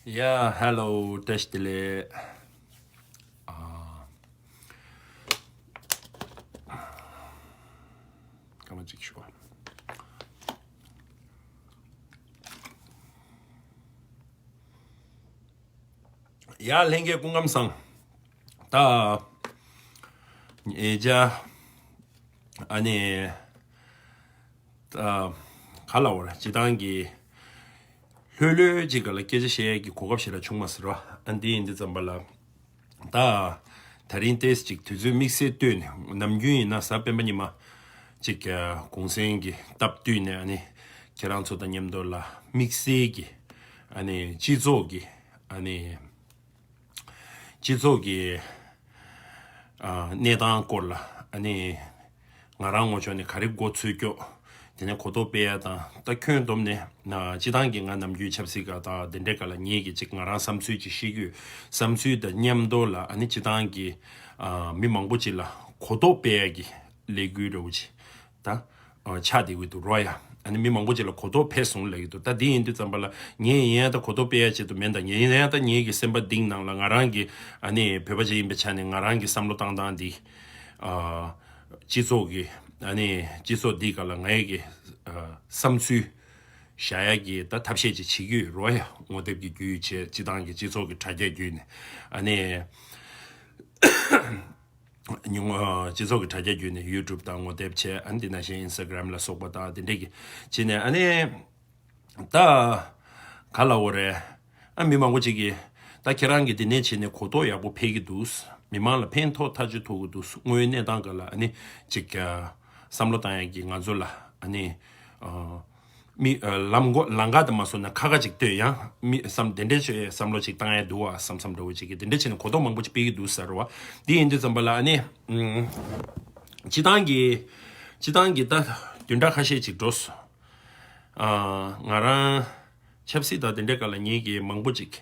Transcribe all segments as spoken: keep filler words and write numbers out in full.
ཡ་ཧེ་ལོ། བཀྲ་ཤིས་བདེ་ལེགས། ཨ། སྐར་མ་གཅིག་ཞུ། ཡ་ལྷན་རྒྱས་སྐུ་ཁམས་བཟང་། ད་ཨེ་ཅག་ཨ་ནི། ད་ག་ལ་བར་སྤྱི་བཏང་གི་ལྷོད་ལྷོད་ཅིག་ག་ལ་སྐད་ཆ་བཤད་ཡས་ཀྱི་གོ་སྐབས་ཞེ་དྲག་བྱུང་མ་སོང་ར། ཨ་འདི་ཡིན་དུས་ཙམ་པ་ལ། ད་ད་རིང་ཏེས་ཅིག་དུས་ཚོད་དམིགས་བསལ་བཏོན་ནས་ནམ་རྒྱུན་ཡིན་ན་གཟའ་སྤེན་པ་ཉི་མ་ཅིག་གུང་སེང་གི་སྟབས་བསྟུན་ནས་ཨ་ནི་ཁྱེད་རང་ཚོ་དང་མཉམ་དུ་ལ་དམིགས་བསལ་གྱི་ཨ་ནི་སྤྱི་ཚོགས་ཀྱི་ཨ་ནི། སྤྱི་ཚོགས་ཀྱི་ཨ་གནས་སྟངས་སྐོར་ལ་ཨ་ནི་ང་རང་ངོ་ཕྱོགས་ནས་ག་རེ་མགོ་ཚོས་སྐྱོ། དེ་ནས་གོ་རྟོགས་སྤེལ་ཡ་དང་། ད་ཁྱོན་བསྡོམས་ནས་ན་སྤྱི་བཏང་གི་ང་ནམ་རྒྱུན་ཆབ་སྲིད་ཀ་དང་དེ་འདྲའི་སྐབས་ལ་ངེད་ཀྱི་ཅིག་ང་རང་བསམ་ཚུལ་ཅིག་བཤད་རྒྱུ། བསམ་ཚུལ་དང་མཉམ་དུ་ལ་ཨ་ནི་སྤྱི་བཏང་གི་ཨ་མི་མང་པོ་ཅིག་ལ་གོ་རྟོགས་སྤེལ་ཡ་གི་ལས་འགུལ་འདྲ་བོ་ཅིག་ད། ཨ་ཆགས་བསྡད་ཀྱི་འདུག་རོ་ཡ། ཨ་ནི་མི་མང་པོ་ཅིག་ལ་གོ་རྟོགས་འཕེལ་སོང་ལབ་ཀྱི་འདུག་ད་འདི་ཡིན་དུས་ཙམ་པ་ལ་ངས་ཡིན་ཡང་ད་གོ་རྟོགས་སྤེལ་ཡ་ཆེད་དུ་མིན། ད་ངས་ཡིན་ཡང་ད་ངེད་ཀྱི་སེམས་པ་གཏིང་ནང་ལ་ང་རང་གི་ཨ་ནི་བོད་པ་ཅིག་ཡིན་པའི་ཆ་ནས་ང་རང་གི་བསམ་བློ་བཏང་སྟངས་འདི། ཨ་སྤྱི་ཚོགས་ཀྱི་ཨ་ནི་སྤྱི་ཚོགས་འདི་ག་ལ་ངའི་གི་ཨ་བསམ་ཚུལ་བཞག་ཡ་གི་ད་ཐབས་ཤེས་ཅིག་བྱེད་ཀྱི་ཡོད་རོ་ཡ། ངོ་དེབ་ཀྱི་བརྒྱུད་བྱས། སྤྱི་བཏང་གི་སྤྱི་ཚོགས་ཀྱི་དྲ་རྒྱ་བརྒྱུད་ནས་ཨ་ནི། ཉུང་ཨ་སྤྱི་ཚོགས་ཀྱི་དྲ་རྒྱ་བརྒྱུད་ནས་ཡུ་ཊུབ་དང་ངོ་དེབ་བྱས། ཨ་ནི་དེ་ནང་བཞིན་ཨིན་སི་ཊ་གྷི་རམ་ལ་སོགས་པ་དང་དེ་འདྲས་ཀྱི་བྱས་ནས་ཨ་ནི་ད་ག་ལ་འོ་རེད། ཨ་མི་མང་པོ་ཅིག་གིས་ད་ཁྱེད་རང་གིས་དེ་ནས་བྱས་ནས་གོ་རྟོགས་ཡག་པོ་འཕེལ་གྱི་འདུག་མི་མང་ལ་ཕན་ཐོགས་ཐག་ཆོད་ཐུབ་ཀྱི་འདུག་དངོས་ཡོད་གནས་སྟངས་སྒང་ལ་ཨ་ནི་ཅིག་ཨ་བསམ་བློ་བཏང་ཡག་གི་ང་ཚོ་ལ་ཨ་ནི་ཨ། མི་ཨ་ལམ་མགོ་ལམ་ཁ་དུ་མ་སོང་ན་ཁ་ཁ་ཅིག་ལྟོས་ཡང་མི་བསམ་དེ་འདྲས་ཆེ་བསམ་བློ་ཅིག་བཏང་ཡ་འདུག་བ་བསམ་བསམ་འདྲ་བོ་ཅིག་གིས་དེ་འདྲས་བྱས་ནས་གོ་རྟོགས་མང་པོ་ཅིག་སྤེལ་གྱི་འདུག་ཟེར་བ། འདི་ཡིན་དུས་ཙམ་པ་ལ་ཨ་ནི་ཨུམ་སྤྱི་བཏང་གི་སྤྱི་བཏང་གི་ད་བདུན་ཕྲག་ཁ་ཤས་ཅིག་འགྲོ་སོང་། ཨ་ང་རང་ཆབ་སྲིད་དང་དེ་འདྲས་སྐབས་ལ་ངེད་ཀྱི་མང་པོ་ཅིག་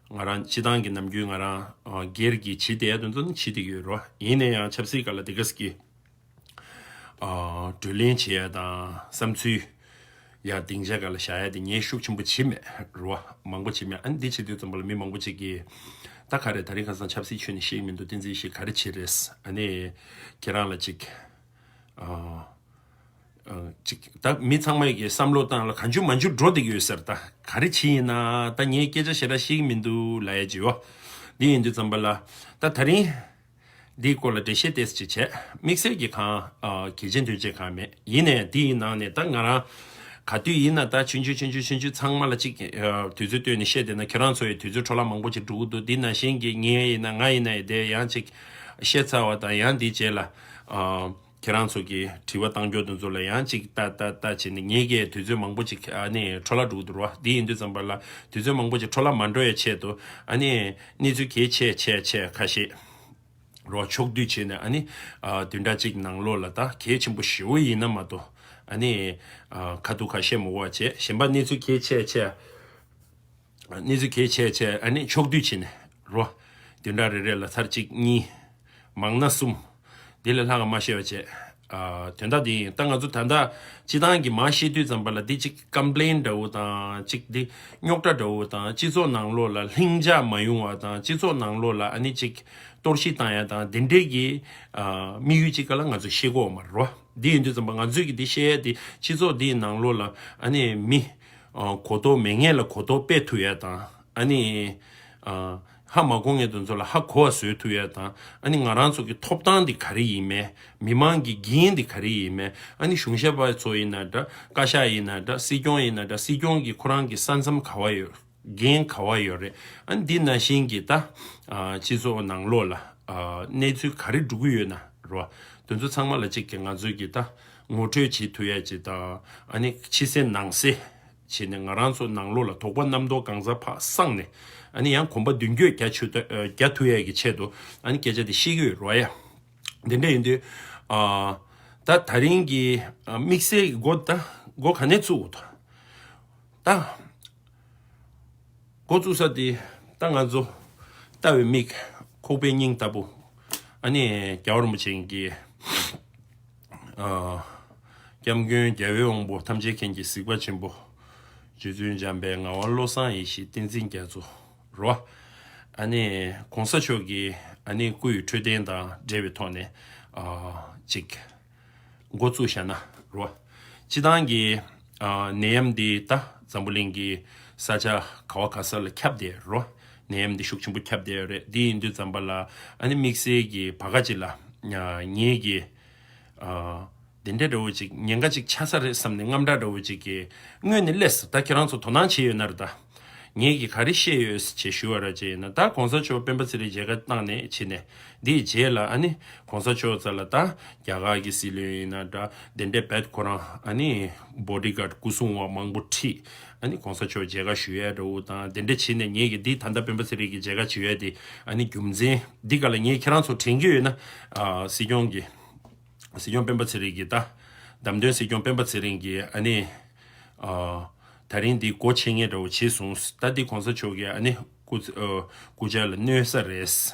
ང་རང་སྤྱི་བཏང་གི་ནམ་རྒྱུན་ང་རང་ཨ་སྒེར་གྱི་བྱེད་བསྡད་ཡ་དེ་ཚོ་ནི་བྱེད་བསྡད་ཀྱི་ཡོད་རོ། ཡིན་ན་ཡང་ཆབ་སྲིད་སྐབས་ལ་དེ་ག་ཟིག་གི་ཨ་བགྲོ་གླེང་བྱེད་ཡ་དང་བསམ་ཚུལ་ཡ་སྡིངས་ཆ་སྒང་ལ་བཞག་ཡ་དེ་ངས་ཤུགས་ཆེན་པོ་བྱེད་མེད་རེད་བ། མང་པོ་བྱེད་མེད། ཨ་ནི་འདི་བྱེད་དུས་ཙམ་པ་ལ་མི་མང་པོ་ཅིག་གིས་ད་ག་རེ་ད་རིང་ཁ་སང་ཆབ་སྲིད་ཁྱོན་ནས་ཤེས་ཀྱི་མི་འདུག་བསྟན་འཛིན་ཞིག་ག་རེ་བྱེད་རེད། ཨ་ནི་ཁྱེད་རང་ལ་ཅིག་ཨ་ཨ་ཅིག་ད་མི་ཚང་མ་གི་བསམ་བློ་སྟངས་ལ་གང་བྱུང་མང་བྱུང་འགྲོ་བསྡད་ཀྱི་ཡོད་ཟེར། ད་ག་རེ་བྱེད་ཡིན་ན་ད་ངས་སྐད་ཆ་ཞེ་དྲག་ཤེས་ཀྱི་མི་འདུག་ལབ་ཡ་ཅིག་ཡོད། འདི་ཡིན་དུས་ཙམ་པ་ལ་ད་ད་རིང་འདིའི་སྐོར་ལ་འགྲེལ་བཤད་ཏོག་ཙམ་ཅིག་བྱས། དམིགས་བསལ་གྱི་གང་ཨ་གལ་ཆེན་དོན་ཆེན་གང་མེད། ཡིན་ནའི་འདི་ཡི་ནང་ནས་ད་ང་རང་ག་དུས་ཡིན་ན་ད་ཆུང་ཆུང་ཆུང་ཆུང་ཆུང་ཆུང་ཚང་མ་ལ་ཅིག་ཨ་དུས་ཚོད་བཏོན་ནས་བཤད་བསྡད་ན་ཁྱེད་རང་ཚོ་ཡི་དུས་ཚོད་འཕྲོ་བརླག་མང་པོ་ཅིག་འགྲོ་གི་འདུག་འདི་ནང་བཞིན་གྱི་ངས་ཡིན་ན་ང་ཡིན་ན་ཡི་དེ་ཡང་ཅིག་བཤད་ཚར་བ་དང་ཡང་འདིའི་རྗེས་ལ་ཨ་ཁྱེད་རང་ཚོ་གི་དྲི་བ་བཏང་རྒྱུ་དེ་ཚོ་ལ་ཡང་ཅིག་ལྟ་ལྟ་ལྟ་བྱས་ནས་ངེད་ཀྱི་དུས་ཚོད་མང་པོ་ཅིག་ཨ་ནི་འཕྲོ་བརླག་འགྲོ་གི་འདུག་ར། འདི་ཡིན་དུས་ཙམ་པ་ལ་དུས་ཚོད་མང་པོ་ཅིག་འཕྲོ་བརླག་མ་འགྲོ་ཡའི་ཆེད་དུ་ཨ་ནི་གནས་ཚུལ་གལ་ཆེ་ཆེ་ཆེ་ཁ་ཤས། རོ་ཕྱོགས་བསྡུས་བྱས་ནས་ཨ་ནི་ཨ་བདུན་ཕྲག་གཅིག་ནང་ལོགས་ལ་ད་གལ་ཆེན་པོ་ཞེ་པོ་ཡིན་ན་མ་གཏོགས་ཨ་ནི་ཨ་ཁ་ཐུག་ཁ་བཤད་མི་དགོས་པ་བྱས། གཞན་པ་གནས་ཚུལ་གལ་ཆེ་ཆེ་གནས་ཚུལ་གལ་ཆེ་ཆེ་ཨ་ནི་ཕྱོགས་བསྡུས་བྱས་ནས་རོ་བདུན་ཕྲག་རེ་རེ་ལ་ཚར་གཅིག་གཉིས་མང་ན་གསུམ་དེ་ལས་ལྷག་ག་མ་བཤད་པ་བྱས། ཨ་དོན་དག་འདི་ཡིན། ད་ང་ཚོ་ད་ལྟ་སྤྱི་བཏང་གི་མར་བཤད་དུས་ཙམ་པ་ལ་འདི་གཅིག་ཀམ་པི་ལེན་འདྲ་བོ་དང་གཅིག་འདི་རྙོག་དྲ་འདྲ་བོ་དང་སྤྱི་ཚོགས་ནང་ལོགས་ལ་ལྷིང་འཇགས་མ་ཡོང་བ་དང་སྤྱི་ཚོགས་ནང་ལོགས་ལ་ཨ་ནི་གཅིག་གཏོར་བཤིག་བཏང་ཡ་དང་དེ་འདྲའི་གི་ཨ་དམིགས་ཡུལ་གཅིག་ག་ལ་ང་ཚོ་བཤད་ཀྱི་ཡོད་མ་རེད་བ། འདི་ཡིན་དུས་ཙམ་པ་ང་ཚོས་ཀྱི་འདི་བཤད་ཡ་དེ་སྤྱི་ཚོགས་འདིའི་ནང་ལོགས་ལ་ཨ་ནི་མི་ཨ་གོ་རྟོགས་མེད་མཁན་ལ་གོ་རྟོགས་སྤེལ་ཐུབ་ཡ་དང་ཨ་ནི་ཨ་ཧ་མ་གོ་མཁན་དེ་ཚོ་ལ་ཧ་གོ་བ་བཟོ་ཐུབ་ཡ་དང་། ཨ་ནི་ང་རང་ཚོ་གི་ཐོབ་ཐང་འདི་ག་རེ་ཡིན་མིན། མི་མང་གི་འགན་འདི་ག་རེ་ཡིན་མིན། ཨ་ནི་གཞུང་ཞབས་པ་ཚོ་ཡིན་ན་འདྲ། བཀའ་ཤག་ཡིན་ན་འདྲ། སྲིད་སྐྱོང་ཡིན་ན་འདྲ། སྲིད་སྐྱོང་གི་ཁོ་རང་གི་ས་མཚམས་ག་བ་ཡོད། འགན་ག་བ་ཡོད་རེད། ཨ་ནི་འདི་ནང་བཞིན་གྱི་ད་ཨ་སྤྱི་ཚོགས་ནང་ལོགས་ལ་ཨ་གནས་ཚུལ་ག་རེ་འགྲོ་གི་ཡོད་ན་རོ། དེ་ཚོ་ཚང་མ་ལ་གཅིག་གི་ང་ཚོས་ཀྱི་ད་ངོ་སྤྲོད་བྱེད་ཐུབ་ཡ་ཅིག་དང་། ཨ་ནི་ཕྱི་གསལ་ནང་གསལ་བྱས་ནས་ང་རང་ཚོ་ནང་ལོགས་ལ་དོགས་པ་རྣམ་རྟོག་གང་ཟག་ཕར་སངས་ནས་ཨ་ནི་ཡང་གོམ་པ་མདུན་སྐྱོད་རྒྱག་ཆུ་ད་རྒྱག་ཐུབ་ཡ་གི་ཆེད་དུ་ཨ་ནི་སྐད་ཆ་དེ་བཤད་ཀྱི་ཡོད་རོ་ཡ། དེ་འདྲ་ཡིན་དུས་ཨ་ད་ད་རིང་གི་ཨ་དམིགས་བསལ་གྱི་འགོ་ད་འགོ་ག་ནས་བཙུགས་འོ་ད། ད་འགོ་བཙུགས་ས་དེ་ད་ང་ཚོ་ལྟ་བའི་མིག་ཁོག་པའི་སྙིང་ལྟ་བུ། ཨ་ནི་རྒྱལ་བ་རིན་པོ་ཆེ་གི་ཨ་སྐྱབས་མགོན་རྒྱལ་བའི་དབང་པོ་ཐམས་ཅད་མཁྱེན་གྱི་གཟིགས་པ་ཆེན་པོ། རྗེ་བཙུན་འཇམ་དཔལ་ངག་དབང་བློ་བཟང་ཡེ་ཤེས་བསྟན་འཛིན་རྒྱ་མཚོ་རོ། ཨ་ནི་གོང་ས་མཆོག་གིས་ཨ་ནི་སྐུ་ཡི་འཕྲོད་བསྟེན་དང་འབྲེལ་བའི་ཐོག་ནས་ཨ་ཅིག་འགོ་བཙུགས་བཞག་ན་རོ། སྤྱི་བཏང་གི་ཨ་ནད་ཡམས་འདི་ད་འཛམ་བུ་གླིང་གི་ས་ཆ་ག་བ་ག་ས་ལ་ཁྱབ་བསྡད་རོ། ནད་ཡམས་འདི་ཤུགས་ཆེན་པོ་ཁྱབ་བསྡད་ཡོད་རེད། འདི་ཡིན་དུས་ཙམ་པ་ལ་ཨ་ནི་དམིགས་བསལ་གྱི་བར་སྐབས་ཅིག་ལ་ཨ་ངེད་ཀྱི་ཨ་དེ་འདྲ་འདྲ་བོ་ཅིག་ཉེན་ཁ་ཅིག་ཆགས་ས་རེད་བསམ་ནས་དངངས་སྐྲག་འདྲ་བོ་ཅིག་གི་སྔོན་ནས་སླེབས་སོང་། ད་ཁྱེད་རང་ཚོ་དོ་སྣང་བྱས་ཡོད་ན་རེད། ད་ངེད་ཀྱིས་ག་རེ་བཤད་ཡོད་ཅེས་ཞུ་བ་ར་ཅེ་ཡིན་ན། ད་གོང་ས་མཆོག་སྤེན་པ་ཚེ་རིང་མཇལ་ཁ་བཏང་ནས་ཕྱིན་ནས་འདིའི་རྗེས་ལ་ཨ་ནི་གོང་ས་མཆོག་རྩ་ལ་ད་རྒྱ་གར་གྱི་སྲིད་བློན་ཡིན་ན་འདྲ་དེ་འདྲའི་བེད་ཁོ་རང་ཨ་ནི་བོ་ཌི་གཱཌ་སྐུ་སྲུང་བ་མང་པོ་ཁྲིད་ཨ་ནི་གོང་ས་མཆོག་མཇལ་ཁ་ཞུ་ཡས་འདྲ་བོ་དང་དེ་འདྲ་བྱས་ནས་ངེད་ཀྱིས་འདི་ད་ལྟ་སྤེན་པ་ཚེ་རིང་གི་མཇལ་ཁ་ཞུ་ཡས་དེ་ཨ་ནི་རྒྱུ་མཚན་འདི་ག་ལ་ངས་ཁྱེད་རང་ཚོ་དྲན་གྱི་ཡོད་ན་ཨ་སྲིད་སྐྱོང་གི་སྲིད་སྐྱོང་སྤེན་པ་ཚེ་རིང་གིས་ད། བདམས་ཐོན་སྲིད་སྐྱོང་སྤེན་པ་ཚེ་རིང་གིས་ཨ་ནི། ཨ། ད་རིང་འདི་སྒོ་ཕྱེ་མཁན་འདྲ་བོ་བྱས་སོང་། ད་འདི་གོང་ས་མཆོག་གིས་ཨ་ནི་སྐུ་ཚ་ཨ། སྐུ་ཕྱྭ་ལ་གནོད་ས་རེད་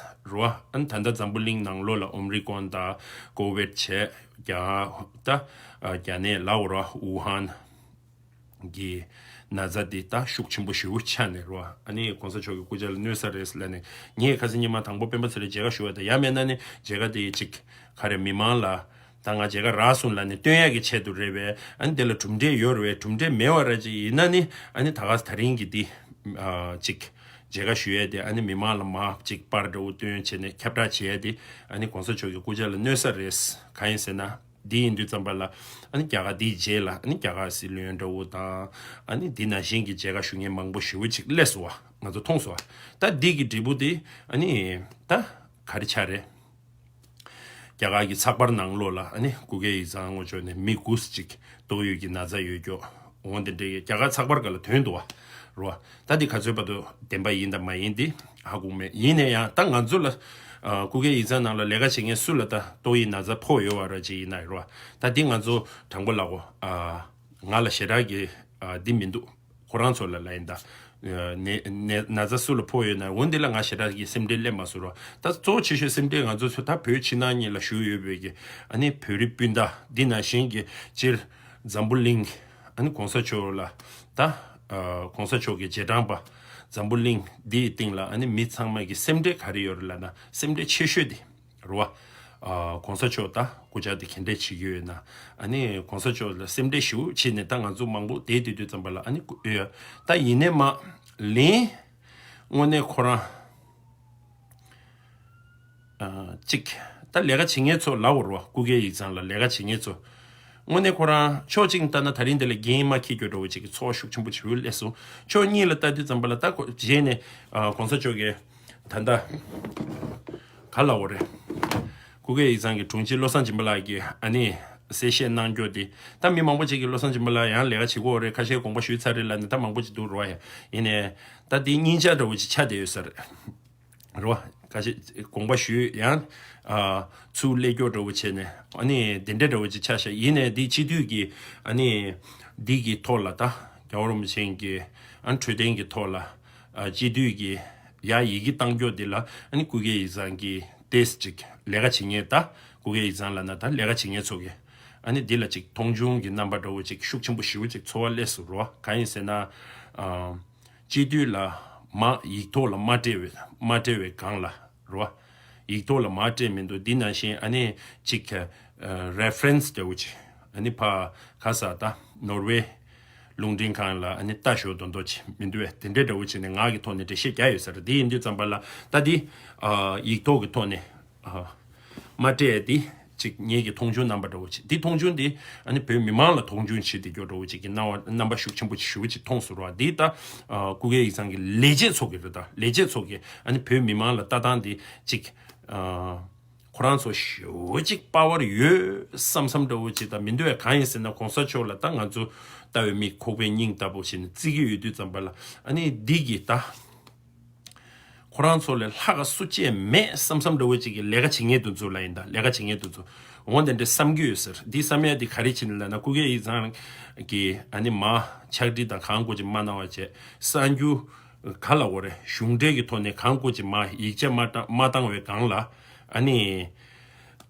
རོ། ཨ་ནི་ད་ལྟ་འཛམ་བུ་གླིང་ནང་ལོགས་ལ་ཨོམ་རི་ཀོན་དང་ཀོ་ཝིཌ་བྱས་རྒྱ་ད་ཨ། རྒྱ་ནད་ལབ་དགོས་རོ། ཝུ་ཧན། གི་ན་ཚ་འདི་ད་ཤུགས་ཆེན་པོ་ཞེ་པོ་ཆགས་ནས་རོ། ཨ་ནི་གོང་ས་མཆོག་གི་སྐུ་ཕྱྭ་ལ་གནོད་ས་རེད་ལབ་ནས་ངས་ཁ་སང་ཉི་མ་དང་པོ་སྤེན་པ་ཚེ་རིང་མཇལ་ཁ་ཞུ་བ་དང་ཡང་མིན་ན་ནི་མཇལ་ཁ་དེ་ཅིག་ག་རེ་མི་མང་ལ་ད་ང་མཇལ་ཁ་རག་སོང་ལབ་ནས་སྟོན་ཡག་གི་ཆེད་དུ་རེད་པས། ཨ་ནི་དེ་ལ་གྲུབ་འབྲས་ཡོད་རེད་པས། གྲུབ་འབྲས་མེད་པ་ར་ཅིག་ཡིན་ན་ནི་ཨ་ནི་ད་ག་ད་རིང་གི་འདི་ཨ་ཅིག་མཇལ་ཁ་ཞུ་ཡས་དེ་ཨ་ནི་མི་མང་ལ་མ་ཅིག་པར་འདྲ་བོ་སྟོན་བྱས་ནས་ཁྱབ་བསྒྲགས་བྱས་ཡས་དེ་ཨ་ནི་གོང་ས་མཆོག་གི་སྐུ་ཕྱྭ་ལ་གནོད་ས་རེད། གང་ཡིན་ཟེར་ན། འདི་ཡིན་དུས་ཙམ་པ་ལ་ཨ་ནི་རྒྱ་གར་འདིའི་རྗེས་ལ་ཨ་ནི་རྒྱ་གར་སྲིད་བློན་འདྲ་བོ་དང་ཨ་ནི་འདི་ནང་བཞིན་གྱི་མཇལ་ཁ་ཞུ་མཁན་མང་པོ་ཞེ་པོ་ཅིག་སླེབས་སོང་བ་ང་ཚོ་མཐོང་སོང་བ། ད་འདི་གི་འབྲས་བུ་དེ་ཨ་ནི་ད་ག་རེ་ཆགས་རེད། རྒྱ་གར་གྱི་ཚགས་པར་ནང་ལོགས་ལ་ཨ་ནི་སྐུ་སྒེར་ཡིག་ཚང་ངོ་ཅོག་ནས་མི་དགུ་ཅིག་ཏོག་དབྱིབས་ཀྱི་ན་ཚ་ཡོད་ཀྱོག་འོང་དེ་འདྲའི་རྒྱ་གར་ཚགས་པར་སྒང་ལ་ཐོན་འདུག་བ་རོ། ད་འདི་ག་ཚོད་བར་དུ་བདེན་པ་ཡིན་དང་མ་ཡིན་འདི་ཧ་གོ་མེད། ཡིན་ན་ཡང་ད་ང་ཚོ་ལ་ཨ་སྐུ་སྒེར་ཡིག་ཚང་ནང་ལ་ལས་ཀ་བྱེད་མཁན་སུ་ལ་ད་ཏོག་དབྱིབས་ན་ཚ་ཕོག་ཡོད་བ་ར་ཅིག་ཡིན་ན་རོ། ད་འདི་ང་ཚོ་དྲང་པོ་ལབ་དགོས། ཨ་ང་ལ་ཞེ་དྲག་གི་ཨ་འདི་མི་འདུག་ཁོ་རང་ཚོ་ལ་ལབ་ཡིན་ད། ནད་ནད་ན་ཚ་སུ་ལ་ཕོག་ཡོད་ན་འོ་འདི་ལ་ང་ཞེ་དྲག་གི་སེམས་ཁྲལ་སླེབས་མ་སོང་རོ། ད་གཙོ་བོ་ཆེ་ཤོས་སེམས་ཁྲལ་ང་ཚོ་ཚོ་ད་བོད་ཕྱི་ནང་གཉིས་ལ་བཞུགས་ཡོད་པའི་གི་ཨ་ནི་བོད་རིགས་སྤུན་ཟླ་འདི་ནང་བཞིན་གྱི་སྤྱིར་འཛམ་བུ་གླིང་ཨ་ནི་གོང་ས་མཆོག་ལ་ད་ཨ་གོང་ས་མཆོག་གི་རྗེས་འབྲང་པ་འཛམ་བུ་གླིང་འདིའི་སྟེང་ལ་ཨ་ནི་མི་ཚང་མ་གི་སེམས་ཁྲལ་ག་རེ་ཡོད་རེད་ལབ་ན་སེམས་ཁྲལ་ཆེ་ཤོས་དེ་རེད་བ། ཨ་གོང་ས་མཆོག་ད་སྐུ་ཕྱྭ་དེ་ག་འདྲས་བྱེད་ཀྱི་ཡོད་ན་ཨ་ནི་གོང་ས་མཆོག་ལ་སེམས་ཁྲལ་ཞེ་པོ་བྱས་ནས་ད་ང་ཚོ་མང་པོ་བསྡད་བསྡད་དུས་ཙམ་པ་ལ་ཨ་ནི་སྐུ་ཨེ་ད་ཡིན་ནའི་མ་ལན་དངོས་གནས་ཁོ་རང་ཨ་གཅིག་ད་ལས་ཀ་བྱེད་མཁན་ཚོ་ལབ་དགོས་རེད་བ། སྐུ་སྒེར་ཡིག་ཚང་ལ་ལས་ཀ་བྱེད་མཁན་ཚོ་དངོས་གནས་ཁོ་རང་ཕྱོགས་གཅིག་ནས་ལྟ་ན་ད་རིང་འདི་ལ་འགན་མ་འཁྱེར་རྒྱུ་འདྲ་བོ་ཅིག་གི་ཚོར་བ་ཤུགས་ཆེན་པོ་བྱེད་འོས་སླེབས་སོང་། ཕྱོགས་གཉིས་ལ་ལྟ་དུས་ཙམ་པ་ལ་ད་ཁོ་རྗེས་ནས་ཨ་གོང་ས་མཆོག་གིས་ད་ལྟ་ག་ལབ་དགོས་རེད། སྐུ་སྒེར་ཡིག་ཚང་གི་དྲུང་ཆེ་བློ་བཟང་སྦྱིན་པ་ལགས་ཀྱིས་ཨ་ནི་གསལ་བཤད་གནང་རྒྱུ་དེ་ད་མི་མང་པོ་ཅིག་གིས་བློ་བཟང་སྦྱིན་པ་ལགས་ཡང་ལས་ཀ་བྱེད་ཀྱི་ཡོད་རེད། ཁ་ཤས་དགོངས་པ་ཞུས་ཚར་རེད་ལབ་ནས་ད་མང་པོ་ཅིག་འདུག་རོ། ཡ་ཡིན་ནའི་ད་དེ་སྙིང་རྗེ་འདྲ་བོ་ཅིག་ཆགས་བསྡད་ཡོད་ས་རེད། རེད་བ། ཁ་ཤས་དགོངས་པ་ཞུས་ཡང་ཨ་ཚུར་སླེབས་སྐྱོ་འདྲ་བོ་བྱས་ནས་ཨ་ནི་དེ་འདྲ་འདྲ་བོ་ཅིག་ཆགས་ཤག་ཡིན་ནའི་འདི་སྤྱི་འཐུས་ཀྱི་ཨ་ནི་འདི་གི་ཐོག་ལ་ད་རྒྱལ་བ་རིན་པོ་ཆེ་གི་ཨ་འཕྲོད་བསྟེན་གྱི་ཐོག་ལ་ཨ་སྤྱི་འཐུས་ཀྱི་ཡ་ཡི་གེ་བཏང་སྐྱོ་འདི་ལ་ཨ་ནི་སྐུ་སྒེར་ཡིག་ཚང་གི་ཏེས་ཅིག་ལས་ཀ་བྱེད་མཁན་ད་སྐུ་སྒེར་ཡིག་ཚང་ལ་ན་ད་ལས་ཀ་བྱེད་མཁན་ཚོ་གི་ཨ་ནི་འདི་ལ་ཅིག་མཐོང་ཆུང་གི་རྣམ་པ་འདྲ་བོ་ཅིག་ཤུགས་ཆེན་པོ་ཞེ་པོ་ཅིག་ཚོར་བ་སླེབས་སོང་རོ། གང་ཡིན་ཟེར་ན་ཨ། སྤྱི་འཐུས་ལ་མ་ཡིག་ཐོག་ལ་མ་སྤྲད་པའི་མ་སྤྲད་པའི་སྒང་ལ་རོ། ཡིག་ཐོག་ལ་མ་སྤྲད་མི་འདུག་འདི་ནང་བཞིན་ཨ་ནི་གཅིག་ཨ་རེ་ཕ་རེན་སི་འདྲ་བོ་ཅིག་ཨ་ནི་ཕ་ག་ས་ད་ནོར་ཝེ་རླུང་འཕྲིན་ཁང་ལ་ཨ་ནི་ལྟ་ཞོག་མདོག་མདོག་ཅིག་མི་འདུག་བས། དེ་འདྲའི་འདྲ་བོ་ཅིག་ནས་ངག་གི་ཐོག་ནས་འགྲེལ་བཤད་རྒྱག་ཡོད་ས་རེད། འདི་ཡིན་དུས་ཙམ་པ་ལ་ད་འདི་ཨ་ཡིག་ཐོག་གི་ཐོག་ནས། ཨ། མ་སྤྲད་དེ་ཅིག་ངེད་ཀྱི་མཐོང་ཆུང་རྣམ་པ་འདྲ་བོ་ཅིག་འདི་མཐོང་ཆུང་འདི་ཨ་ནི་བོད་མི་མང་ལ་མཐོང་ཆུང་བྱེད་བསྡད་རྒྱུ་འདྲ་བོ་ཅིག་གི་སྣང་བ་རྣམ་པ་ཤུགས་ཆེན་པོ་ཞེ་པོ་ཅིག་མཐོང་སོང་ར། འདི་ད་ཨ་སྐུ་སྒེར་ཡིག་ཚང་གི་ལས་བྱེད་ཚོ་གི་རེད། ད་ལས་བྱེད་ཚོ་གི་ཨ་ནི་བོད་མི་མང་ལ་ལྟ་སྟངས་འདི་ཅིག་ཨ་ཁོ་རང་ཚོ་ཞེ་པོ་ཅིག་པ་ཝར་ཡོད་བསམ་བསམ་འདྲ་བོ་ཅིག་ད་མི་འདུག་བས། གང་ཡིན་ཟེར་ན་གོང་ས་མཆོག་ལ་ད་ང་ཚོ་ལྟ་བའི་མིག་ཁོག་པའི་སྙིང་ལྟ་བུ་ཞིག་ནས་བརྩི་གི་ཡོད་དུས་ཙམ་པ་ལ་ཨ་ནི་འདི་གི་ད། ཁོ་རང་ཚོ་ལས་ལྷག་ག་སུ་གཅིག་མེད་བསམ་བསམ་འདྲ་བོ་ཅིག་གི་ལས་ཀ་བྱེད་མཁན་དེ་ཚོ་ལ་ཡིན་ད། ལས་ཀ་བྱེད་མཁན་དེ་ཚོ་འོ་དེ་འདྲ་བསམ་གྱི་ཡོད་ཟེར། འདི་བསམ་ཡ་འདི་ག་རེ་བྱས་ནས་ལབ་ན་སྐུ་སྒེར་ཡིག་ཚང་གི་ཨ་ནི་མ་ཕྱག་བྲིས་དང་གང་དགོས་ཅིག་མ་གནང་བ་བྱས། གསར་འགྱུར་ག་ལབ་དགོས་རེད། གཞུང་འབྲེལ་གྱི་ཐོག་ནས་གང་དགོས་ཅིག་མ་ཡིག་ཆ་མ་བཏང་མ་བཏང་བའི་སྒང་ལ་ཨ་ནི་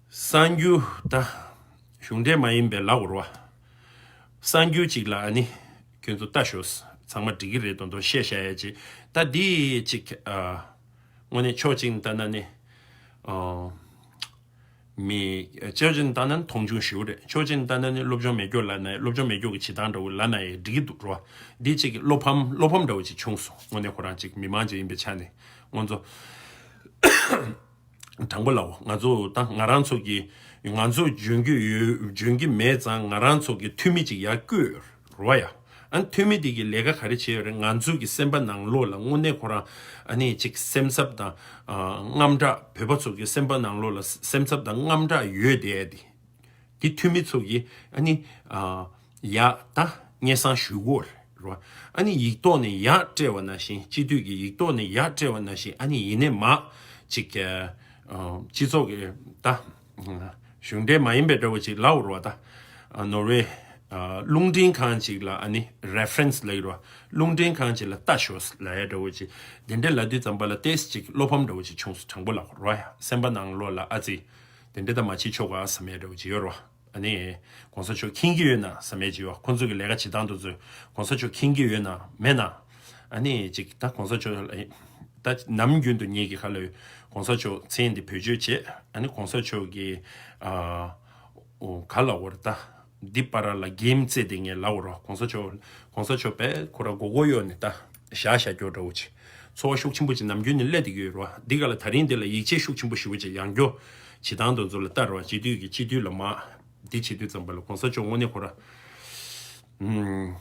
གསར་འགྱུར་ད་གཞུང་འབྲེལ་མ་ཡིན་པའི་ལབ་དགོས་རེད་བ། གསར་འགྱུར་ཅིག་ལ་ཨ་ནི་ཁྱོད་ཚོ་ལྟ་ཤོག་ཚང་མ་འགྲིག་གི་རེད་མདོག་མདོག་བཤད་བཤད་ཡ་ཅིག་ད་འདི་ཅིག་ཨ། དངོས་གནས་ཕྱོགས་གཅིག་ནས་ལྟ་ན་ནི། ཨ། མི་ཕྱོགས་གཅིག་ནས་ལྟ་ན་ནི་མཐོང་ཆུང་ཞེ་པོ་རེད། ཕྱོགས་གཅིག་ནས་ལྟ་ན་ནི་སློབ་སྦྱོང་མེད་སྐྱོ་ལབ་ན་སློབ་སྦྱོང་མེད་སྐྱོ་གི་བྱེད་སྟངས་འདྲ་བོ་ལབ་ན་ཡང་འགྲིག་གི་འདུག་རོ། འདི་ཅིག་བློ་ཕམ་བློ་ཕམ་འདྲ་བོ་ཅིག་བྱུང་སོང་། དངོས་གནས་ཁོ་རང་ཅིག་མི་མང་ཅིག་ཡིན་པའི་ཆ་ནས་དངོས་གཙོ། དྲང་པོ་ལབ་འོ། ང་ཚོ་ད་ང་རང་ཚོ་གི་ང་ཚོ་འཇོན་གྱི་ཡོད་འཇོན་གྱི་མེད་ཙང་ང་རང་ཚོ་གི་འཐུས་མི་ཅིག་ཡར་བསྐོས་རོ་ཡ། ཨ་ནི་འཐུས་མི་དེ་གི་ལས་ཀ་ག་རེ་བྱས་ཡོད་རེད། ང་ཚོ་གི་སེམས་པ་ནང་ལོགས་ལ་དངོས་གནས་ཁོ་རང་ཨ་ནི་ཅིག་སེམས་འཚབ་དང་ཨ་དངངས་སྐྲག་བོད་པ་ཚོ་གི་སེམས་པ་ནང་ལོགས་ལ་སེམས་འཚབ་དང་དངངས་སྐྲག་ཡོད་བསྡད་དེ། དེ་འཐུས་མི་ཚོ་གིས་ཨ་ནི་ཨ་ཡ་ད་སྙན་སེང་ཞུ་དགོས་རེད་བ། ཨ་ནི་ཡིག་ཐོག་ནས་ཡ་སྤྲད་པ་ནང་བཞིན་སྤྱི་འཐུས་ཀྱི་ཡིག་ཐོག་ནས་ཡ་སྤྲད་པ་ནང་བཞིན་ཨ་ནི་ཡིན་ནས་མ་ཅིག་ཨ་སྤྱི་ཚོགས་ཀྱི་ད་གཞུང་འབྲེལ་མ་ཡིན་པའི་འདྲ་བོ་ཅིག་ལབ་རོགས་ད། ནོར་ཝེ་རླུང་འཕྲིན་ཁང་ཅིག་ལ་ཨ་ནི་རེ་ཕ་རེན་སི་ལབ་ཀྱི་རོ། རླུང་འཕྲིན་ཁང་ཅིག་ལ་ལྟ་ཤོག་ལབ་ཡ་འདྲ་བོ་ཅིག་དེ་འདྲ་ལབ་དུས་ཙམ་པ་ལ་ཏེས་ཅིག་བློ་ཕམ་འདྲ་བོ་ཅིག་བྱུང་སོང་། དྲང་པོ་ལབ་རོ་ཡ། སེམས་པ་ནང་ལོགས་ལ་ཨ་ཙི་དེ་འདྲ་ད་མ་བྱེད་ཆོག་ག་བསམ་ཡ་འདྲ་བོ་ཅིག་ཡོད་རོ། ཨ་ནི་གོང་ས་མཆོག་མཁྱེན་གྱི་ཡོད་ན་བསམ་ཡ་ཅིག་ཡོད། ཁོང་ཚོ་གི་ལས་ཀ་བྱེད་སྟངས་དེ་ཚོ་གོང་ས་མཆོག་མཁྱེན་གྱི་ཡོད་ན་མེད་ན། ཨ་ནི་ཅིག་ད་གོང་ས་མཆོག་ལ་ད་ནམ་རྒྱུན་དུ་ངེད་ཀྱི་ཁ་ལ་ཡོད། གོང་ས་མཆོག་མཚན་འདི་བེད་སྤྱོད་བྱེད། ཨ་ནི་གོང་ས་མཆོག་གི་ཨ་ཨོ་ག་ལ་བར་ད་འདི་པ་ར་ལ་གེམ་རྩེ་དེ་ངས་ལབ་རོ། གོང་ས་མཆོག་གོང་ས་མཆོག་པས་ཁོ་ར་མགོ་སྐོར་གཡོག་ནས་ད་བཞག་བཞག་སྐྱོ་འདྲ་བོ་ཅིག་ཚོར་བ་ཤུགས་ཆེན་པོ་ཅིག་ནམ་རྒྱུན་ནས་སླེབས་བསྡད་ཀྱི་ཡོད་རོ། འདི་ག་ལ་ད་རིང་འདི་ལ་ཡིད་ཆེས་ཤུགས་ཆེན་པོ་ཞེ་པོ་ཅིག་ཡང་སྐྱོ་བྱེད་སྟངས་དེ་ཚོ་ལ་ལྟ་རོ། སྤྱི་འཐུས་ཀྱི་སྤྱི་འཐུས་ལ་མ་འདི་བྱེད་དུས་ཙམ་པ་ལ་གོང་ས་མཆོག་དངོས་གནས་ཁོ་ར་ཨུམ།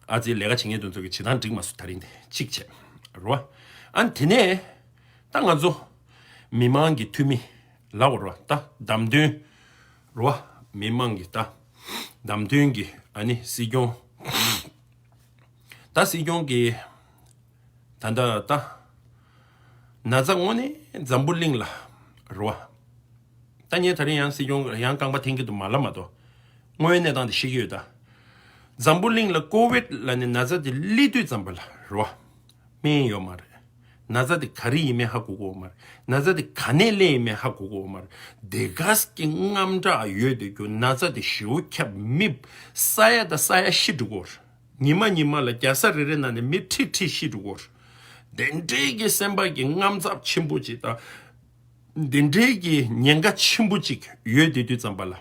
ཨ་ཙི་ལས་ཀ་བྱེད་མཁན་དེ་ཚོ་གི་བྱེད་སྟངས་འགྲིག་མ་སོང་། ད་རིང་དེ་གཅིག་བྱས་རོ། ཨ་ནི་དེ་ནས་ད་ང་ཚོ་མི་མང་གི་འཐུས་མི་ལབ་རོ། ད་བདམས་ཐོན་རོ། མི་མང་གི་ད་བདམས་ཐོན་གྱི་ཨ་ནི་སྲིད་སྐྱོང་ད་སྲིད་སྐྱོང་གི་ད་ད་ད་ན་ཚ་དངོས་གནས་འཛམ་བུ་གླིང་ལ་རོ། ད་ངས་ད་རིང་ཡང་སྲིད་སྐྱོང་ཡང་རྐང་པ་འཐེན་གྱི་འདུག་མ་ལབ་མ་གཏོགས། དངོས་ཡོད་གནས་སྟངས་དེ་ཤེས་ཀྱི་ཡོད་ད། འཛམ་བུ་གླིང་ལ་ཀོ་ཝིད་ལབ་ནས་ན་ཚ་དེ་སླེབས་དུས་ཙམ་པ་ལ་རོ། སྨན་ཡོད་མ་རེད། ན་ཚ་དེ་ག་རེ་ཡིན་མིན་ཧ་གོ་གི་ཡོད་མ་རེད། ན་ཚ་དེ་ག་ནས་སླེབས་ཡིན་མིན་ཧ་གོ་གི་ཡོད་མ་རེད། དེ་ག་ཙམ་གྱི་དངངས་སྐྲག་ཡོད་དེ་རྒྱུ་ན་ཚ་དེ་ཞེ་པོ་ཁྱབ་མི་ས་ཡ་དང་ས་ཡ་ཤི་འགྲོ་གི་ཡོད་རེད། ཉི་མ་ཉི་མ་ལ་རྒྱལ་ས་རེ་རེ་ནང་ནས་མི་ཁྲི་ཁྲི་ཤི་འགྲོ་གི་ཡོད་རེད། དེ་འདྲའི་གི་སེམས་པ་གི་དངངས་འཚབ་ཆེན་པོ་ཅིག་དང་། འདི་འདྲའི་གི་ཉེན་ཁ་ཆེན་པོ་ཅིག་ཡོད་དེ་དུས་ཙམ་པ་ལ།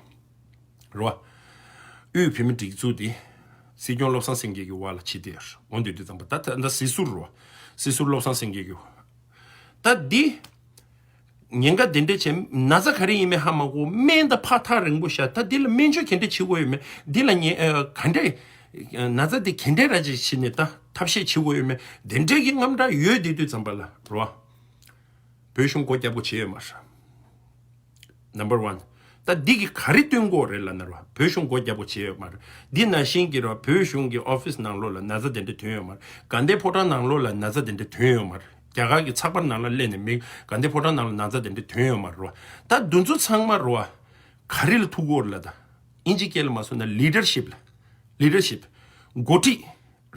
རོ། དབུས་བོད་མི་སྒྲིག་འཛུགས་དེ་སྲིད་སྐྱོང་བློ་བཟང་སེང་གེ་གི་འོག་ལ་ཕྱི་དེར་འོང་དུས་དུས་ཙམ་པ་ད་ད་ད་སྲིད་ཟུར་རོ། སྲིད་ཟུར་བློ་བཟང་སེང་གེ་གི་འོག་ད་འདི་ཉེན་ཁ་དེ་འདྲ་བྱས་ན་ཚ་ག་རེ་ཡིན་མིན་ཧ་མ་གོ་སྨན་ད་ཕར་ཐག་རིང་པོ་བཞག་ད་འདི་ལ་སྨན་བཅོས་ག་འདྲ་བྱེད་དགོས་ཡོད་མེད་འདི་ལ་ཉེ་ཨ་ག་འདྲ་ན་ཚ་འདི་ག་འདྲ་ར་ཅིག་བྱས་ནས་ད་ཐབས་ཤེས་བྱེད་དགོས་ཡོད་མེད་དེ་འདྲའི་གི་དངངས་སྐྲག་ཡོད་དེ་དུས་ཙམ་པ་ལ་རོ། བོད་གཞུང་སྒོ་རྒྱག་པོ་བྱས་ཡོད་མ་རེད། Number one། ད་འདི་གི་ག་རེ་སྟོན་དགོས་རེད་ལབ་ན་རོ། བོད་གཞུང་སྒོ་རྒྱག་པོ་བྱས་ཡོད་མ་རེད། འདི་ནང་བཞིན་གྱི་རོ་བོད་གཞུང་གི་ཨོ་ཕིས་ནང་ལོགས་ལ་ན་ཚ་དེ་འདྲ་ཐོན་ཡོད་མ་རེད། དགའ་ལྡན་ཕོ་བྲང་ནང་ལོགས་ལ་ན་ཚ་དེ་འདྲ་ཐོན་ཡོད་མ་རེད། རྒྱ་གར་གྱི་ཚགས་པར་ནང་ལ་སླེབས་ནས་མི་དགའ་ལྡན་ཕོ་བྲང་ནང་ལ་ན་ཚ་དེ་འདྲ་ཐོན་ཡོད་མ་རེད་རོ། ད་འདི་ཚོ་ཚང་མ་རོ་ག་རེ་ལ་ཐུག་གོ་རེད་ལབ་ད། ཨིན་ཇི་སྐད་ལ་མ་སོང་ན་ལི་ཌར་ཤིབ་ལ། ལི་ཌར་ཤིབ། འགོ་ཁྲིད།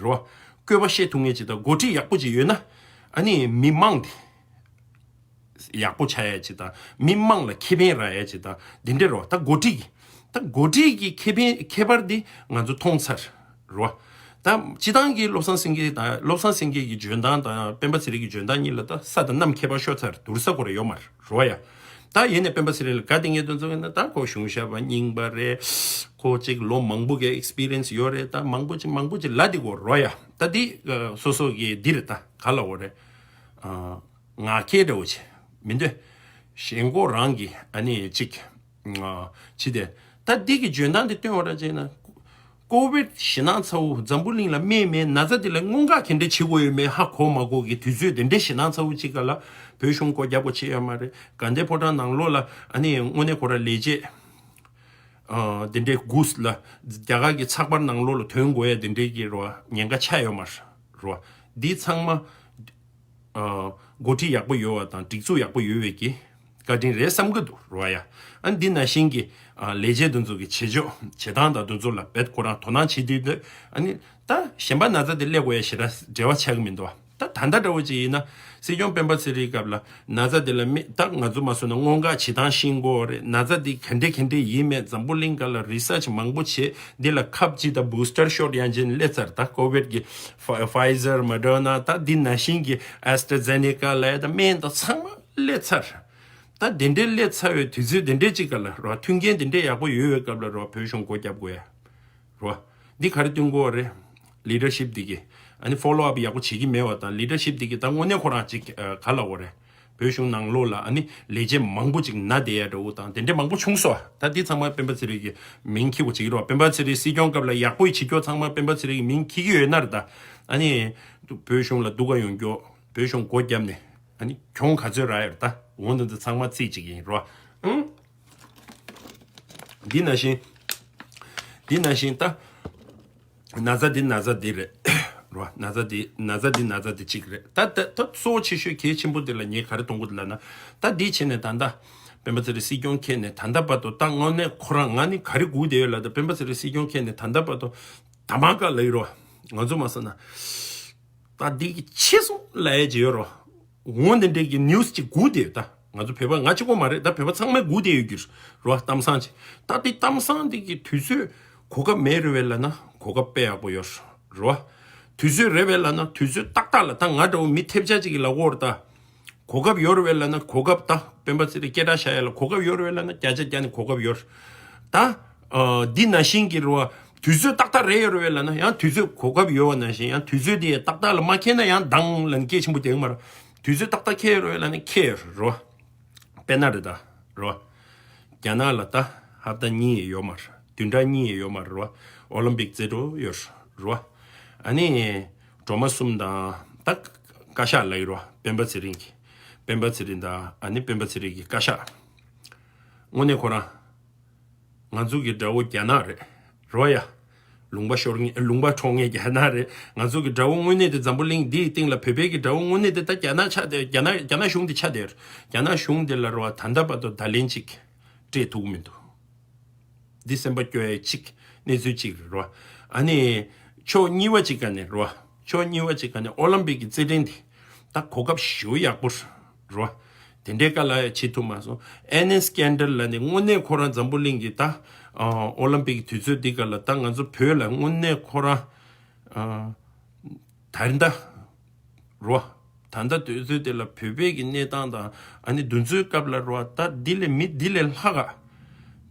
རོ། བཀོད་པ་བཤད་ཐུབ་མཁན་ཅིག་དང་འགོ་ཁྲིད་ཡག་པོ་ཅིག་ཡོད་ན། ཨ་ནི་མི་མང་དེ། ཡག་པོ་ཆགས་ཡ་ཅིག་དང་མི་མང་ལ་ཁེ་ཕན་རག་ཡ་ཅིག་དང་འདི་འདྲ་རོ། ད་འགོ་ཁྲིད་ཀྱི། ད་འགོ་ཁྲིད་ཀྱི་ཁེ་ཕན་ཁྱད་པར་འདི་ང་ཚོ་མཐོང་ཚར། རོ། ད་སྤྱི་བཏང་གི་བློ་བཟང་སེང་གེ་དང་བློ་བཟང་སེང་གེ་གི་འཇོན་ཐང་དང་སྤེན་པ་ཚེ་རིང་གི་འཇོན་ཐང་གཉིས་ལ་ད་ས་དང་གནམ་ཁྱད་པར་ཤོར་ཚར། བསྡུར་ས་ཁོ་ར་ཡོད་མ་རེད་རོ་ཡ། ད་ཡིན་ནས་སྤེན་པ་ཚེ་རིང་ལ་དགའ་བདེ་ངེས་དོན་ཚོགས་ཡིན་ན་ད་ཁོ་གཞུང་ཞབས་པ་རྙིང་པ་རེད། ཁོ་གཅིག་ལོ་མང་པོ་གི་ཨེག་སི་པི་རི་ཡན་སི་ཡོད་རེད། ད་མང་པོ་ཅིག་མང་པོ་ཅིག་ལབ་བསྡད་ཀྱི་ཡོད་རོ་ཡ། ད་འདི་སོ་སོ་གི་འདི་རེད། ད་ག་ལབ་དགོས་རེད། ཨ། ངག་འཁྱལ་འདྲ་བོ་བྱས་མི་འདོད། ཞེན་ཁོག་རང་གི་ཨ་ནི་གཅིག་ཨ། བྱས་ཏེ། ད་འདི་གི་འཇོན་ཐང་འདི་སྟོན་པ་ར་བྱས་ན། ཀོ་ཝིད་ཞེད་སྣང་ཚ་བོ་འཛམ་བུ་གླིང་ལ་སྨན་མེད། ན་ཚ་འདི་ལ་སྔོན་འགོག་ག་འདྲ་བྱེད་དགོས་ཡོད་མེད་ཧ་གོ་མ་གོ་གི་དུས་ཚོད་དེ་འདྲའི་ཞེད་སྣང་ཚ་བོ་གཅིག་ག་ལ་བོད་གཞུང་སྒོ་རྒྱག་པོ་བྱས་ཡོད་མ་རེད། དགའ་ལྡན་ཕོ་བྲང་ནང་ལོགས་ལ་ཨ་ནི་དངོས་གནས་ཁོ་ར་ལས་བྱེད། ཨ། དེ་འདྲའི་སྒུག་ལ་རྒྱ་གར་གྱི་ཚགས་པར་ནང་ལོགས་ལ་ཐོན་དགོས་ཡ་དེ་འདྲའི་གི་རོ་ཉེན་ཁ་ཆགས་ཡོད་མ་རེད་རོ། འདི་ཚང་མ། ཨ། འགོ་ཁྲིད་ཡག་པོ་ཡོད་པ་དང་སྒྲིག་འཛུགས་ཡག་པོ་ཡོད་པའི་གི་བཀའ་དྲིན་རེད་བསམ་གི་འདུག་རོ་ཡ། ཨ་འདི་ནང་བཞིན་གྱི་ཨ་ལས་བྱེད་དེ་ཚོ་གི་བྱེད་ཕྱོགས་བྱེད་སྟངས་དང་དེ་ཚོ་ལ་རྦད་ཁོ་རང་དོ་སྣང་བྱེད་དུས་དེ་ཨ་ནི་ད་གཞན་པ་ན་ཚ་དེ་སླེབས་དགོས་ཡ་ཞེ་དྲག་འབྲེལ་བ་ཆགས་ཀྱི་མི་འདུག་བ། ད་ད་ལྟ་འདྲ་བོ་ཅིག་ཡིན་ན་སྲིད་སྐྱོང་སྤེན་པ་ཚེ་རིང་སྐབས་ལ་ན་ཚ་དེ་ལ་མི་ད་ང་ཚོ་མ་སོང་ན་སྔོན་འགོག་བྱེད་སྟངས་ཤེས་དགོས་རེད། ན་ཚ་དེ་ག་འདྲས་ག་འདྲས་ཡིན་མེད་འཛམ་བུ་གླིང་སྒང་ལ་རི་སར་ཆི་མང་པོ་བྱས། འདི་ལ་ཁབ་ཅིག་དང་བུ་སི་ཊར་ཤོཊ་ཡང་ཅིན་སླེབས་ཚར། ད་ཀོ་བིཌ་གི་ཕ་ཕའི་ཛར་མོ་ཌར་ན་ད་འདི་ནང་བཞིན་གྱི་ཨེ་སི་ཊྲ་ཛེ་ནེ་ཀ་ལབ་ཡ་ད་སྨན་དང་ཚང་མ་སླེབས་ཚར། ད་དེ་འདྲས་སླེབས་ཚར་བའི་དུས་ཚོད་དེ་འདྲས་ཅིག་སྒང་ལ་རོ། མཐུན་རྐྱེན་དེ་འདྲས་ཡག་པོ་ཡོད་པའི་སྐབས་ལ་རོ། བོད་གཞུང་སྒོ་བརྒྱབ་དགོས་ཡ། རོ། འདི་ག་རེ་སྟོན་གྱི་ཡོད་རེད། ལི་ཌར་ཤིབ་འདི་གིས་ཨ་ནི་ཕོ་ལོ་ཨབ་ཡག་པོ་བྱེད་ཀྱི་མེད་པ་དང་། ལི་ཌར་ཤིབ་འདི་གིས་ད་དངོས་གནས་ཁོ་རང་ཅིག་ཨ་ག་ལབ་དགོས་རེད། བོད་གཞུང་ནང་ལོགས་ལ་ཨ་ནི་ལས་བྱེད་མང་པོ་ཅིག་ན་བསྡད་ཡ་འདྲ་བོ་དང་དེ་འདྲས་མང་པོ་བྱུང་སོང་། ད་འདི་ཚང་མ་སྤེན་པ་ཚེ་རིང་གི་མིང་འཁྱེར་དགོས་བྱེད་ཀྱི་རེད་པ། སྤེན་པ་ཚེ་རིང་སྲིད་སྐྱོང་སྐབས་ལ་ཡག་པོ་བྱེད་རྒྱུ་ཚང་མ་སྤེན་པ་ཚེ་རིང་གི་མིང་འཁྱེར་གྱི་ཡོད་ན་རེད། ད་ཨ་ནི་བོད་གཞུང་ལ་སྡུག་ག་ཡོང་རྒྱུ། བོད་གཞུང་སྒོ་བརྒྱབ་ནས་ཨ་ནི་གྱོང་ག་ཚོད་རག་ཡོད་རེད། ད་འོ་འདི་ཚོ་ཚང་མ་རྩིས་བྱེད་ཀྱི་ཡིན་རོ། ཨང་། འདི་ནང་བཞིན། འདི་ནང་བཞིན་ད། ན་ཚ་འདི་ན་ཚ་འདི་རེད། རོ། ན་ཚ་འདི་ན་ཚ་འདི་ན་ཚ་འདི་གཅིག་རེད། ད་ད་ད་གཙོ་བོ་ཆེ་ཤོས་གལ་ཆེན་པོ་འདི་ལ་ངས་ག་རེ་གཏོང་གི་འདུག་ལབ་ན། ད་འདི་བྱས་ནས་ད་ལྟ་སྤེན་པ་ཚེ་རིང་སྲིད་སྐྱོང་འཁྱེར་ནས་ད་ལྟ་བར་དུ་ད་དངོས་གནས་ཁོ་རང་ང་ནི་ག་རེ་སྒུག་བསྡད་ཡོད་ལབ། ད་སྤེན་པ་ཚེ་རིང་སྲིད་སྐྱོང་འཁྱེར་ནས་ད་ལྟ་བར་དུ་ད་མ་ཀ་ལ་ཡོད་རོ། ང་ཚོ་མ་སོང་ན། ད་འདི་གི་ཆེ་སོང་ལབ་ཡས་ཅིག་ཡོད་རོ། འོ་འདི་འདྲའི་གི་ནིའུ་སི་ཅིག་སྒུག་བསྡད་ཡོད། ད་ང་ཚོ་བོད་པ་ང་གཅིག་པོ་མ་རེད། ད་བོད་པ་ཚང་མས་སྒུག་བསྡད་ཡོད་ཀྱི་རེད་རོ། གཏམ་བཟང་ཅིག་ད་འདི་གཏམ་བཟང་འདི་གི་དུས་ཚོད་གོ་སྐབས་མེད་རེད་པས་ལབ་ན་གོ་སྐབས་དཔེ་ཡག་པོ་ཡོད་རོ། དུས་ཚོད་རེད་པས་ལབ་ན་དུས་ཚོད་ཏག་ཏག་ལ། ད་ང་འདྲ་བོ་མི་ཐེབས་ཆག་ཅིག་གི་ལབ་ཀྱི་ཡོད་རེད། ད་གོ་སྐབས་ཡོད་རེད་པས་ལབ་ན་གོ་སྐབས། ད་སྤེན་པ་ཚེ་རིང་སྐད་གྲགས་བཞག་ཡ་ལ་གོ་སྐབས་ཡོད་རེད་པས་ལབ་ན་བརྒྱ་ཆ་བརྒྱ་ནས་གོ་སྐབས་ཡོད་རེད། ད་ཨ་འདི་ནང་བཞིན་གྱི་རེད་པ། དུས་ཚོད་ཏག་ཏག་རེད་ཡོད་རེད་པས་ལབ་ན་ཡང་དུས་ཚོད་གོ་སྐབས་ཡོད་པ་ནང་བཞིན་ཡང་དུས་ཚོད་དེ་ཏག་ཏག་ལ་མ་འཁེལ་ན་ཡང་སྡང་ལབ་ནས་སྐད་ཆེན་པོ་རྒྱག་གི་མ་རེད། དུས་ཚོད་ཏག་ཏག་འཁེལ་ཡོད་རེད་པས་ལབ་ན་འཁེལ་ཡོད་རེད་རོ། དཔེར་ན་རེད་ད་རོ། རྒྱ་ནག་ལ་ད་ཧབ་ཏ་གཉིས་ཡོད་མ་རེད། བདུན་ཕྲག་གཉིས་ཡོད་མ་རེད་རོ། ཨོ་ལིམ་པིག་རྩེད་འགྲོ་ཡོད་རོ། ཨ་ནི་སྒྲོལ་མ་གསུམ་དང་ད་བཀའ་ཤག་ལབ་ཀྱི་རོ། སྤེན་པ་ཚེ་རིང་གི། སྤེན་པ་ཚེ་རིང་དང་ཨ་ནི་སྤེན་པ་ཚེ་རིང་གི་བཀའ་ཤག་དངོས་གནས་ཁོ་རང་ང་ཚོ་གི་དགྲ་བོ་རྒྱ་ནག་རེད་རོ་ཡ། ལུང་པ་ཤོར་མཁན། ལུང་པ་འཕྲོག་མཁན་རྒྱ་ནག་རེད། ང་ཚོ་གི་དགྲ་བོ་དངོས་གནས་དེ་འཛམ་བུ་གླིང་འདིའི་སྟེང་ལ་བོད་པའི་གི་དགྲ་བོ་དངོས་གནས་དེ་ད་རྒྱ་ནག་ཆགས་བསྡད། རྒྱ་ནག་རྒྱ་ནག་གཞུང་དེ་ཆགས་བསྡད། རྒྱ་ནག་གཞུང་དེ་ལ་རོ་ད་ལྟ་བར་དུ་བརྡ་ལན་གཅིག་སྤྲད་ཐུབ་ཀྱི་མི་འདུག་འདི་སེམས་པ་སྐྱོ་ཡ་གཅིག་གནས་ཚུལ་གཅིག་རེད་རོ། ཨ་ནི་ཕྱོགས་གཉིས་པ་གཅིག་ག་ནས་རོ། ཕྱོགས་གཉིས་པ་གཅིག་ག་ནས་ཨོ་ལིམ་པིག་གི་རྩེད་འགྲན་དེ་ད་གོ་སྐབས་ཞེ་པོ་ཡག་པོ་རེད་རོ། དེ་འདྲའི་སྐབས་ལ་བྱེད་ཐུབ་མ་སོང་། ཨེ་ནི་སི་ཀན་ཌལ་ལབ་ནས་དངོས་གནས་ཁོ་རང་འཛམ་བུ་གླིང་གི་ད་ཨོ་ལིམ་པིག་གི་དུས་ཚོད་འདི་སྐབས་ལ་ད་ང་ཚོ་བོད་ལ་དངོས་གནས་ཁོ་རང་ད་རིང་ད་རོ། ད་ལྟ་དུས་ཚོད་དེ་ལ་བོད་པའི་གི་གནས་སྟངས་དང་ཨ་ནི་འདུ་འཛོམས་སྐབས་ལ་རོ། ད་འདི་ལས་མི་འདི་ལས་ལྷག་ག་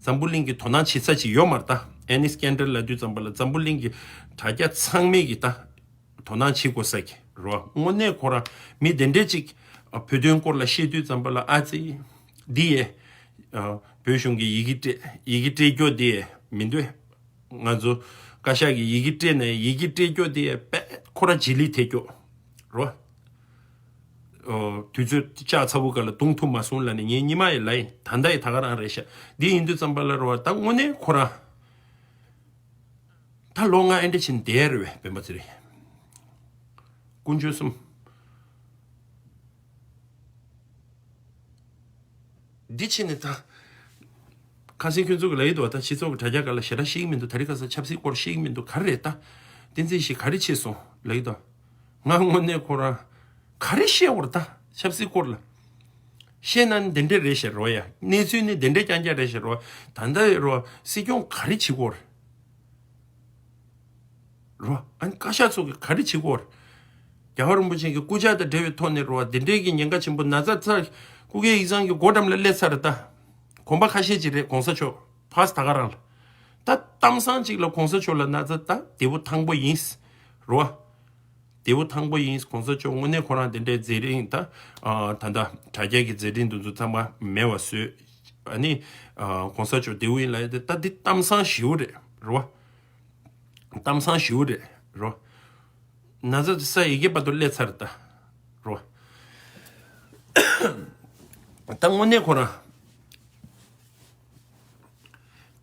འཛམ་བུ་གླིང་གི་དོ་སྣང་བྱེད་ས་ཅིག་ཡོད་མ་རེད། ད་ཨེ་ནི་སི་ཀན་ཌལ་ལབ་དུས་ཙམ་པ་ལ་འཛམ་བུ་གླིང་གི་དྲ་རྒྱ་ཚང་མས་གི་ད་དོ་སྣང་བྱེད་དགོས་ས་གི་རོ། དངོས་གནས་ཁོ་རང་མི་དེ་འདྲས་ཅིག་བོད་དོན་སྐོར་ལ་བཤད་དུས་ཙམ་པ་ལ་ཨ་ཙི། འདི་ཡས་བོད་གཞུང་གི་ཡི་གེ་སྤྲད་ཡི་གེ་སྤྲད་རྒྱུ་འདི་ཡས་མི་འདུག་ང་ཚོ་བཀའ་ཤག་གི་ཡི་གེ་སྤྲད་ནས་ཡི་གེ་སྤྲད་རྒྱུ་དེ་དཔེ་ཁོ་ར་རྗེས་ལུས་ཐེབས་རྒྱུ་རོ། ཨོ། དུས་ཚོད་ལྕགས་ཚ་པོ་སྒང་ལ་གཏོང་ཐུབ་མ་སོང་ལབ་ནས་ངས་སྔོན་མ་ཡི་ལབ་ཡིན། ད་ལྟ་ཡི་ད་ག་རང་རེད་ཤག་འདི་ཡིན་དུས་ཙམ་པ་ལ་རོ། ད་དངོས་གནས་ཁོ་རང་ད་ལོ་ལྔ་ཨེ་འདྲ་བྱས་ནས་བསྡད་རེད་པས། སྤེན་པ་ཚེ་རིང་། དཀོན་མཆོག་གསུམ། འདི་ཕྱིན་ནས་ད། ཁ་སང་ཁྱོད་ཚོ་གི་ལབ་ཡི་འདུག་ད་སྤྱི་ཚོགས་ཀྱི་དྲ་རྒྱ་སྒང་ལ་ཞེ་དྲག་ཤེས་ཀྱི་མི་འདུག་ད་རེས་ཁ་སང་ཆབ་སྲིད་སྐོར་ཤེས་ཀྱི་མི་འདུག་ག་རེ་རེད་ད། བསྟན་འཛིན་ཞིག་ག་རེ་བྱས་སོང་ལབ་ཡི་འདུག་ང་དངོས་གནས་ཁོ་རང་ག་རེ་བཤད་དགོས་རེད་ད། ཆབ་སྲིད་སྐོར་ལ་བཤད་ན་འདི་འདྲ་རེད་ཟེར་རོ་ཡ། གནས་ཚུལ་ནི་འདི་འདྲ་རྐྱང་རྐྱང་རེད་ཟེར་རོ། ད་ལྟ་ཡོད་རོ། སྲིད་སྐྱོང་ག་རེ་བྱེད་དགོས་རེད། རོ། ཨ་ནི་བཀའ་ཤག་ཚོ་གིས་ག་རེ་བྱེད་དགོས་རེད། རྒྱལ་བ་རིན་པོ་ཆེ་གི་སྐུ་ཕྱྭ་དང་འབྲེལ་བའི་ཐོག་ནས་རོ། འདི་འདྲའི་གི་ཉེན་ཁ་ཆེན་པོ་ན་ཚ་ཚ་སྐུ་སྒེར་ཡིག་ཚང་གི་སྒོ་འགྲམ་ལ་སླེབས་ཚར་རེད་ད། གོམ་པ་ཁ་ཤས་ཅིག་རེད་གོང་ས་མཆོག་ཕར་ད་ག་རང་ལ། ད་གཏམ་བཟང་ཅིག་ལ་གོང་ས་མཆོག་ལ་ན་ཚ་ད་བདེ་པོ་ཐང་པོ་ཡིན། རོ། བདེ་པོ་ཐང་པོ་ཡིན། གོང་ས་མཆོག་དངོས་གནས་ཁོ་རང་དེ་འདྲའི་མཛད་རིམ་ད། ཨ། ད་ལྟ་དྲ་རྒྱ་གི་མཛད་རིམ་འདི་ཚོ་ཚང་མ་མེད་པ་བཟོས། ཨ་ནི། ཨ། གོང་ས་མཆོག་བདེ་པོ་ཡིན་ལབ་ཡ་དེ་ད་འདི་གཏམ་བཟང་ཞེ་པོ་རེད་རོ། གཏམ་བཟང་ཞེ་པོ་རེད་རོ། ན་ཚ་དེ་ས་ཡི་གེ་བར་དུ་སླེབས་ཚར་ད་རོ། ད་དངོས་གནས་ཁོ་རང་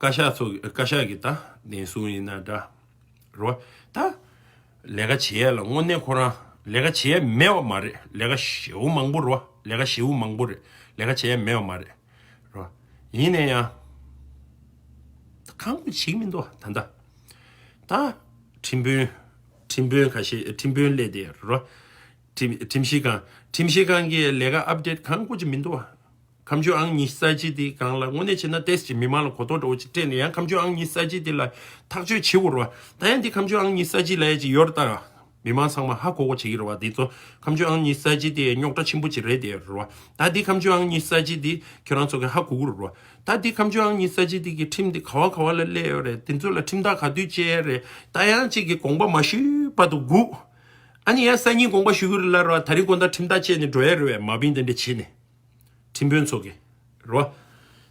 བཀའ་ཤག་ཚོ་བཀའ་ཤག་གི་ད་བདེན་སྲུང་ཡིན་ན་འདྲ་རོ། ད་ལས་ཀ་བྱེད་ཡ་ལ་དངོས་གནས་ཁོ་རང་ལས་ཀ་བྱེད་ཡ་མེད་པ་མ་རེད། ལས་ཀ་ཞེ་པོ་མང་པོ་རོ། ལས་ཀ་ཞེ་པོ་མང་པོ་རེད། ལས་ཀ་བྱེད་ཡ་མེད་པ་མ་རེད་རོ། ཡིན་ན་ཡང་ད་ཁག་པོ་བྱེད་ཀྱི་མི་འདུག་ད་ལྟ་ད་ཁྲིམས་དཔོན་ཁྲིམས་དཔོན་ཁ་ཤས་ཁྲིམས་དཔོན་སླེབས་བསྡད་རོ། ཁྲིམས་ཁྲིམས་ཞིབ་ཁང་། ཁྲིམས་ཞིབ་ཁང་གི་ལས་ཀ་ཨབ་ཌེཊ་གང་དགོས་ཀྱི་མི་འདུག་བ། ཁ་མཆུ་ཨང་ཉི་ཤུ་རྩ་གཅིག་དེ་སྒང་ལ་དངོས་གནས་བྱས་ན་ཏོག་ཙམ་མི་མང་ལ་གོ་རྟོགས་འདྲ་བོ་ཅིག་སྤྲད་ནས་ཡང་ཁ་མཆུ་ཨང་ཉི་ཤུ་རྩ་གཅིག་དེ་ལ་ཐག་གཅོད་བྱེད་དགོས་རེད་བ། ད་ཡང་དེ་ཁ་མཆུ་ཨང་ཉི་ཤུ་རྩ་གཅིག་ལབ་ཡ་ཅིག་ཡོད་རེད་ད། མི་མང་ཚང་མ་ཧ་གོ་གོ་བྱེད་ཀྱི་རེད་བ། དེ་ཚོ་ཁ་མཆུ་ཨང་ཉི་ཤུ་རྩ་གཅིག་དེ་རྙོག་དྲ་ཆེན་པོ་ཅིག་རེད་དེ་རེད་བ། ད་དེ་ཁ་མཆུ་ཨང་ཉི་ཤུ་རྩ་གཅིག་དེ་ཁྱོད་རང་ཚོ་གི་ཧ་གོ་གི་རེད་བ། ད་དེ་ཁ་མཆུ་ཨང་ཉི་ཤུ་རྩ་གཅིག་དེ་གི་ཁྲིམས་དེ་ག་བ་ག་བ་ལ་སླེབས་ཡོད་རེད། དེ་ཚོ་ལ་ཁྲིམས་ཐག་ག་དུས་བཅད་ཡ་རེད། ད་ཡང་གཅིག་གི་དགོངས་པ་མ་ཞུས་བར་དུ་སྒུག་ཨ་ནི་ཡང་སང་ཉིན་དགོངས་པ་ཞུ་གི་རེད་ལབ་རེད་བ། ད་རིང་དགོང་དག་ཁྲིམས་ཐག་བཅད་ནས་འགྲོ་ཡ་རེད་བས། མ་བིན་དེ་འདྲ་བྱས་ནས། ཁྲིམས་དཔོན་ཚོ་གི་རོ།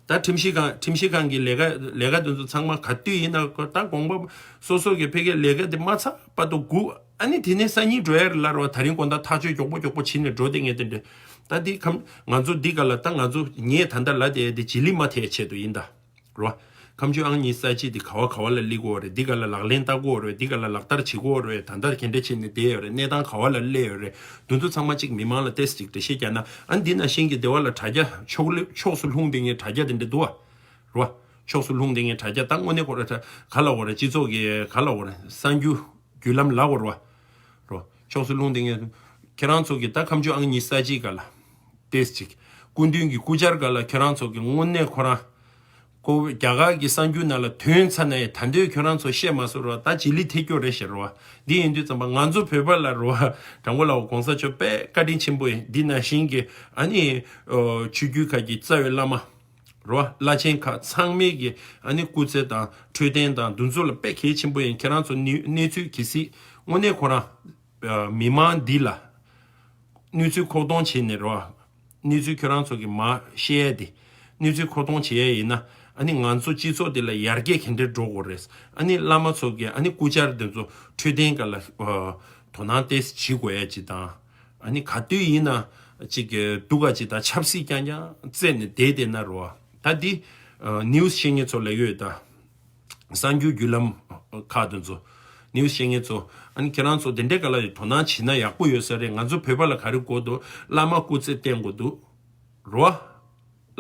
ད་ཁྲིམས་ཞིབ་ཁང་ཁྲིམས་ཞིབ་ཁང་གི་ལས་ཀ་ལས་ཀ་དེ་ཚོ་ཚང་མ་ག་དུས་ཡིན་ན་ད་དགོངས་པ་སོ་སོ་གི་ཕ་གིའི་ལས་ཀ་དེ་མ་ཚར་བར་དུ་སྒུག་ཨ་ནི་དེ་ནས་སང་ཉིན་འགྲོ་ཡ་རེད་ལབ་རོ། ད་རིང་དགོང་དག་ཐག་གཅོད་མགྱོགས་པོ་མགྱོགས་པོ་བྱས་ནས་འགྲོ་དེ་ངས་དེ་འདྲ། ད་འདི་ཁམ་ང་ཚོ་འདི་ག་ལ་ད་ང་ཚོ་ངས་ད་ལྟ་ལབ་བསྡད་དེ་བྱི་ལི་མ་ཐེག་ཆེད་དུ་ཡིན་ད། རོ། ཁ་མཆུ་ཨང་གཉིས་ས་གཅིག་འདི་ག་བ་ག་བ་ལ་སླེབས་ཀྱི་ཡོད་རེད། འདི་ག་ལ་ལག་ལེན་བསྟར་གྱི་ཡོད་རེད། འདི་ག་ལ་ལག་བསྟར་བྱེད་ཀྱི་ཡོད་རེད། ད་ལྟ་ག་འདྲ་བྱས་ནས་བསྡད་ཡོད་རེད། གནས་སྟངས་ག་བ་ལ་སླེབས་ཡོད་རེད། འདི་ཚོ་ཚང་མ་གཅིག་མི་མང་ལ་ཏོག་ཙམ་ཅིག་འགྲེལ་བཤད་རྒྱག་ན། ཨ་འདི་ནང་བཞིན་གྱི་སྡེ་བ་ལ་དྲ་རྒྱ་ཕྱོགས་ལ་ཕྱོགས་སུ་ལྷུང་བསྡད་མཁན་དྲ་རྒྱ་དེ་འདྲ་འདུག་བ། རེད་བ། ཕྱོགས་སུ་ལྷུང་བསྡད་མཁན་དྲ་རྒྱ་ད་དངོས་གནས་ཁོ་ར་ག་ལ་འོ་རེད། སྤྱི་ཚོགས་ཀྱི་ག་ལ་འོ་རེད། གསར་འགྱུར་བརྒྱུད་ལམ་ལ་འོ་རེད་བ། རོ། ཕྱོགས་སུ་ལྷུང་བསྡད་མཁན་ཁྱེད་རང་ཚོ་གི་ད་ཁ་མཆུ་ཨང་གཉིས་ས་གཅིག་ག་ལ། ཏེས་ཅིག་སྐུ་མདུན་གྱི་སྐུ་བཅར་ག་ལ་ཁྱེད་རང་ཚོ་གི་དངོས་གནས་ཁོ་རང་། ཁོ་རྒྱ་གར་གྱི་གསར་འགྱུར་ནང་ལ་ཐོན་ཚར་ནའི་ད་འདོད་ཁྱོད་རང་ཚོ་བཤད་མ་སོང་རོ། ད་བྱི་ལི་ཐེ་སྐྱོ་རེད་ཤག་རོ། འདི་ཡིན་དུས་ཙམ་པ་ང་ཚོ་བོད་པ་ལ་རོ། དྲང་པོ་ལ་གོང་ས་མཆོག་དཔེ་བཀའ་དྲིན་ཆེན་པོ་ཡིན། འདི་ནང་བཞིན་གྱི་ཨ་ནི། ཆོས་བརྒྱུད་ཁག་གི་རྩ་བའི་བླ་མ། རོ། བླ་ཆེན་ཁག་ཚང་མས་ཀྱི་ཨ་ནི་སྐུ་ཚེ་དང་འཕྲོད་བསྟེན་དང་འདུ་འཛོམས་ལ་དཔེ་གལ་ཆེན་པོ་ཡིན། ཁྱེད་རང་ཚོ་གནས་གནས་ཚུལ་གལ་སྲིད་དངོས་གནས་ཁོ་རང་། མི་མང་འདི་ལ། གནས་ཚུལ་ཁོག་སྟོང་བྱས་ནས་རོ། གནས་ཚུལ་ཁྱོད་རང་ཚོ་གི་མ་བཤད་ཡ་དེ། གནས་ཚུལ་ཁོག་སྟོང་བྱེད་ཡ་ཡིན་ན། ཨ་ནི་ང་ཚོ་སྤྱི་ཚོགས་འདི་ལ་ཡར་རྒྱས་ག་འདྲས་འགྲོ་དགོས་རེད། ཨ་ནི་བླ་མ་ཚོ་གི་ཨ་ནི་སྐུ་བཅར་དེ་ཚོ་འཕྲོད་བསྟེན་སྒང་ལ། དོ་སྣང་ཏོག་ཙམ་བྱེད་དགོས་ཡ་ཅིག་དང་། ཨ་ནི་ག་དུས་ཡིན་ན་ཅིག་གི་སྡུག་ག་ཅིག་དང་ཆབ་སྲིད་རྐྱང་རྐྱང་རྩད་ནས་བསྡད་བསྡད་ན་རོ། ད་འདི་ནིའུ་སི་བཤད་མཁན་ཚོ་ལ་ཡོད་ད། གསར་འགྱུར་བརྒྱུད་ལམ་ཁག་དེ་ཚོ། ནིའུ་སི་བཤད་མཁན་ཚོ། ཨ་ནི་ཁྱེད་རང་ཚོ་དེ་འདྲའི་སྒང་ལ་དོ་སྣང་བྱེད་ན་ཡག་པོ་ཡོད་ས་རེད། ང་ཚོ་བོད་པ་ལ་ག་རེ་དགོས་འདུག་བླ་མ་སྐུ་ཚེ་བརྟན་དགོས་འདུག་རོ།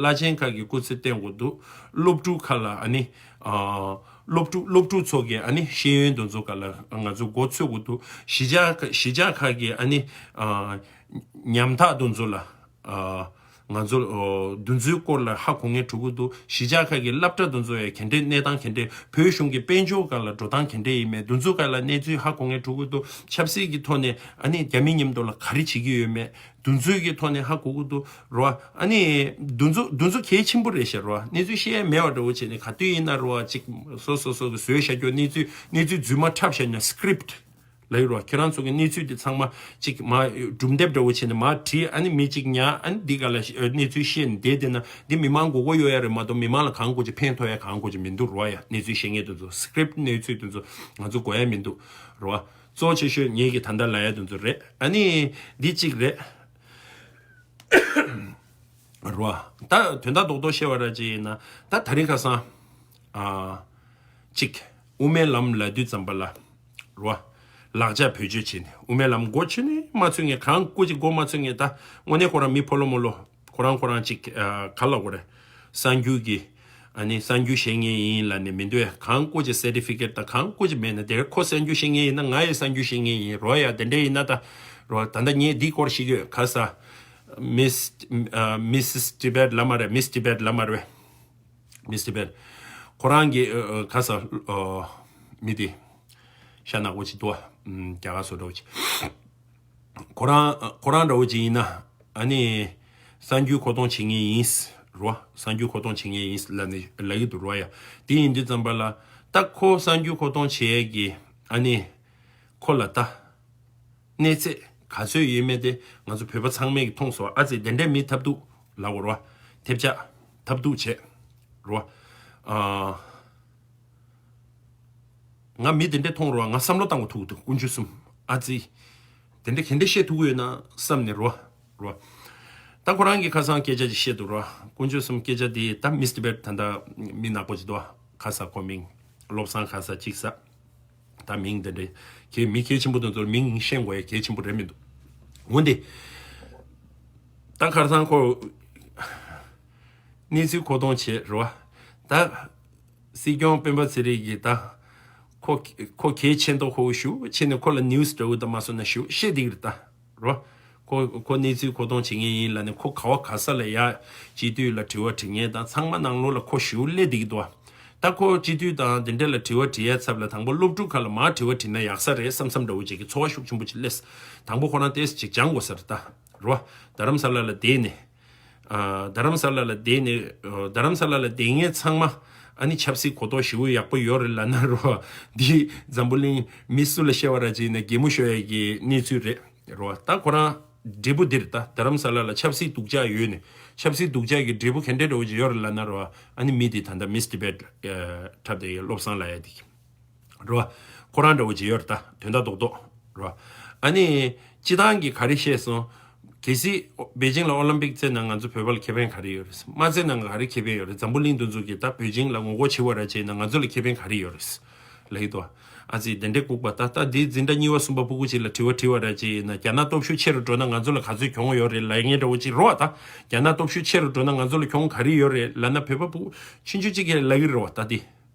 བླ་ཆེན་ཁག་གི་སྐུ་ཚེ་བརྟན་དགོས་འདུག་སློབ་ཕྲུག་ཁག་ལ་ཨ་ནི། ཨ། སློབ་ཕྲུག་སློབ་ཕྲུག་ཚོ་གི་ཨ་ནི་ཤེས་ཡོན་དེ་ཚོ་སྒང་ལ་ང་ཚོ་མགོ་ཚོད་དགོས་འདུག་གཞིས་ཆགས་ཁག་གཞིས་ཆགས་ཁག་གི་ཨ་ནི། ཨ། ཉམ་ཐག་དེ་ཚོ་ལ། ཨ། ང་ཚོ་འདི་ཚོའི་སྐོར་ལ་ཧ་གོ་མཁན་འགྲོ་གི་འདུག་གཞིས་ཆགས་ཁག་གི་སློབ་གྲྭ་དེ་ཚོ་ཡང་ག་འདྲའི་གནས་སྟངས་ག་འདྲའི། བོད་གཞུང་གི་དཔལ་འབྱོར་སྒང་ལ་འགྲོ་སྟངས་ག་འདྲ་ཡིན་མེད། འདི་ཚོ་སྒང་ལ་གནས་ཚུལ་ཧ་གོ་མཁན་འགྲོ་གི་འདུག་ཆབ་སྲིད་ཀྱི་ཐོག་ནས་ཨ་ནི་རྒྱ་མི་མཉམ་དུ་ལ་ག་རེ་བྱེད་ཀྱི་ཡོད་མེད། འདི་ཚོའི་གི་ཐོག་ནས་ཧ་གོ་གི་འདུག་རོ། ཨ་ནི་འདི་ཚོ་འདི་ཚོ་གལ་ཆེན་པོ་རེད་ཤག་རོ། གནས་ཚུལ་བཤད་ཡ་མེད་པ་འདྲ་བོ་བྱས་ནས་ག་དུས་ཡིན་ན་རོ། ཅིག་སོ་སོ་སོ་གི་བཟོས་བཞག་རྒྱུ་གནས་ཚུལ་གནས་ཚུལ་རྫུན་མ་འཁྲབ་བཞག་ན་སི་ཀི་རིབ་ཊི་ལབ་ཡོད་རོ། ཁྱེད་རང་ཚོ་གི་གནས་ཚུལ་འདི་ཚང་མ་ཅིག་མ་སྒྲུང་དེབ་འདྲ་བོ་བྱས་ནས་མ་བྲིས། ཨ་ནི་མི་གཅིག་ཉར། ཨ་ནི་འདི་ག་ལ་གནས་ཚུལ་བཤད་ནས་བསྡད་བསྡད་ན་འདི་མི་མང་མགོ་སྐོར་གཡོག་ཡ་རེད་མ་གཏོགས་མི་མང་ལ་གང་དགོས་ཀྱི་ཕན་ཐོགས་ཡ་གང་དགོས་ཀྱི་མི་འདུག་རོ། ཡ་གནས་ཚུལ་བཤད་མཁན་དེ་ཚོ་སི་ཀི་རིབ་ཊི་གནས་ཚུལ་དེ་ཚོ་ང་ཚོ་དགོས་ཡ་མི་འདུག་རོ། གཙོ་ཆེ་ཤོས་ངེད་ཀྱི་ད་ལྟ་ལབ་ཡ་དེ་ཚོ་རེད། ཨ་ནི་འདི་གཅིག་རེད། རོ། ད་དོན་དག་རྡོག་རྡོག་བཤད་པ་ར་ཅིག་ཡིན་ན། ད་ད་རིང་ཁ་སང་། ཨ། གཅིག་དབུ་མའི་ལམ་ལབ་དུས་ཙམ་པ་ལ། རོ། ལག་ཆ་བེད་སྤྱོད་བྱས་ནས་དབུ་མའི་ལམ་མགོ་ཆུ་ནས་མ་ཚུད་མཁན། གང་དགོས་ཀྱི་མགོ་མ་ཚུད་མཁན། ད་དངོས་གནས་ཁོ་རང་མི་ཕོ་ལོ་མོ་ལོ། ཁོ་རང་ཁོ་རང་གཅིག་ཨ། ག་ལབ་དགོས་རེད། གསར་འགྱུར་གྱི། ཨ་ནི་གསར་འགྱུར་བཤད་མཁན་ཡིན་ལབ་ནས་མི་འདུག་ཡ། གང་དགོས་ཀྱི་སར་ཊི་ཕི་ཀེཊ་དང་གང་དགོས་ཀྱི་མེད་ན་དེ། ཁོ་གསར་འགྱུར་བཤད་མཁན་ཡིན་ན་ང་ཡི་གསར་འགྱུར་བཤད་མཁན་ཡིན་རོ། ཡ་དེ་འདྲ་ཡིན་ན་ད། རོ། ད་ལྟ་ངས་འདི་སྐོར་ཞིག་ཡོད། ག་ས། མིས། ཨ། མིས་སི་ཊི་བེཊ་ལབ་མ་རེད། མིས་ཊི་བེཊ་ལབ་མ་རེད། མིས་ཊི་བེཊ། ཁོ་རང་གི་ཨ། ཨ། ག་ས། ཨ། མི་དེ་ཤ་ནག་པོ་ཅིག་འདུག་བ། ཨམ། རྒྱ་གར་བཟོ་འདྲ་བོ་ཅིག་ཁོ་རང་ཁོ་རང་འདྲ་བོ་ཅིག་ཡིན་ན། ཨ་ནི་གསར་འགྱུར་མཁོ་གཏོང་བྱེད་མཁན་ཡིན་རོ། གསར་འགྱུར་མཁོ་གཏོང་བྱེད་མཁན་ཡིན་ལབ་ནས་ལབ་ཀྱི་འདུག་རོ། ཡ་དེ་ཡིན་དུས་ཙམ་པ་ལ། ད་ཁོ་གསར་འགྱུར་མཁོ་གཏོང་བྱེད་ཡས་ཀྱི་ཨ་ནི་ཁོ་ལ་ད་གནས་ཚད་ག་ཚོད་ཡོད་མེད་དེ་ང་ཚོ་བོད་པ་ཚང་མས་ཀྱི་མཐོང་སོང་། ཨ་ཙི་དེ་འདྲའི་མི་ཐབས་སྡུག་ལབ་དགོས་རོ། ཐེབས་ཆག་ཐབས་སྡུག་བྱས་རོ། ཨ། ང་མི་དེ་འདྲས་མཐོང་རུང་ང་བསམ་བློ་བཏང་དགོས་ཐུག་འདུག་དཀོན་མཆོག་གསུམ། ཨ་ཙི། དེ་འདྲས་ག་འདྲས་བཤད་ཐུབ་ཀྱི་ཡོད་ན་བསམ་ནས་རོ། རོ། ད་ཁོ་རང་གིས་ཁ་སང་སྐད་ཆ་ཅིག་བཤད་འདུག་རོ། དཀོན་མཆོག་གསུམ། སྐད་ཆ་དེ་ད་མིས་ཊི་བེཊ་ད་ལྟ་མི་ནག་པོ་ཅིག་འདུག་ཁ་ས་ཁོ་མིང་། བློ་བཟང་ཁ་ས་ཅིག་ས། ད་མིང་དེ་འདྲས་གལ་མི་གལ་ཆེན་པོ་དེ་ཚོར་མིང་ཤེས་དགོས་ཡ་གལ་ཆེན་པོ་རེད་མི་འདུག་འོན་ཏེ། ད་ཁར་སང་ཁོ་གནས་ཚུལ་མཁོ་གཏོང་བྱེད་རོ། ད། སྲིད་སྐྱོང་སྤེན་པ་ཚེ་རིང་གིས་ད། ཁོ་ཁོ་གལ་ཆེ་མདོག་ཁོ་ཞུ་ཆེ་ནས་ཁོ་ལ་ནིའུ་སི་འདྲ་བོ་ད་མ་སོང་ན་ཞུ་བཤད་འདི་གི་རེད་ད། རོ། ཁོ་ཁོ་གནས་ཚུལ་མཁོ་གཏོང་བྱེད་མཁན་ཡིན་ལབ་ནས་ཁོ་ག་བ་ག་ས་ལ་ཡ་སྤྱི་འཐུས་ལ་དྲི་བ་དྲི་མཁན་དང་ཚང་མ་ནང་ལོགས་ལ་ཁོ་ཞེ་པོ་སླེབས་བསྡད་ཀྱི་འདུག་བ། ད་ཁོ་སྤྱི་འཐུས་དང་དེ་འདྲ་ལ་དྲི་བ་དྲི་ཡ་ཚབ་ལ་དང་པོ་སློབ་ཕྲུག་ཁག་ལ་མར་དྲི་བ་དྲིས་ན་ཡག་ས་རེད་བསམ་བསམ་འདྲ་བོ་ཅིག་གི་ཚོར་བ་ཤུགས་ཆེན་པོ་ཅིག་སླེབས། དང་པོ་ཁོ་རང་ཏོག་ཙམ་ཅིག་སྦྱང་དགོས་ས་རེད་ད། རོ། རྡ་རམ་ས་ལ་ལ་བསྡད་ནས། ཨ། རྡ་རམ་ས་ལ་ལ་བསྡད་ནས། ཨ། རྡ་རམ་ས་ལ་ལ་བསྡད་མཁན་ཚང་མ་ཨ་ནི་ཆབ་སྲིད་གོ་རྟོགས་ཞེ་པོ་ཡག་པོ་ཡོད་རེད་ལབ་ན་རོ། འདི་འཛམ་བུ་གླིང་མི་སུ་ལ་བཤད་པ་ར་ཅིག་ཡིན་ན་གད་མོ་ཤོར་ཡ་གི་གནས་ཚུལ་རེད། རོ། ད་ཁོ་རང་འབྲས་བུ་འདིར་ད་རྡ་རམ་ས་ལ་ལ་ཆབ་སྲིད་སྡུག་ཅག་ཡོད་ནས་ཆབ་སྲིད་སྡུག་ཅག་གི་འབྲས་བུ་ག་འདྲ་འདྲ་བོ་ཅིག་ཡོད་རེད་ལབ་ན་རོ། ཨ་ནི་མི་འདི་ད་ལྟ་མིས་ཏི་བེད་འཁྲབ་བསྡད་ཡོད་བློ་བཟང་ལབ་ཡ་འདི། རོ། ཁོ་རང་འདྲ་བོ་ཅིག་ཡོད་རེད་ད་དོན་དག་རྡོག་རྡོག་རོ། ཨ་ནི་སྤྱི་བཏང་གི་ག་རེ་བཤད་སོང་། གལ་སྲིད་པེ་ཅིང་ལ་ཨོ་ལིམ་པིག་རྩེ་ན་ང་ཚོ་བོད་པ་ལ་ཁེ་ཕན་ག་རེ་ཡོད་རེད། མ་རྩེ་ན་ག་རེ་ཁེ་ཕན་ཡོད་རེད། འཛམ་བུ་གླིང་འདི་ཚོ་གིས་ད་པེ་ཅིང་ལ་ངོ་རྒོལ་བྱེད་པ་ར་བྱས་ན་ང་ཚོ་ལ་ཁེ་ཕན་ག་རེ་ཡོད་རེད། ལབ་ཀྱི་འདུག་ཨ་ཙི་དེ་འདྲའི་ལྐུགས་པ་ད་ལྟ་འདི་འཛིན་གྲྭ་གཉིས་པ་གསུམ་པ་སྤུ་གུ་ཅིག་ལ་དྲི་བ་དྲིས་པ་ར་བྱས་ཡིན་ན་རྒྱ་ནག་སྟོབས་ཤུགས་ཆེ་རུ་འགྲོ་ན་ང་ཚོ་ལ་ག་ཚོད་གྱོང་ཡོད་རེད་ལབ་མཁན་འདྲ་བོ་ཅིག་རོ། ད་རྒྱ་ནག་སྟོབས་ཤུགས་ཆེ་རུ་འགྲོ་ན་ང་ཚོ་ལ་གྱོང་ག་རེ་ཡོད་རེད་ལབ་ན་བོད་པ་སྤུ་གུ་ཆུང་ཆུང་ཅིག་གིས་ལབ་ཀྱི་རེད་བ་ད་འདི།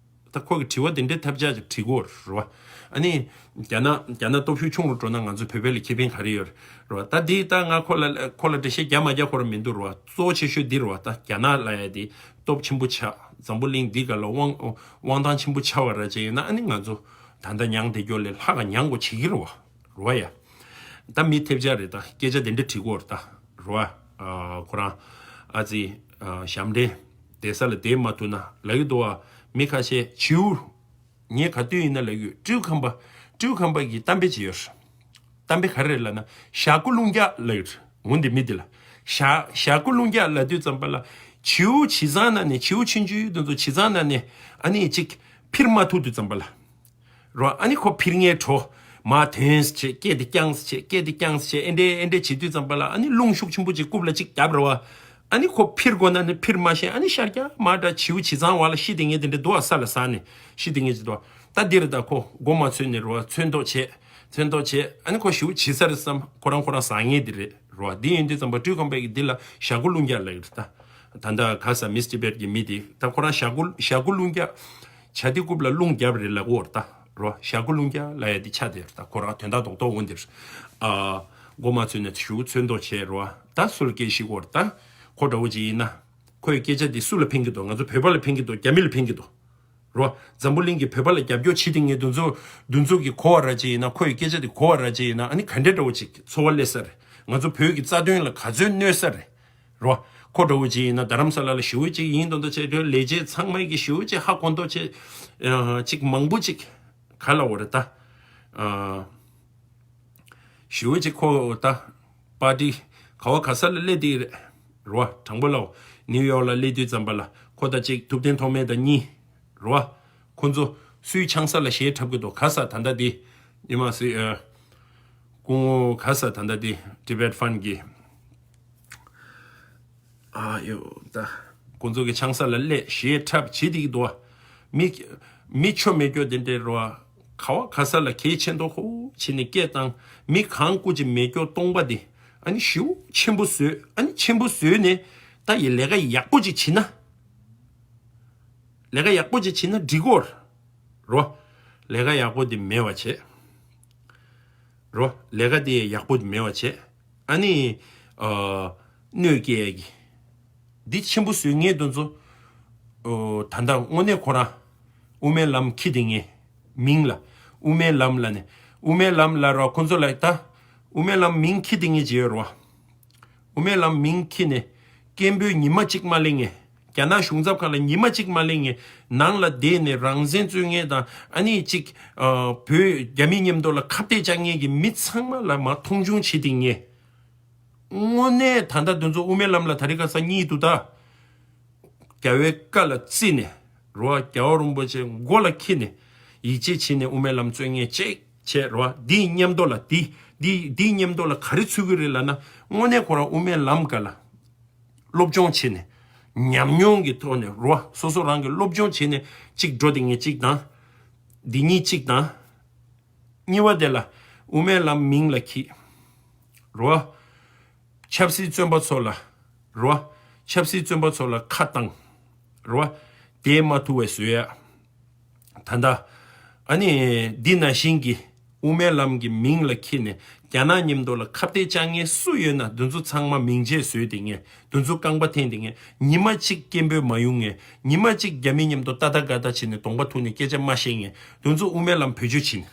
ད་ཁོ་གི་དྲི་བ་དེ་འདྲའི་ཐབས་ཆག་ཅིག་དྲི་དགོས་རེད་བ། ཨ་ནི། རྒྱ་ནག་རྒྱ་ནག་སྟོབས་ཤུགས་ཆུང་རུ་འགྲོ་ན་ང་ཚོ་བོད་པའི་ལ་ཁེ་ཕན་ག་རེ་ཡོད་རེད་བ། ད་འདི་ད་ང་ཁོ་ལ་ཁོ་ལ་འགྲེལ་བཤད་རྒྱག་མ་རྒྱག་ཁོ་རང་མི་འདུག་རེད་བ། གཙོ་བོ་ཆེ་ཤོས་འདི་རེད་བ། ད་རྒྱ་ནག་ལབ་ཡ་དེ་སྟོབས་ཆེན་པོ་ཆགས། འཛམ་བུ་གླིང་འདི་ག་ལ་དབང་དབང་ཐང་ཆེན་པོ་ཆགས་པ་ར་ཅིག་ཡིན་ན་ཨ་ནི་ང་ཚོ་ད་ལྟ་མྱངས་བསྡད་རྒྱུ་ལས་ལྷག་ག་མྱངས་དགོས་བྱེད་ཀྱི་རེད་བ། རེད་བ་ཡ། ད་མི་ཐེབས་ཆག་རེད་ད་སྐད་ཆ་དེ་འདྲ་དྲི་དགོས་རེད་ད། རེད་བ། ཨ། ཁོ་རང་ཨ་ཙི་ཨ་ཞབས་འདྲེན་བསྡད་ས་ལ་བསྡད་མ་ཐུབ་ན་ལབ་ཀྱི་འདུག་བ། མི་ཁ་ཤས་བྱིའུ། ངས་ག་དུས་ཡིན་ན་ལབ་ཀྱི་ཡོད། ཀྲིའུ་ཁམས་པ། ཀྲིའུ་ཁམས་པ་གིས་གཏམ་དཔེ་ཅིག་ཡོད་རེད། གཏམ་དཔེ་ག་རེ་རེད་ལབ་ན་ཞྭ་གུ་རླུང་རྒྱག་ལབ་ཀྱི་རེད། འོ་འདི་མི་འདི་ལ། ཞྭ་ཞྭ་གུ་རླུང་རྒྱག་ལབ་དུས་ཙམ་པ་ལ། བྱིའུ་བྱི་ཚང་ནང་ནས་བྱིའུ་ཆུང་ཆུང་དེ་ཚོ་བྱི་ཚང་ནང་ནས་ཨ་ནི་ཅིག་འཕུར་མ་ཐུབ་དུས་ཙམ་པ་ལ། རོ། ཨ་ནི་ཁོ་འཕུར་མཁན་བྲོ། མར་ཐོན་བྱས་སྐད་དེ་རྐྱང་བྱས་སྐད་དེ་རྐྱང་བྱས་ཨེ་འདྲས་ཨེ་འདྲས་བྱེད་དུས་ཙམ་པ་ལ་ཨ་ནི་རླུང་ཤུགས་ཆེན་པོ་ཅིག་རྐུབ་ལ་ཅིག་བརྒྱབ་རེད་བ། ཨ་ནི་ཁོ་འཕུར་དགོས་ན་ནི་འཕུར་མ་ཤེས། ཨ་ནི་ཤར་རྒྱག་མར་རྒྱག་བྱིའུ་བྱི་ཚང་བ་ལ་ཤི་དེ་ངས་དེ་འདྲས་འདུག་ཨ། ས་ལ་ཟག་ནས་ཤི་དེ་ངས་ཅི་འདུག་ཨ། ད་འདིར་ད་ཁོ་མགོ་མ་ཚོས་ནས་རེད་བ། ཚོས་མདོག་བྱས་ཚོས་མདོག་བྱས་ཨ་ནི་ཁོ་བྱིའུ་བྱི་ས་རེད་བསམ། ཁོ་རང་ཁོ་རང་ཟག་ངེས་དེ་རེད་རེད་བ། འདི་ཡིན་དུས་ཙམ་པ་ཀྲུའུ་ཁམས་པ་གིས་འདི་ལ་ཞྭ་གུ་རླུང་རྒྱག་ལབ་ཀྱི་རེད་ད། ད་ལྟ་ག་ས་མིས་ཏི་བེད་ཀྱི་མི་དེ་ད་ཁོ་རང་ཞྭ་གུ་ཞྭ་གུ་རླུང་རྒྱག་བྱ་དེ་རྐུབ་ལ་རླུང་བརྒྱབ་རེད་ལབ་ཀྱི་ཡོད་རེད་ད། རོ། ཞྭ་གུ་རླུང་རྒྱག་ལབ་ཡ་དེ་ཆ་དེ་རེད་ད། ཁོ་རང་དོན་དག་རྡོག་རྡོག་འོ་འདིར། ཨ། མགོ་མ་ཚོས་ནས་བྱིའུ་ཚོས་མདོག་བྱས་རོ། ད་སུ་ལ་སྐད་ཤེས་ཀྱི་ཡོད་རེད་ད། ཁོ་འདྲ་བོ་ཅིག་ཡིན་ན། ཁོའི་སྐད་ཆ་དེ་སུ་ལ་ཕན་གྱི་འདུག་ང་ཚོ་བོད་པ་ལ་ཕན་གྱི་འདུག་རྒྱ་མི་ལ་ཕན་གྱི་འདུག་རོ། འཛམ་བུ་གླིང་གི་བོད་པ་ལ་རྒྱབ་སྐྱོར་བྱེད་དེ་ངས་འདི་ཚོ་འདི་ཚོ་གི་གོ་བ་ར་ཅིག་ཡིན་ན། ཁོའི་སྐད་ཆ་དེ་གོ་བ་ར་ཅིག་ཡིན་ན་ཨ་ནི་ག་འདྲ་འདྲ་བོ་ཅིག་ཚོར་བ་སླེབས་ས་རེད། ང་ཚོ་བོད་ཀྱི་རྩ་དོན་ལ་ག་ཚོད་གནོད་ས་རེད། རོ། ཁོ་འདྲ་བོ་ཅིག་ཡིན་ན་རྡ་རམ་ས་ལ་ལ་ཞེ་པོ་ཅིག་ཡིན་མདོག་མདོག་བྱས། ལས་བྱེད་ཚང་མ་གི་ཞེ་པོ་ཅིག་ཧ་གོ་མདོག་བྱས། ཨ། ཅིག་མང་པོ་ཅིག་ག་ལ་འོ་རེད་ད། ཨ། ཞེ་པོ་ཅིག་ཁོ་ད་པར་ཏི་ག་བ་ག་ས་ལ་སླེབས་དེ་རེད། རོ། དྲང་པོ་ལ་ནིའུ་ཡོག་ལ་སླེབས་དུས་ཙམ་པ་ལ་ཁོ་ད་ཅིག་ཐུབ་བསྟན་ཐོགས་མེད་དང་གཉིས། རོ། ཁོ་ཚོ་སུའི་ཆང་ས་ལ་གཞས་འཁྲབ་གི་འདུག་ག་ས་ད་ལྟ་འདི་ཉི་མ་སི་ཨ། སྐུ་ངོ་ག་ས་ད་ལྟ་འདི་ཏི་བེད་ཕན་གི། ཨ་ཡོ་ད། ཁོ་ཚོ་གི་ཆང་ས་ལ་སླེབས་གཞས་འཁྲབ་བྱེད་དེ་གི་འདུག་བ། མི་མི་ཆོ་མེད་སྐྱོ་དེ་འདྲའི་རོ། ག་བ་ག་ས་ལ་གལ་ཆེ་མདོག་ཁོ་བྱེད་ནས་སྐད་བཏང་། མི་གང་སྐུ་ཅི་མེད་སྐྱོ་སྟོང་པ་དེ་ཨ་ནི་ཞེ་པོ་ཆེན་པོ་བཟོས། ཨ་ནི་ཆེན་པོ་བཟོས་ནས་ད་ཡི་ལས་ཀ་ཡག་པོ་ཅིག་བྱེད་ན། ལས་ཀ་ཡག་པོ་ཅིག་བྱེད་ན་འགྲིག་གོ། རོ། ལས་ཀ་ཡག་པོ་དེ་མེད་པ་བྱས། རོ། ལས་ཀ་དེ་ཡག་པོ་དེ་མེད་པ་བྱས། ཨ་ནི། ཨ། གནོད་སྐྱེལ་གི། འདི་ཆེན་པོ་བཟོས་ངེས་དོན་ཚོ། ཨོ། ད་ལྟ་དངོས་གནས་ཁོ་རང་དབུ་མའི་ལམ་འཁྱེར་དེ་ངེས། མིང་ལ་དབུ་མའི་ལམ་ལ་ནས་དབུ་མའི་ལམ་ལ་རོ། ཁོ་ཚོ་ལ་ད་དབུ་མའི་ལམ་མིང་འཁྱེར་དེ་ངེས་བྱས་ཡོད་རོ། དབུ་མའི་ལམ་མིང་འཁྱེར་ནས་སྐད་འབོད་ཉི་མ་གཅིག་མ་གླེང་ངེས། རྒྱ་ནག་གཞུང་ཚབ་ཁང་ལ་ཉི་མ་གཅིག་མ་གླེང་ངེས། ནང་ལ་བསྡད་ནས་རང་བཙན་རྩོད་མཁན་དང་ཨ་ནི་གཅིག་ཨ། བོད་རྒྱ་མི་མཉམ་དུ་ལ་ཁ་གཏད་བཅག་མཁན་གྱི་མི་ཚང་མ་ལ་མ་མཐོང་ཆུང་བྱེད་དེ་ངེས། དངོས་གནས་ད་ལྟ་དེ་ཚོ་དབུ་མའི་ལམ་ལ་ད་རེས་ཁ་སང་གཉིད་འདུག་ད། རྒྱལ་བའི་བཀའ་ལ་བརྩིས་ནས་རོ། རྒྱལ་བ་རིན་པོ་ཆེ་མགོ་ལ་འཁྱེར་ནས་ཡིད་ཆེས་བྱས་ནས་དབུ་མའི་ལམ་རྩོད་མཁན་གཅིག་བྱས་རོ། འདིའི་མཉམ་དུ་ལ་འདི་འདི་འདིའི་མཉམ་དུ་ལ་ག་རེ་ཚུད་ཀྱི་རེད་ལབ་ན། དངོས་གནས་ཁོ་རང་དབུ་མའི་ལམ་སྒང་ལ་སློབ་སྦྱོང་བྱས་ནས་ཉམས་མྱོང་གི་ཐོག་ནས་རོ། སོ་སོ་རང་གི་སློབ་སྦྱོང་བྱས་ནས་གཅིག་འགྲོ་དེ་ངེས་གཅིག་དང་། འདི་གཉིས་གཅིག་དང་། གཉིས་པ་དེ་ལ་དབུ་མའི་ལམ་མིང་ལ་འཁྱེར། རོ། ཆབ་སྲིད་བཙོན་པ་ཚོ་ལ། རོ། ཆབ་སྲིད་བཙོན་པ་ཚོ་ལ་ཁ་བཏང་། རོ། དེ་མ་ཐུབ་པའི་བཟོ་ཡ། ད་ལྟ། ཨ་ནི་འདི་ནང་བཞིན་གྱི་ དབུ་མའི་ལམ་གྱི་མིང་ལ་འཁྱེར་ནས་རྒྱ་ནག་མཉམ་དུ་ལ་ཁ་གཏད་བཅག་མཁན་སུ་ཡོད་ན་དེ་ཚོ་ཚང་མ་མིང་ཆད་བཟོས་ཏེ་ངས་དེ་ཚོ་རྐང་པ་འཐེན་ཏེ་ངས་ཉི་མ་གཅིག་སྐད་འབོད་མ་ཡོང་ངས་ཉི་མ་གཅིག་རྒྱ་མི་མཉམ་དུ་ཏ་ཏ་ག་ཏ་བྱས་ནས་གདོང་པ་ཐུག་ནས་སྐད་ཆ་མ་བཤད་མཁན་དེ་ཚོ་དབུ་མའི་ལམ་བེད་སྤྱོད་བྱེད་ནས།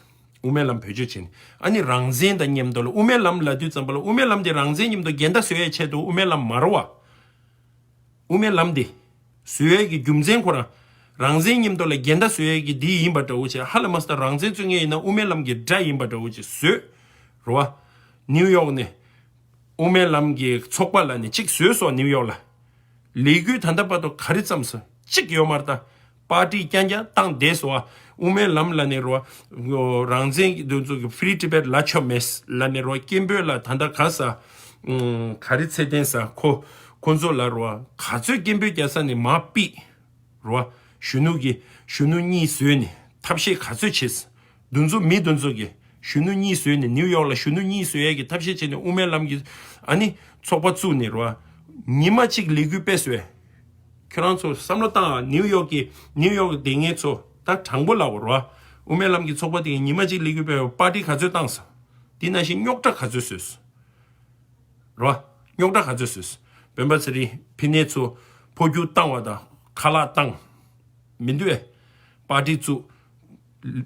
དབུ་མའི་ལམ་བེད་སྤྱོད་བྱེད་ནས། ཨ་ནི་རང་བཙན་དང་མཉམ་དུ་ལ་དབུ་མའི་ལམ་ལབ་དུས་ཙམ་པ་ལ་དབུ་མའི་ལམ་དེ་རང་བཙན་མཉམ་དུ་འགལ་ཟླ་བཟོ་ཡའི་ཆེད་དུ་དབུ་མའི་ལམ་མ་རེད་བ། དབུ་མའི་ལམ་འདི་བཟོ་ཡས་ཀྱི་རྒྱུ་མཚན་ཁོ་རང་རང་བཙན་མཉམ་དུ་ལ་འགལ་ཟླ་བཟོ་ཡས་ཀྱི་འདི་ཡིན་པ་འདྲ་བོ་བྱས། ཧ་ལས་མ་སྟ་རང་བཙན་རྩོད་མཁན་ཡིན་ན་དབུ་མའི་ལམ་གྱི་དགྲ་ཡིན་པ་འདྲ་བོ་བྱས་བཟོས། རེད་བ། ནིའུ་ཡོག་ནས་དབུ་མའི་ལམ་གྱི་ཚོགས་པ་ལ་ནི་གཅིག་བཟོས་སོང་། ནིའུ་ཡོག་ལ་ལས་འགུལ་ད་ལྟ་བར་དུ་ག་རེ་བརྩམས་སོང་། གཅིག་ཡོད་མ་རེད་ད། པར་ཊི་རྐྱང་རྐྱང་བཏང་བསྡད་སོང་བ། དབུ་མའི་ལམ་ལ་ནི་རེད་བ། རང་བཙན་གྱི་འདུ་ཚོགས་ཀྱི་Free Tibet ལབ་ཆོག་མེད་ལ་ནི་རེད་བ། སྐད་འབོད་ལ་ད་ལྟ་ག་ས་ག་རེ་ཚད་ལྡན་ས་ཁོ་ཁོ་ཚོ་ལ་རེད་བ། ག་ཚོད་སྐད་འབོད་རྒྱག་ས་ནས་མར་ཕུད། རེད་བ། གཞོན་ནུ་གི་གཞོན་ནུ་གཉིས་བཟོས་ནས་ཐབས་ཤེས་ག་ཚོད་བྱས། འདུ་ཚོགས་མི་འདུ་ཚོགས་ཀྱི་གཞོན་ནུ་གཉིས་བཟོས་ནས་ནིའུ་ཡོག་ལ་གཞོན་ནུ་གཉིས་བཟོས་ཡས་ཀྱི་ཐབས་ཤེས་བྱས་ནས་དབུ་མའི་ལམ་གྱི་ཨ་ནི་ཚོགས་པ་བཙུགས་ནས་རེད་བ། ཉི་མ་གཅིག་ལས་འགུལ་སྤེལ་བཟོས། ཁྱོད་རང་ཚོ་བསམ་བློ་བཏང་ཨ། ནིའུ་ཡོག་གི་ནིའུ་ཡོག་གི་སྡེ་ངེས་ཚོ་ད་དྲང་པོ་ལབ་དགོས་རེད་བ། དབུ་མའི་ལམ་གྱི་ཚོགས་པ་དེ་གིས་ཉི་མ་གཅིག་ལས་འགུལ་སྤེལ་བའི་པར་ཊི་ག་ཚོད་བཏང་སོང་། དེ་ནང་བཞིན་རྙོག་དྲ་ག་ཚོད་བཟོས་སོང་། རེད་བ། རྙོག་དྲ་ག་ཚོད་བཟོས་སོང་། སྤེན་པ་ཚེ་རིང་ཕི་ནས་ཚོ་འཕོ་འགྱུར་བཏང་བ་དང་ཁ་ལག་བཏང་། མི་འདུག་ཨེ། པར་ཊི་བཙུགས།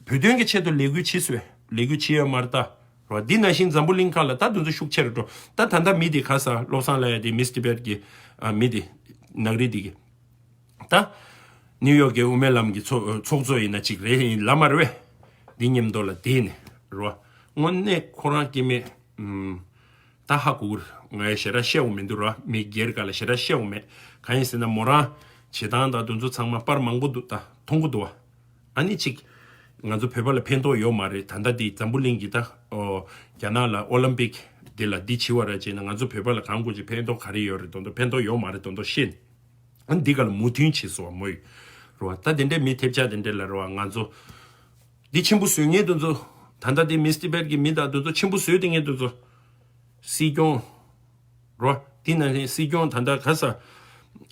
བོད་དོན་གྱི་ཆེད་དུ་ལས་འགུལ་བྱེད་སོང་། ལས་འགུལ་བྱེད་ཡོད་མ་རེད་ད། རེད་བ། འདི་ནང་བཞིན་འཛམ་བུ་གླིང་ཁག་ལ་ད་དུང་ཚོ་ཤུགས་ཆེ་རུ་འགྲོ། ད་ད་ལྟ་མི་དེ་ག་ས་བློ་བཟང་ལབ་ཡ་དེ་མིས་ཊི་བེཊ་གི་ཨ་མི་དེ་ནག་རིལ་དེ་གི་ད་ནིའུ་ཡོག་གི་དབུ་མའི་ལམ་གྱི་ཚོགས་ཚོགས་གཙོ་ཡིན་ན་གཅིག་རེད་ཡིན་ལབ་མ་རེད་བས། འདི་མཉམ་དུ་ལ་བསྡད་ནས་རེད་བ། དངོས་གནས་ཁོ་རང་སྐྱེ་མེད་ཨུམ། ད་ཧ་གོ་གི་རེད། ངས་ཞེ་དྲག་བཤད་འོང་མི་འདུག་ར། མི་སྒེར་ག་ལ་ཞེ་དྲག་བཤད་འོང་མེད། གང་ཡིན་ཟེར་ན་མོ་རང་བྱེད་སྟངས་དང་དེ་ཚོ་ཚང་མ་པར་མང་པོ་འདུག་ད་མཐོང་གི་འདུག་བ། ཨ་ནི་གཅིག་ང་ཚོ་བོད་པ་ལ་ཕན་ཐོགས་ཡོད་མ་རེད། ད་ལྟ་འདི་འཛམ་བུ་གླིང་གི་ད་ཨོ་རྒྱ་ནག་ལ་ཨོ་ལིམ་པིག་འདི་ལ་འདི་བྱེད་བ་ར་བྱས་ན་ང་ཚོ་བོད་པ་ལ་གང་དགོས་ཀྱི་ཕན་ཐོགས་ག་རེ་ཡོད་རེད། དོན་དུ་ཕན་ཐོགས་ཡོད་མ་རེད། དོན་དུ་ཤེས་ནས་ཨ་ནི་འདི་ག་ལ་མོས་མཐུན་བྱེད་སོང་བ་མོ་ཡིས་རེད་བ། ད་དེ་འདྲའི་མི་ཐེབས་ཆག་དེ་འདྲའི་ལ་རེད་བ། ང་ཚོ་འདི་ཆེན་པོ་བཟོས་ངེས་དོན་ཚོ་ད་ལྟ་འདི་མིས་ཊི་བེཊ་གི་མི་དང་དོན་ཚོ་ཆེན་པོ་བཟོས་དེ་ངེས་དོན་ཚོ། སྲིད་སྐྱོང་། རོ། དེ་ནང་བཞིན་སྲིད་སྐྱོང་ད་ལྟ་ག་ས།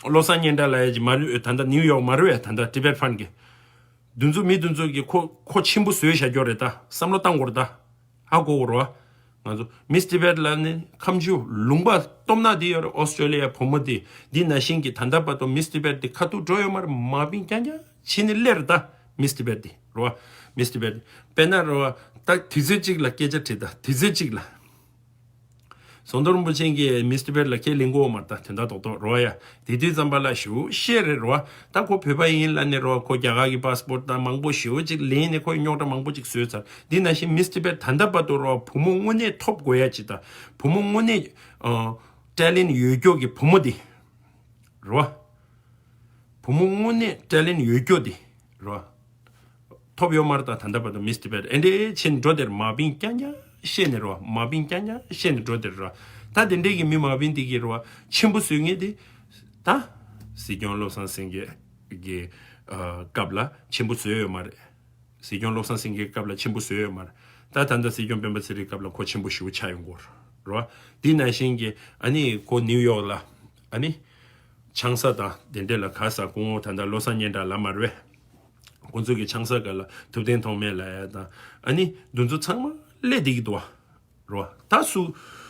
བློ་བཟང་སྙན་གྲགས་ལབ་ཡ་ཅིག་མ་རེད། ད་ལྟ་ནིའུ་ཡོག་མ་རེད་བས། ད་ལྟ་ཊི་བེཊ་ཕན་གི། འདུ་འཛོམས་མི་འདུ་འཛོམས་ཀྱི་ཁོ་ཁོ་ཆེན་པོ་བཟོས་བཞག་རྒྱུ་རེད། ད་བསམ་བློ་བཏང་དགོས་རེད་ད། ཧ་གོ་གོ་རོ། ང་ཚོ་མིས་ཊི་བེཊ་ལ་ནི་ཁམ་ཆུ་ལུང་པ་སྟོབས་ན་དེ་ཡོད་རེད། ཨོ་སི་ཀྲོ་ལི་ཡ་བུ་མོ་དེ་འདི་ནང་བཞིན་གྱི་ད་ལྟ་བར་དུ་མིས་ཊི་བེཊ་དེ་ཁ་ཐུག་འགྲོ་ཡོད་མ་རེད། མ་བིན་རྐྱང་རྐྱང་ཕྱི་ནས་སླེབས་རེད་ད། མིས་ཊི་བེཊ་དེ་རོ། མིས་ཊི་བེཊ་དཔེར་ན་རོ། ད་དུས་ཚོད་གཅིག་ལ་སྐད་ཆ་དྲིས་ད་དུས་ཚོད་གཅིག་ལ། ཟམ་གདོང་རིན་པོ་ཆེ་གིས་མིས་ཊི་བེཊ་ལ་ཁས་ལེན་གོ་མ་རེད་ད། དོན་དག་རྡོག་རྡོག་རོ་ཡ། དེ་དུས་ཙམ་པ་ལ་ཞུ་བཤད་རེད་རོ། ད་ཁོ་བོད་པ་ཡིན་ལ་ནི་རོ། ཁོ་རྒྱ་གར་གྱི་པ་སི་པོར་ཊི་དང་མང་པོ་ཞུ་གཅིག་ལེན་ནས་ཁོ་རྙོག་དྲ་མང་པོ་གཅིག་བཟོས་ཚར། འདི་ནང་བཞིན་མིས་ཊི་བེཊ་ད་ལྟ་བར་དུ་རོ། བུ་མོ་དངོས་གནས་ཐོབ་དགོས་ཡ་ཅིག་ད། བུ་མོ་དངོས་གནས་ཨ་ཊེ་ལེན་ཡོད་རྒྱུ་གི་བུ་མོ་དེ་རོ། བུ་མོ་དངོས་གནས་ཊེ་ལེན་ཡོད་རྒྱུ་དེ་རོ། ཐོབ་ཡོད་མ་རེད་ད། ད་ལྟ་བར་དུ་མིས་ཊི་བེཊ་ཨེ་འདྲས་ཕྱིན་འགྲོ་དེར་མ་བིན་རྐྱང་རྐྱང་བཤད་ནས་རོ། མ་བིན་རྐྱང་རྐྱང་བཤད་ནས་འགྲོ་དེར་རོ། ད་དེ་འདྲས་ཀྱི་མི་མ་བིན་དེ་གི་རོ་ཆེན་པོ་བཟོས་ངེས་དེ། ད་སྲིད་སྐྱོང་བློ་བཟང་སེང་གེ་གི་ཨ་སྐབས་ལ་ཆེན་པོ་བཟོས་ཡོད་མ་རེད། སྲིད་སྐྱོང་བློ་བཟང་སེང་གེའི་སྐབས་ལ་ཆེན་པོ་བཟོས་ཡོད་མ་རེད། ད་ད་ལྟ་སྲིད་སྐྱོང་སྤེན་པ་ཚེ་རིང་སྐབས་ལ་ཁོ་ཆེན་པོ་ཞེ་པོ་ཆགས་ཡོང་གི་རེད་རོ། དེ་ནང་བཞིན་གྱི་ཨ་ནི་ཁོ་ནིའུ་ཡོག་ལ་ཨ་ནི་ཆང་ས་དང་དེ་འདྲས་ལ་ག་ས་སྐུ་ངོ་ད་ལྟ་བློ་བཟང་སྙན་གྲགས་ལབ་མ་རེད་བས། ཁོ་ཚོ་གི་ཆང་ས་སྒང་ལ་ཐུབ་བསྟན་ཐོགས་མེད་ལབ་ཡ་དང་ཨ་ནི་འདུ་འཛོམས་ཚང་མ་སླེབས་བསྡད་ཀྱི་འདུག་བ། རོ། ད་སུ་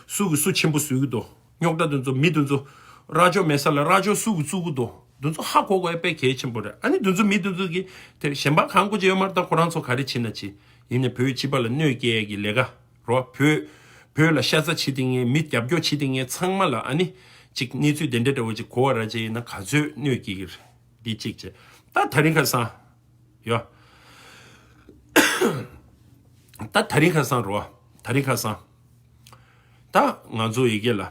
སུ་གི་སུ་ཆེན་པོ་བཟོས་ཀྱི་འདུག་རྙོག་དྲ་འདི་ཚོ་མི་འདི་ཚོ་ར་ཅོ་མེད་ས་ལ་ར་ཅོ་སུ་གི་བཙུགས་ཀྱི་འདུག་འདི་ཚོ་ཧ་གོ་དགོས་ཡ་དཔེ་གལ་ཆེན་པོ་རེད། ཨ་ནི་འདི་ཚོ་མི་འདི་ཚོ་གི་དེ་གཞན་པ་གང་དགོས་ཀྱི་ཡོད་མ་རེད། ད་ཁོ་རང་ཚོ་ག་རེ་བྱེད་ན་བྱེད། ཡིན་ནའི་བོད་སྤྱི་པ་ལ་གནོད་སྐྱེལ་ཡ་གི་ལས་ཀ་རོ། བོད་བོད་ལ་ཤ་ཚ་བྱེད་དེ་ངའི་མི་རྒྱབ་སྐྱོར་བྱེད་དེ་ངའི་ཚང་མ་ལ་ཨ་ནི་ཅིག་གནས་ཚུལ་དེ་འདྲ་འདྲ་བོ་ཅིག་གོ་བ་ར་ཅིག་ཡིན་ན་ག་ཚོད་གནོད་སྐྱེལ་གི་རེད། འདི་གཅིག་བྱས། ད་དེ་རིང་ཁ་སང་། ཡོ། ད་དེ་རིང་ཁ་སང་རོ། དེ་རིང་ཁ་སང་། ད་ང་ཚོ་ཡི་གེ་ལ།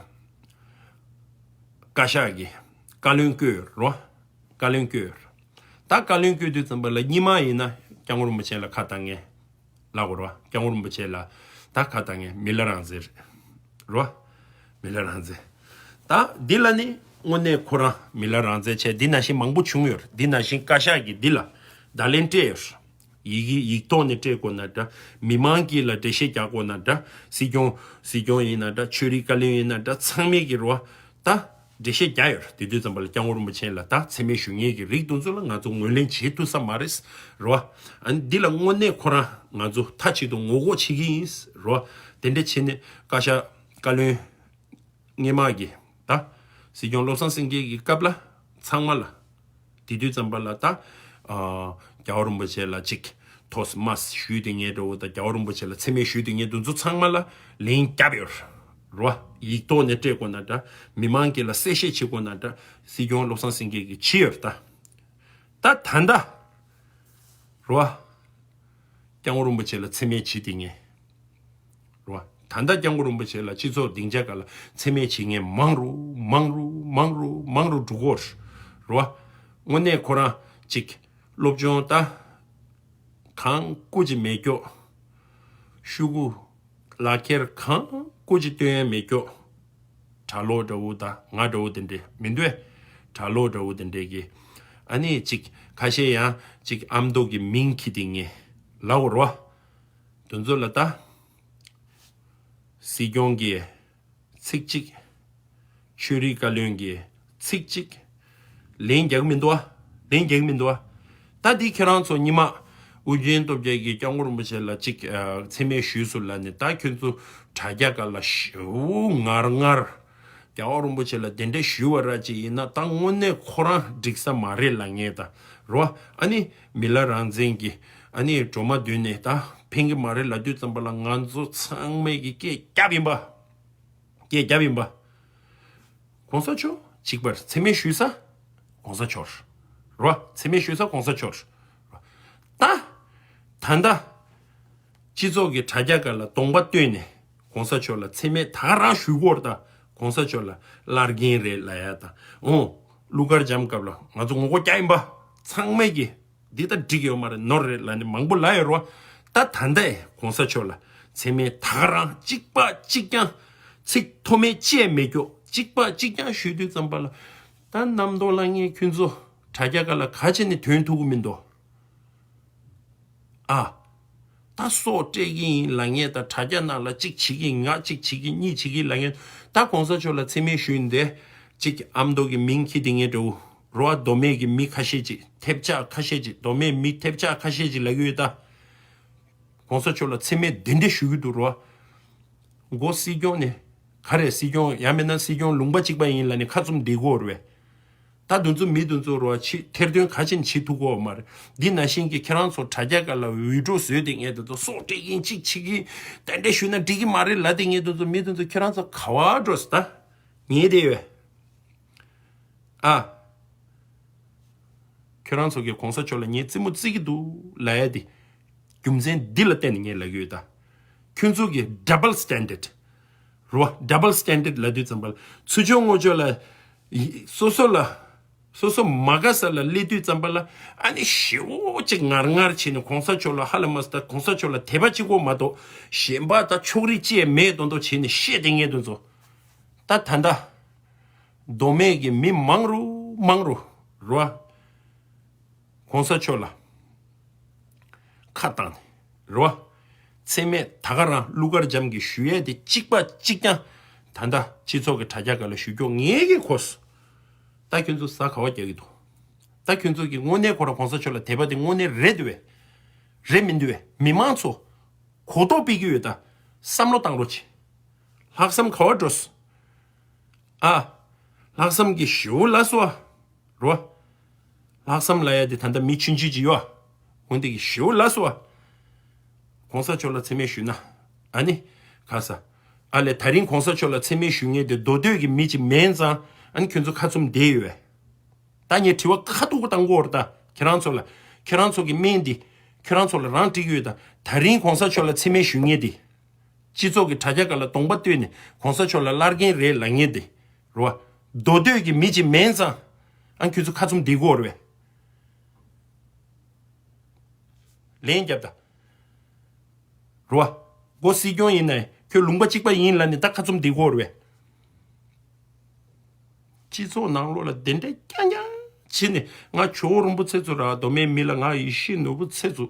བཀའ་ཤག་གི་བཀའ་བློན་བསྐོས་རོ། བཀའ་བློན་བསྐོས། ད་བཀའ་བློན་བསྐོས་དུས་ཙམ་པ་ལ་སྔོན་མ་ཡིན་ན་སྐྱབས་མགོན་རིན་པོ་ཆེ་ལ་ཁ་བཏང་ངེས། ལབ་དགོས་རོ། སྐྱབས་མགོན་རིན་པོ་ཆེ་ལ་ད་ཁ་བཏང་ངེས་མི་ལ་རང་བཙན་རེད། རོ། མི་ལ་རང་བཙན། ད་འདི་ལ་ནི་དངོས་གནས་ཁོ་རང་མི་ལ་རང་བཙན་བྱས། འདི་ནང་བཞིན་མང་པོ་བྱུང་ཡོད་རེད། འདི་ནང་བཞིན་བཀའ་ཤག་གིས་འདི་ལ་བརྡ་ལན་སྤྲད་ཡོད་རེད། ཡི་གེ་ཡིག་ཐོག་ནས་སྤྲད་དགོས་ན་འདྲ། མི་མང་གིས་ལ་འགྲེལ་བཤད་རྒྱག་དགོས་ན་འདྲ། སྲིད་སྐྱོང་སྲིད་སྐྱོང་ཡིན་ན་འདྲ། ཆོས་རིག་བཀའ་བློན་ཡིན་ན་འདྲ། ཚང་མས་ཀྱི་རོ། ད་ འགྲེལ་བཤད་རྒྱག་ཡོད་རེད། དེ་དུས་ཙམ་པ་ལ་སྐྱབས་མགོན་རིན་པོ་ཆེ་ལ་ད་མཚན་སྨད་ཞུ་མཁན་གྱི་རིགས་དེ་ཚོ་ལ་ང་ཚོ་ངོས་ལེན་བྱེད་ཐུབ་ས་མ་རེད། རེད་བ། ཨ་ནི་འདི་ལ་དངོས་གནས་ཁོ་རང་ང་ཚོ་མཐའ་གཅིག་ཏུ་ངོ་རྒོལ་བྱེད་ཀྱི་ཡིན། རེད་བ། དེ་འདྲ་བྱས་ནས་བཀའ་ཤག་བཀའ་བློན་སྔོན་མ་གི་ད་སྲིད་སྐྱོང་བློ་བཟང་སེང་གེ་གི་སྐབས་ལ་ཚང་མ་ལ། དེ་དུས་ཙམ་པ་ལ་ད་ཨ་རྒྱལ་བ་རིན་པོ་ཆེ་ལ་ཅིག་ཐོས་མ་ཞུས་དེ་ངས་འདྲ་བོ་དང་རྒྱལ་བ་རིན་པོ་ཆེ་ལ་མཚན་སྨད་ཞུས་དེ་ངས་དེ་ཚོ་ཚང་མ་ལ་ལན་བརྒྱབ་ཡོད་རེད་བ། ཡིག་ཐོག་ནས་སྤྲད་དགོས་ན་འདྲ། མི་མང་གི་ལ་གསལ་བཤད་བྱེད་དགོས་ན་འདྲ། སྲིད་སྐྱོང་བློ་བཟང་སེང་གེ་གིས་བྱས་ཡོད་རེད་ད། ད་ད་ལྟ་རེད་བ། སྐྱབས་མགོན་རིན་པོ་ཆེ་ལ་མཚན་སྨད་བྱེད་དེ་ངས། རེད་བ། ད་ལྟ་སྐྱབས་མགོན་རིན་པོ་ཆེ་ལ་སྤྱི་ཚོགས་སྡིངས་ཆ་སྒང་ལ་མཚན་སྨད་བྱེད་མཁན་མང་རུ་མང་རུ་མང་རུ་མང་རུ་འགྲོ་གི་ཡོད་རེད་བ། དངོས་གནས་ཁོ་རང་ཅིག་སློབ་སྦྱོང་ད་གང་སྐུ་ཅི་མེད་ཀྱོག་ཤོག་གུ་ལག་ཁྱེར་གང་སྐུ་ཅི་སྟོན་ཡ་མེད་ཀྱོག་གྲྭ་ལོག་འདྲ་བོ་དང་ང་འདྲ་བོ་དེ་འདྲས་མི་འདུག་གས། གྲྭ་ལོག་འདྲ་བོ་དེ་འདྲས་ཀྱི། ཨ་ནི་ཅིག་ཁ་ཤས་ཡང་ཅིག་ཨ་མདོ་གི་མིང་འཁྱེར་དེ་ངས་ལབ་དགོས་རེད་བ། དེ་ཚོ་ལ་ད་སྲིད་སྐྱོང་གིས་ཚིག་གཅིག་ཆོས་རིག་བཀའ་བློན་གྱིས་ཚིག་གཅིག་ལན་རྒྱག་གི་མི་འདུག་ཨ། ལན་རྒྱག་གི་མི་འདུག་ཨ། ད་འདི་ཁྱེད་རང་ཚོ་སྔོན་མ་ཨུ་རྒྱན་སྟོབས་རྒྱལ་གྱིས་སྐྱབས་མགོན་རིན་པོ་ཆེ་ལ་ཅིག་ཨ་མཚན་སྨད་ཞུས་སོང་ལབ་ནས། ད་ཁྱོད་ཚོ་དྲ་རྒྱ་སྒང་ལ་ཞེ་པོ་ངར་ངར། རྒྱལ་བ་རིན་པོ་ཆེ་ལ་གདན་འདྲེན་ཞུས་པ་ར་ཅིག་ཡིན་ན་ད་དངོས་གནས་ཁོ་རང་འགྲིག་ས་མ་རེད་ལབ་མཁན་ད་རེད་བ། ཨ་ནི་མི་ལ་རང་བཙན་གྱི་ཨ་ནི་སྒྲོལ་མ་མདུན་ནས་ད་ཕན་གྱི་མ་རེད་ལབ་དུས་ཙམ་པ་ལ་ང་ཚོ་ཚང་མས་ཀྱི་སྐད་བརྒྱབ་ཡིན་པ། སྐད་བརྒྱབ་ཡིན་པ། གོང་ས་མཆོག་གཅིག་པར་མཚན་སྨད་ཞུས་ས་གོང་ས་མཆོག་རེད་བ། མཚན་སྨད་ཞུས་ས་གོང་ས་མཆོག་རེད་བ། ད་ད་ལྟ་སྤྱི་ཚོགས་ཀྱི་དྲ་རྒྱ་སྒང་ལ་གདོང་པ་སྟོན་ནས་གོང་ས་མཆོག་ལ་མཚན་སྨད་ད་ག་རང་ཞུ་གི་ཡོད་རེད་ད། གོང་ས་མཆོག་ལ་བླར་རྒན་རེད་ལབ་ཡ་ད། འོ། གླུ་གར་འཇམ་སྐབས་ལ་ང་ཚོ་ངོ་རྒོལ་རྒྱག་ཡིན་པ། ཚང་མས་ཀྱི་འདི་ད་འགྲིག་ཡོད་མ་རེད། ནོར་རེད་ལབ་ནས་མང་པོ་ལབ་ཡོད་རེད་བ། ད་ད་ལྟ་གོང་ས་མཆོག་ལ་མཚན་སྨད་ད་ག་རང་གཅིག་པ་གཅིག་རྐྱང་། ཚིག་མཐོ་དམན་ཅི་ཡང་མེད་ཀྱོག་གཅིག་པ་གཅིག་རྐྱང་ཞུས་དུས་ཙམ་པ་ལ། ད་རྣམ་རྟོག་ལངས་མཁན་ཁྱོད་ཚོ་དྲ་རྒྱ་སྒང་ལ་ག་བྱས་ནས་དོན་ཐུག་གི་མི་འདུག་ཨ། ད་སྲོག་སྤྲད་ཀྱི་ཡིན་ལབ་མཁན་ད། དྲ་རྒྱ་ནང་ལ་གཅིག་བྱེད་ཀྱི་ཡིན། ང་གཅིག་བྱེད་ཀྱི་གཉིས་བྱེད་ཀྱི་ལབ་མཁན་ད། གོང་ས་མཆོག་ལ་མཚན་སྨད་ཞུས་ཡིན་ཏེ། གཅིག་ཨ་མདོ་གི་མིང་འཁྱེར་དེ་ངས་འདྲ་བོ་རེད་བ། མདོ་སྨད་ཀྱི་མི་ཁ་ཤས་ཅིག་ཐེབས་ཆག་ཁ་ཤས་ཅིག་མདོ་སྨད་མི་ཐེབས་ཆག་ཁ་ཤས་ཅིག་ལབ་ཀྱི་ཡོད་ད། གོང་ས་མཆོག་ལ་མཚན་སྨད་འདི་འདྲ་ཞུ་གི་འདུག་རེད་བ། མགོ་སྲིད་སྐྱོང་ནས་ག་རེ། སྲིད་སྐྱོང་ཡང་མིན་ན་སྲིད་སྐྱོང་ལུང་པ་གཅིག་པ་ཡིན་ལབ་ནས་ཁ་བཙུམ་བསྡད་ཀྱི་ཡོད་རེད་བས། ད་དེ་ཚོ་མི་དེ་ཚོ་རེད་བ། ཕྱི་ཐེར་འདོན་ག་ཅིན་བྱེད་ཐུབ་ཀྱི་ཡོད་མ་རེད། འདི་ནང་བཞིན་གྱི་ཁྱེད་རང་ཚོ་དྲ་རྒྱ་སྒང་ལ་འུད་སྒྲོག་བཟོས་ཏེ་ངས་དེ་ཚོ་སྲོག་སྤྲད་ཀྱི་ཡིན། གཅིག་བྱེད་ཀྱི་ཡིན། དེ་འདྲ་ཞུས་ན་འགྲིག་གི་མ་རེད་ལབ་དེ་ངས་དེ་ཚོ་མི་དེ་ཚོ་ཁྱེད་རང་ཚོ་ག་པར་འགྲོ་སོང་ད། ཉལ་བསྡད་ཡོད། ཨ། ཁྱོད་རང་ཚོ་གིས་གོང་ས་མཆོག་ལ་ངས་རྩེད་མོ་རྩེ་གི་འདུག་ལབ་ཡ་དེ། རྒྱུ་མཚན་འདི་ལ་བརྟེན་ནས་ངས་ལབ་ཀྱི་ཡོད་ད། ཁྱོད་ཚོ་གི་double standard རེད་བ། double standard ལབ་དུས་ཙམ་པ་ལ་ཚུར་ཕྱོགས་ངོས་ཕྱོགས་ལ་སོ་སོ་ལ་སོ་སོ་མ་དགའ་ས་ལ་སླེབས་དུས་ཙམ་པ་ལ་ཨ་ནི་ཞེ་པོ་ཅིག་ངར་ངར་བྱས་ནས་གོང་ས་མཆོག་ལ་ཧ་ལས་མ་སོང་། ད་གོང་ས་མཆོག་ལ་དད་པ་གཅིག་པོ་མ་གཏོགས་གཞན་པ་ད་ཕྱོགས་རིས་ཅི་ཡང་མེད་མདོག་མདོག་བྱས་ནས་བཤད་དེ་ངས་དེ་ཚོ་ད་ད་ད། མདོ་སྨད་ཀྱི་མི་མང་རུ་མང་རུ་རེད་བ། གོང་ས་མཆོག་ལ་ཁ་བཏང་ནས་རེད་བ། མཚན་སྨད་ད་ག་རང་གླུ་གར་འཇམ་གྱིས་ཞུ་ཡས་དེ་གཅིག་པ་གཅིག་རྐྱང་ད་ལྟ་སྤྱི་ཚོགས་ཀྱི་དྲ་རྒྱ་སྒང་ལ་ཞུ་རྒྱུ་ངེས་ཀྱི་གོ་སོང་། ད་ཁྱོད་ཚོ་ཟ་ག་བ་རྒྱག་གི་འདུག་ད་ཁྱོད་ཚོ་གི་དངོས་གནས་ཁོ་རང་གོང་ས་མཆོག་ལ་དད་པ་དེ་དངོས་གནས་རེད་འདུག་བས། རེད་མི་འདུག་བས། མི་མང་ཚོ་གོ་རྟོགས་སྤེལ་གྱི་ཡོད་ད། བསམ་བློ་བཏང་རོགས་བྱེད། ལྷག་བསམ་ག་བ་འགྲོ་སོང་། ཨ། ལྷག་བསམ་གྱི་ཞེ་པོ་ལབ་སོང་བ། རོ། ལྷག་བསམ་ལབ་ཡ་དེ་ད་ལྟ་མི་ཆུང་ཆུང་ཅིག་ཡོད། འོན་ཏེ་གི་ཞེ་པོ་ལབ་སོང་བ། གོང་ས་མཆོག་ལ་མཚན་སྨད་ཞུས་ན། ཨ་ནི། ག་ས། ཨ་ལས་ད་རིང་གོང་ས་མཆོག་ལ་མཚན་སྨད་ཞུ་མཁན་དེ་མདོ་སྟོད་ཀྱི་མི་ཅིག་མིན་ཙང་ཨ་ནི་ཁྱོད་ཚོ་ཁ་བཙུམ་བསྡད་ཡོད་པས། ད་ངས་དྲི་བ་ཁ་ཐུག་པོ་བཏང་གི་ཡོད་རེད་ད། ཁྱེད་རང་ཚོ་ལ། ཁྱེད་རང་ཚོ་གི་སྨན་འདི། ཁྱེད་རང་ཚོ་ལ་རང་འགྲིག་གི་ཡོད་ད། ད་རིང་གོང་ས་མཆོག་ལ་མཚན་སྨད་ཞུ་མཁན་འདི། སྤྱི་ཚོགས་ཀྱི་དྲ་རྒྱ་སྒང་ལ་གདོང་པ་སྟོན་ནས་གོང་ས་མཆོག་ལ་བླར་རྒན་རེད་ལབ་མཁན་དེ། རེད་བ། མདོ་སྟོད་ཀྱི་མི་ཅིག་མིན་ཙང་། ཨ་ཁྱོད་ཚོ་ཁ་བཙུམ་བསྡད་ཀྱི་ཡོད་རེད་པས། ལན་རྒྱབ་ད། རེད་བ། མགོ་སྲིད་སྐྱོང་ཡིན་ནའི་ཁྱོད་ལུང་པ་གཅིག་པ་ཡིན་ལབ་ནས་ད་ཁ་བཙུམ་བསྡད་ཀྱི་ཡོད་རེད་པས། སྤྱི་ཚོགས་ནང་ལོགས་ལ་དེ་འདྲའི་རྐྱང་རྐྱང་བྱས་ནས་ང་ཇོ་བོ་རིན་པོ་ཆེ་ཚོ་ར་མདོ་སྨད་མི་ལ་ང་ཡིད་བཞིན་ནོར་བུ་ཚེ་ཚོ།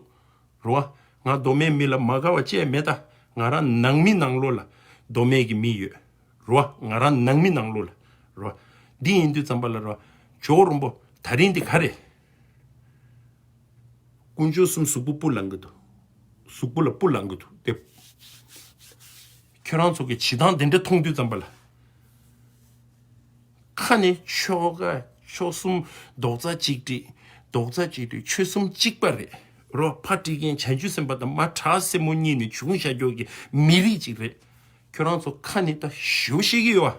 རེད་བ། ང་མདོ་སྨད་མི་ལ་མ་དགའ་བ་ཅི་ཡང་མེད་ད། ང་རང་ནང་མི་ནང་ལོགས་ལ་མདོ་སྨད་ཀྱི་མི་ཡོད། རེད་བ། ང་རང་ནང་མི་ནང་ལོགས་ལ། རེད་བ། འདི་ཡིན་དུས་ཙམ་པ་ལ་རོ། ཇོ་བོ་རིན་པོ་ད་རིང་འདི་ག་རེད། དཀོན་མཆོག་གསུམ་གཟུགས་པོ་སྤུ་ལངས་གི་འདུག་གཟུགས་པོ་ལ་སྤུ་ལངས་གི་འདུག་དེ། ཁྱོད་རང་ཚོ་གི་བྱེད་སྟངས་དེ་འདྲ་མཐོང་དུས་ཙམ་པ་ལ། ཁ་ནས་ཆོ་ག་ཆོས་གསུམ་རྡོག་རྩ་གཅིག་སྒྲིལ། རྡོག་རྩ་གཅིག་སྒྲིལ། ཆོལ་གསུམ་གཅིག་པ་རེད། རོ། ཕ་སྤྲེལ་རྒན་བྱང་ཆུབ་སེམས་དཔའ་དང་མ་བྲག་སྲིན་མོ་གཉིས་ནས་བྱུང་བཞག་ཀྱོག་གི་མི་རིགས་གཅིག་རེད། ཁྱོད་རང་ཚོ་ཁ་ནས་ད་ཞེ་པོ་བཤད་ཀྱི་ཡོད་ཨ།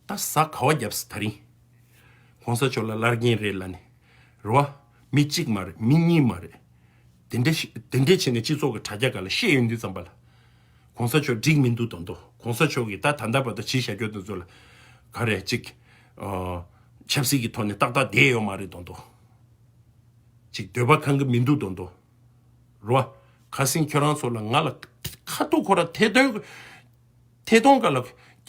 ད་ཟ་ག་བ་རྒྱབ་སི་ད་རིང་། གོང་ས་མཆོག་ལ་ལར་རྒན་རེད་ལ་ནི། རོ། མི་གཅིག་མ་རེད། མི་གཉིས་མ་རེད། དེ་འདྲ་ཞིག་དེ་འདྲ་བྱས་ནས་སྤྱི་ཚོགས་ཀྱི་དྲ་རྒྱ་སྒང་ལ་བཤད་ཡོང་དུས་ཙམ་པ་ལ། གོང་ས་མཆོག་འགྲིག་མི་འདུག་དོན་དུ། གོང་ས་མཆོག་གིས་ད་ད་ལྟ་བར་དུ་བྱས་བཞག་རྒྱུ་དེ་ཚོ་ལ། ག་རེ་གཅིག་ཨ། ཆབ་སྲིད་ཀྱི་ཐོག་ནས་ཏག་ཏག་བསྡད་ཡོད་མ་རེད་དོན་དུ། གཅིག་འདོད་པ་ཁེངས་ཀྱི་མི་འདུག་དོན་དུ། རོ། ཁ་སང་ཁྱོད་རང་ཚོ་ལ་ང་ལ་ཁ་ཐུག་ཁོ་ར་ཐད་གཏོང་། ཐད་གཏོང་སྒང་ལ་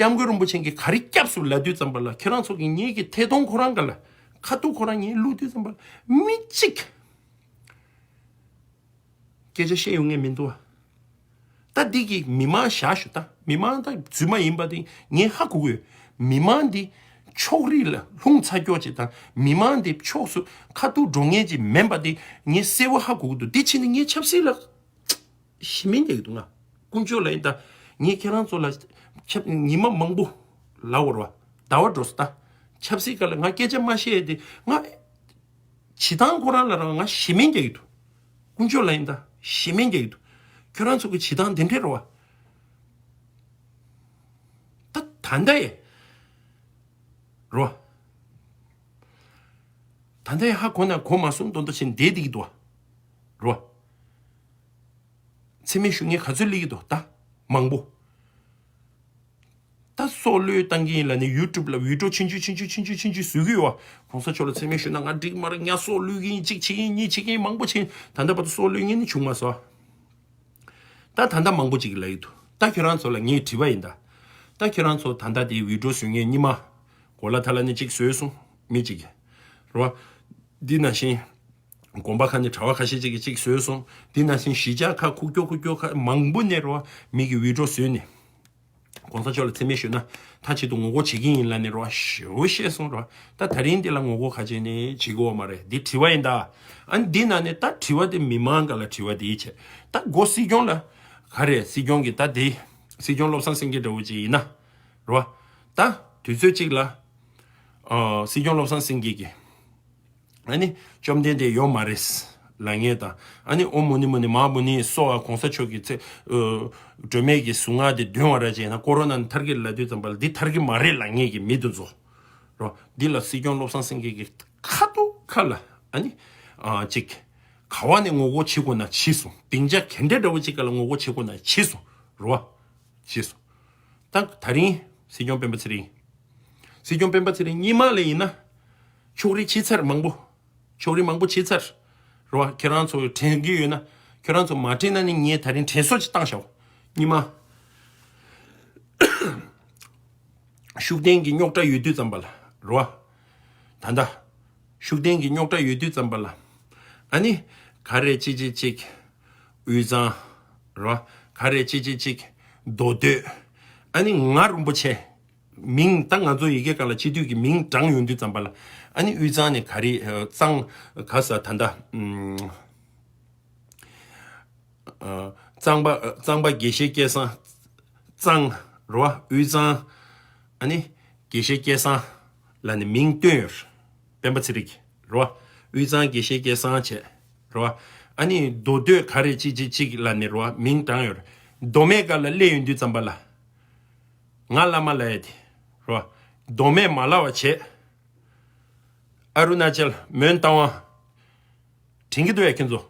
སྐྱབས་མགོན་རིན་པོ་ཆེ་གིས་ག་རེ་སྐྱབས་སུ་ལ་དུས་ཙམ་པ་ལ། ཁྱེད་རང་ཚོ་གིས་ངེད་ཀྱི་ཐད་གཏོང་ཁོ་རང་སྒང་ལ་ཁ་ཐུག་ཁོ་རང་ངེད་བླུག་དུས་ཙམ་པ་ལ་མི་གཅིག་སྐད་ཆ་བཤད་ཡོང་ངེས་མི་འདུག་ཨ། ད་འདི་གི་མི་མང་བཞག་ཞུ་ད། མི་མང་ད་རྫུན་མ་ཡིན་པ་དེ་ངས་ཧ་གོ་གི་ཡོད། མི་མང་འདི་ཕྱོགས་རིས་ལ་ལྷུང་ཚར་ཀྱོག་ཅིག་དང་། མི་མང་འདི་ཕྱོགས་སུ་ཁ་ཐུག་འགྲོ་ངེས་ཅིག་མིན་པ་དེ་ངས་གསལ་བོ་ཧ་གོ་གི་འདུག་དེ་ཕྱིན་ནས་ངས་ཆབ་སྲིད་ལ་ཞེ་མེར་རྒྱག་གི་འདུག་ང་དཀོན་མཆོག་ལ་ཡིན་ད། ངས་ཁྱེད་རང་ཚོ་ལ་ཆབ་ཉི་མ་མང་པོ་ལབ་པ་རེད་བ། ཟླ་བ་འགྲོ་སོང་ད། ཆབ་སྲིད་སྒང་ལ་ང་སྐད་ཆ་མ་བཤད་དེ་ང་། བྱེད་སྟངས་ཁོ་རང་ལ་རང་ང་ཞེ་མེར་རྒྱག་གི་འདུག་དཀོན་མཆོག་ལ་ཡིན་ད་ཞེ་མེར་རྒྱག་གི་འདུག་ཁྱོད་རང་ཚོ་གི་བྱེད་སྟངས་དེ་འདྲས་རེད་བ། ད་ད་ལྟ་ཡི་རོ། ད་ལྟ་ཡི་ཧ་གོ་ན་གོ་མ་སོང་དོན་དུ་ཕྱིན་བསྡད་བསྡད་ཀྱི་འདུག་བ། རོ། མཚན་སྨད་ཞུ་མཁན་ག་ཚོད་སླེབས་ཀྱི་འདུག་ད་མང་པོ། ད་སྲོག་བློས་བཏང་གི་ཡིན་ལབ་ནས་ཡུ་ཊུབ་ལ་བི་ཌིའོ་ཆུང་ཆུང་ཆུང་ཆུང་བཟོ་གི་ཡོད་བ། གོང་ས་མཆོག་ལ་མཚན་སྨད་ཞུས་ན་ང་འགྲིག་མ་རེད། ང་སྲོག་བློས་ཀྱི་ཡིན། གཅིག་བྱེད་ཀྱི་ཡིན། གཉིས་བྱེད་ཀྱི་ཡིན། མང་པོ་བྱེད་ཡིན། ད་ལྟ་བར་དུ་སྲོག་བློས་མཁན་ནི་བྱུང་མ་སོང་། ད་ད་ལྟ་མང་པོ་ཅིག་ལབ་ཡི་འདུག་ད་ཁྱོད་རང་ཚོ་ལ་ངས་དྲི་བ་ཡིན་ད། ད་ཁྱོད་རང་ཚོ་ད་ལྟ་དེ་བི་ཌིའོ་བཟོ་མཁན་གཉིས་མ། གོ་ལ་ཐ་ལ་ནས་གཅིག་བཟོས་སོང་མི་གཅིག་གིས། རེད་བ། འདི་ནང་བཞིན། དགོན་པ་ཁག་ནས་གྲྭ་བ་ཁ་ཤས་ཅིག་གིས་གཅིག་བཟོས་སོང་། འདི་ནང་བཞིན་གཞིས་ཆགས་ཁག་ཁུག་ཀྱོག་ཁུག་ཀྱོག་ཁག་མང་པོ་ནས་རེད་བ། མི་གིས་བི་ཌིའོ་བཟོས་ནས། གོང་ས་མཆོག་ལ་མཚན་སྨད་ཞུས་ན་མཐའ་གཅིག་ཏུ་ངོ་རྒོལ་བྱེད་ཀྱི་ཡིན་ལབ་ནས་རེད་བ། ཞེ་པོ་བཤད་སོང་རེད་བ། ད་ད་རིང་འདི་ལ་ངོ་རྒོལ་ག་བྱས་ནས་བྱེད་ཀྱི་ཡོད་མ་རེད། འདི་དྲི་བ་ཡིན་ད། ཨ་ནི་འདི་ནང་ནས་ད་དྲི་བ་དེ་མི་མང་སྒང་ལ་དྲི་བ་དེ་བྱས། ད་མགོ་སྲིད་སྐྱོང་ལ། ག་རེ་སྲིད་སྐྱོང་གི་ད་དེ། སྲིད་སྐྱོང་བློ་བཟང་སེང་གེ་འདྲ་བོ་ཅིག་ཡིན་ན། རེད་བ། ད་དུས་ཚོད་གཅིག་ལ། ཨ། སྲིད་སྐྱོང་བློ་བཟང་སེང་གེ་གིས། ཨ་ནི་བཅོམ་ལྡན་འདས་ཡོད་མ་རེད་ལབ་མཁན་དང་། ཨ་ནི་ཨོཾ་མུ་ནི་མུ་ནི་མ་ཧཱ་མུ་ནི་སྭཱ་ཧཱ། གོང་ས་མཆོག་གི་ཚེ། ཨ། སྒྲོལ་མའི་གི་གཟུངས་སྔགས་དེ་འདོན་པ་ར་བྱས་ན་ཀོ་རོ་ན་ནི་ཐར་གི་ལབ་དུས་ཙམ་པ་ལ་འདི་ཐར་གི་མ་རེད་ལབ་མཁན་གི་མི་དེ་ཚོ། རོ། འདི་ལ་སྲིད་སྐྱོང་བློ་བཟང་སེང་གེ་གིས་ཁ་ཐུག་ཁ་ལ་ཨ་ནི། ཨ། ཅིག་ག་བ་ནས་ངོ་རྒོལ་བྱེད་དགོས་ན་བྱས་སོང་། སྡིངས་ཆ་ག་འདྲ་འདྲ་བོ་ཅིག་སྒང་ལ་ངོ་རྒོལ་བྱེད་དགོས་ན་བྱས་སོང་། རོ། བྱས་སོང་། ད་ད་རིང་སྲིད་སྐྱོང་སྤེན་པ་ཚེ་རིང་། སྲིད་སྐྱོང་སྤེན་པ་ཚེ་རིང་གཉིས་མ་ལ་ཡིན་ན། ཕྱོགས་རིས་བྱས་ཚར་མང་པོ། ཕྱོགས་རིས་མང་པོ་བྱས་ཚར། རེད་བ། ཁྱེད་རང་ཚོ་དྲན་གྱི་ཡོད་ན། ཁྱེད་རང་ཚོ་མ་དྲན་ན་ནི་ངས་ད་རིང་དྲན་གསོ་ཅིག་བཏང་བཞག་གཉིས་མ། ཤུགས་ལྡན་གྱི་རྙོག་དྲ་ཡོད་དུས་ཙམ་པ་ལ། རེད་བ། ད་ལྟ། ཤུགས་ལྡན་གྱི་རྙོག་དྲ་ཡོད་དུས་ཙམ་པ་ལ། ཨ་ནི། ག་རེ་ཅིག་ཅིག་ཅིག་དབུས་གཙང་། རེད་བ། ག་རེ་ཅིག་ཅིག་ཅིག་མདོ་སྟོད། ཨ་ནི་ང་རིན་པོ་ཆེ། མིང་ད་ང་ཚོ་ཡི་གེ་སྒང་ལ་སྤྱི་འཐུས་ཀྱི་མིང་བགྲངས་ཡོང་དུས་ཙམ་པ་ལ། ཨ་ནི་དབུས་གཙང་ནས་ག་རེ་གཙང་ག་ས་ད་ལྟ་ཨུམ། ཨ། གཙང་པ་གཙང་པ་དགེ་བཤེས་སྐལ་བཟང་། གཙང་། རེད་བ། དབུས་གཙང་། ཨ་ནི་དགེ་བཤེས་སྐལ་བཟང་ལབ་ནས་མིང་བཏོན་ཡོད། སྤེན་པ་ཚེ་རིང་། རེད་བ། དབུས་གཙང་དགེ་བཤེས་སྐལ་བཟང་བྱས། རེད་བ། ཨ་ནི་མདོ་སྟོད་ག་རེ་ཅིག་ཅིག་ཅིག་ལབ་ནས་རེད་བ། མིང་བགྲངས་ཡོད། མདོ་སྨད་སྒང་ལ་སླེབས་ཡོང་དུས་ཙམ་པ་ལ། ང་བླ་མ་ལབ་ཡ་དེ། རེད་བ། མདོ་སྨད་མ་ལབ་པ་བྱས། ཨ་རུ་ན་ཅལ། མོན་རྟ་དབང་། དྲན་གྱི་འདུག་ཡ་ཁྱེད་ཚོ།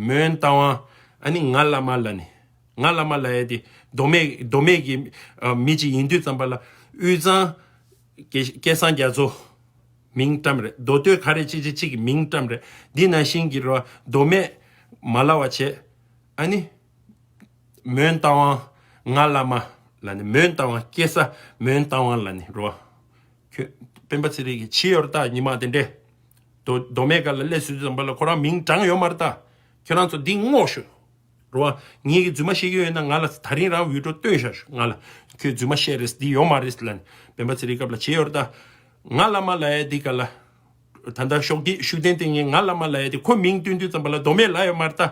མོན་རྟ་དབང་། ཨ་ནི་ང་བླ་མ་ལབ་ནས། ང་བླ་མ་ལབ་ཡ་དེ་མདོ་སྨད་མདོ་སྨད་ཀྱི་ཨ་མི་གཅིག་ཡིན་དུས་ཙམ་པ་ལ། དབུས་གཙང་སྐལ་སྐལ་བཟང་རྒྱ་མཚོ་མིང་བཀྲམ་རེད། མདོ་སྟོད་ག་རེ་ཅིག་ཅིག་ཅིག་གི་མིང་བཀྲམ་རེད། འདི་ནང་བཞིན་གྱི་རོ། མདོ་སྨད་མ་ལབ་པ་བྱས། ཨ་ནི། མོན་རྟ་དབང་། ང་བླ་མ་ལབ་ནས། མོན་རྟ་དབང་སྐྱེས་ས་མོན་རྟ་དབང་ལབ་ནས་རོ། ཁྱོད་སྤེན་པ་ཚེ་རིང་གིས་བྱས་ཡོད་རེད་ད། ཉི་མ་དེ་འདྲས། མདོ་མདོ་སྨད་སྒང་ལ་སླེབས་ཚར་དུས་ཙམ་པ་ལ་ཁོ་རང་མིང་བགྲངས་ཡོད་མ་རེད་ད། ཁྱོད་རང་ཚོ་འདི་སྔོག་ཤོག་རོ། ངེད་ཀྱི་རྫུན་མ་བཤད་ཀྱི་ཡོད་ན་ང་ལ་ད་རིང་རང་བི་ཌི་ཡོ་སྟོན་ཤག་ཤོག་ང་ལ་ཁྱོད་རྫུན་མ་བཤད་རེད་འདི་ཡོད་མ་རེད་ལབ་ནས་སྤེན་པ་ཚེ་རིང་སྐབས་ལ་བྱས་ཡོད་རེད་ད། ང་བླ་མ་ལབ་ཡ་འདི་ག་ལ། ད་ལྟ་ཤོག་དེ་ཤུགས་ལྡན་ལྟས་ངན་ང་བླ་མ་ལབ་ཡ་དེ་ཁོ་མིང་བཏོན་དུས་ཙམ་པ་ལ་མདོ་སྨད་ལབ་ཡོད་མ་རེད་ད།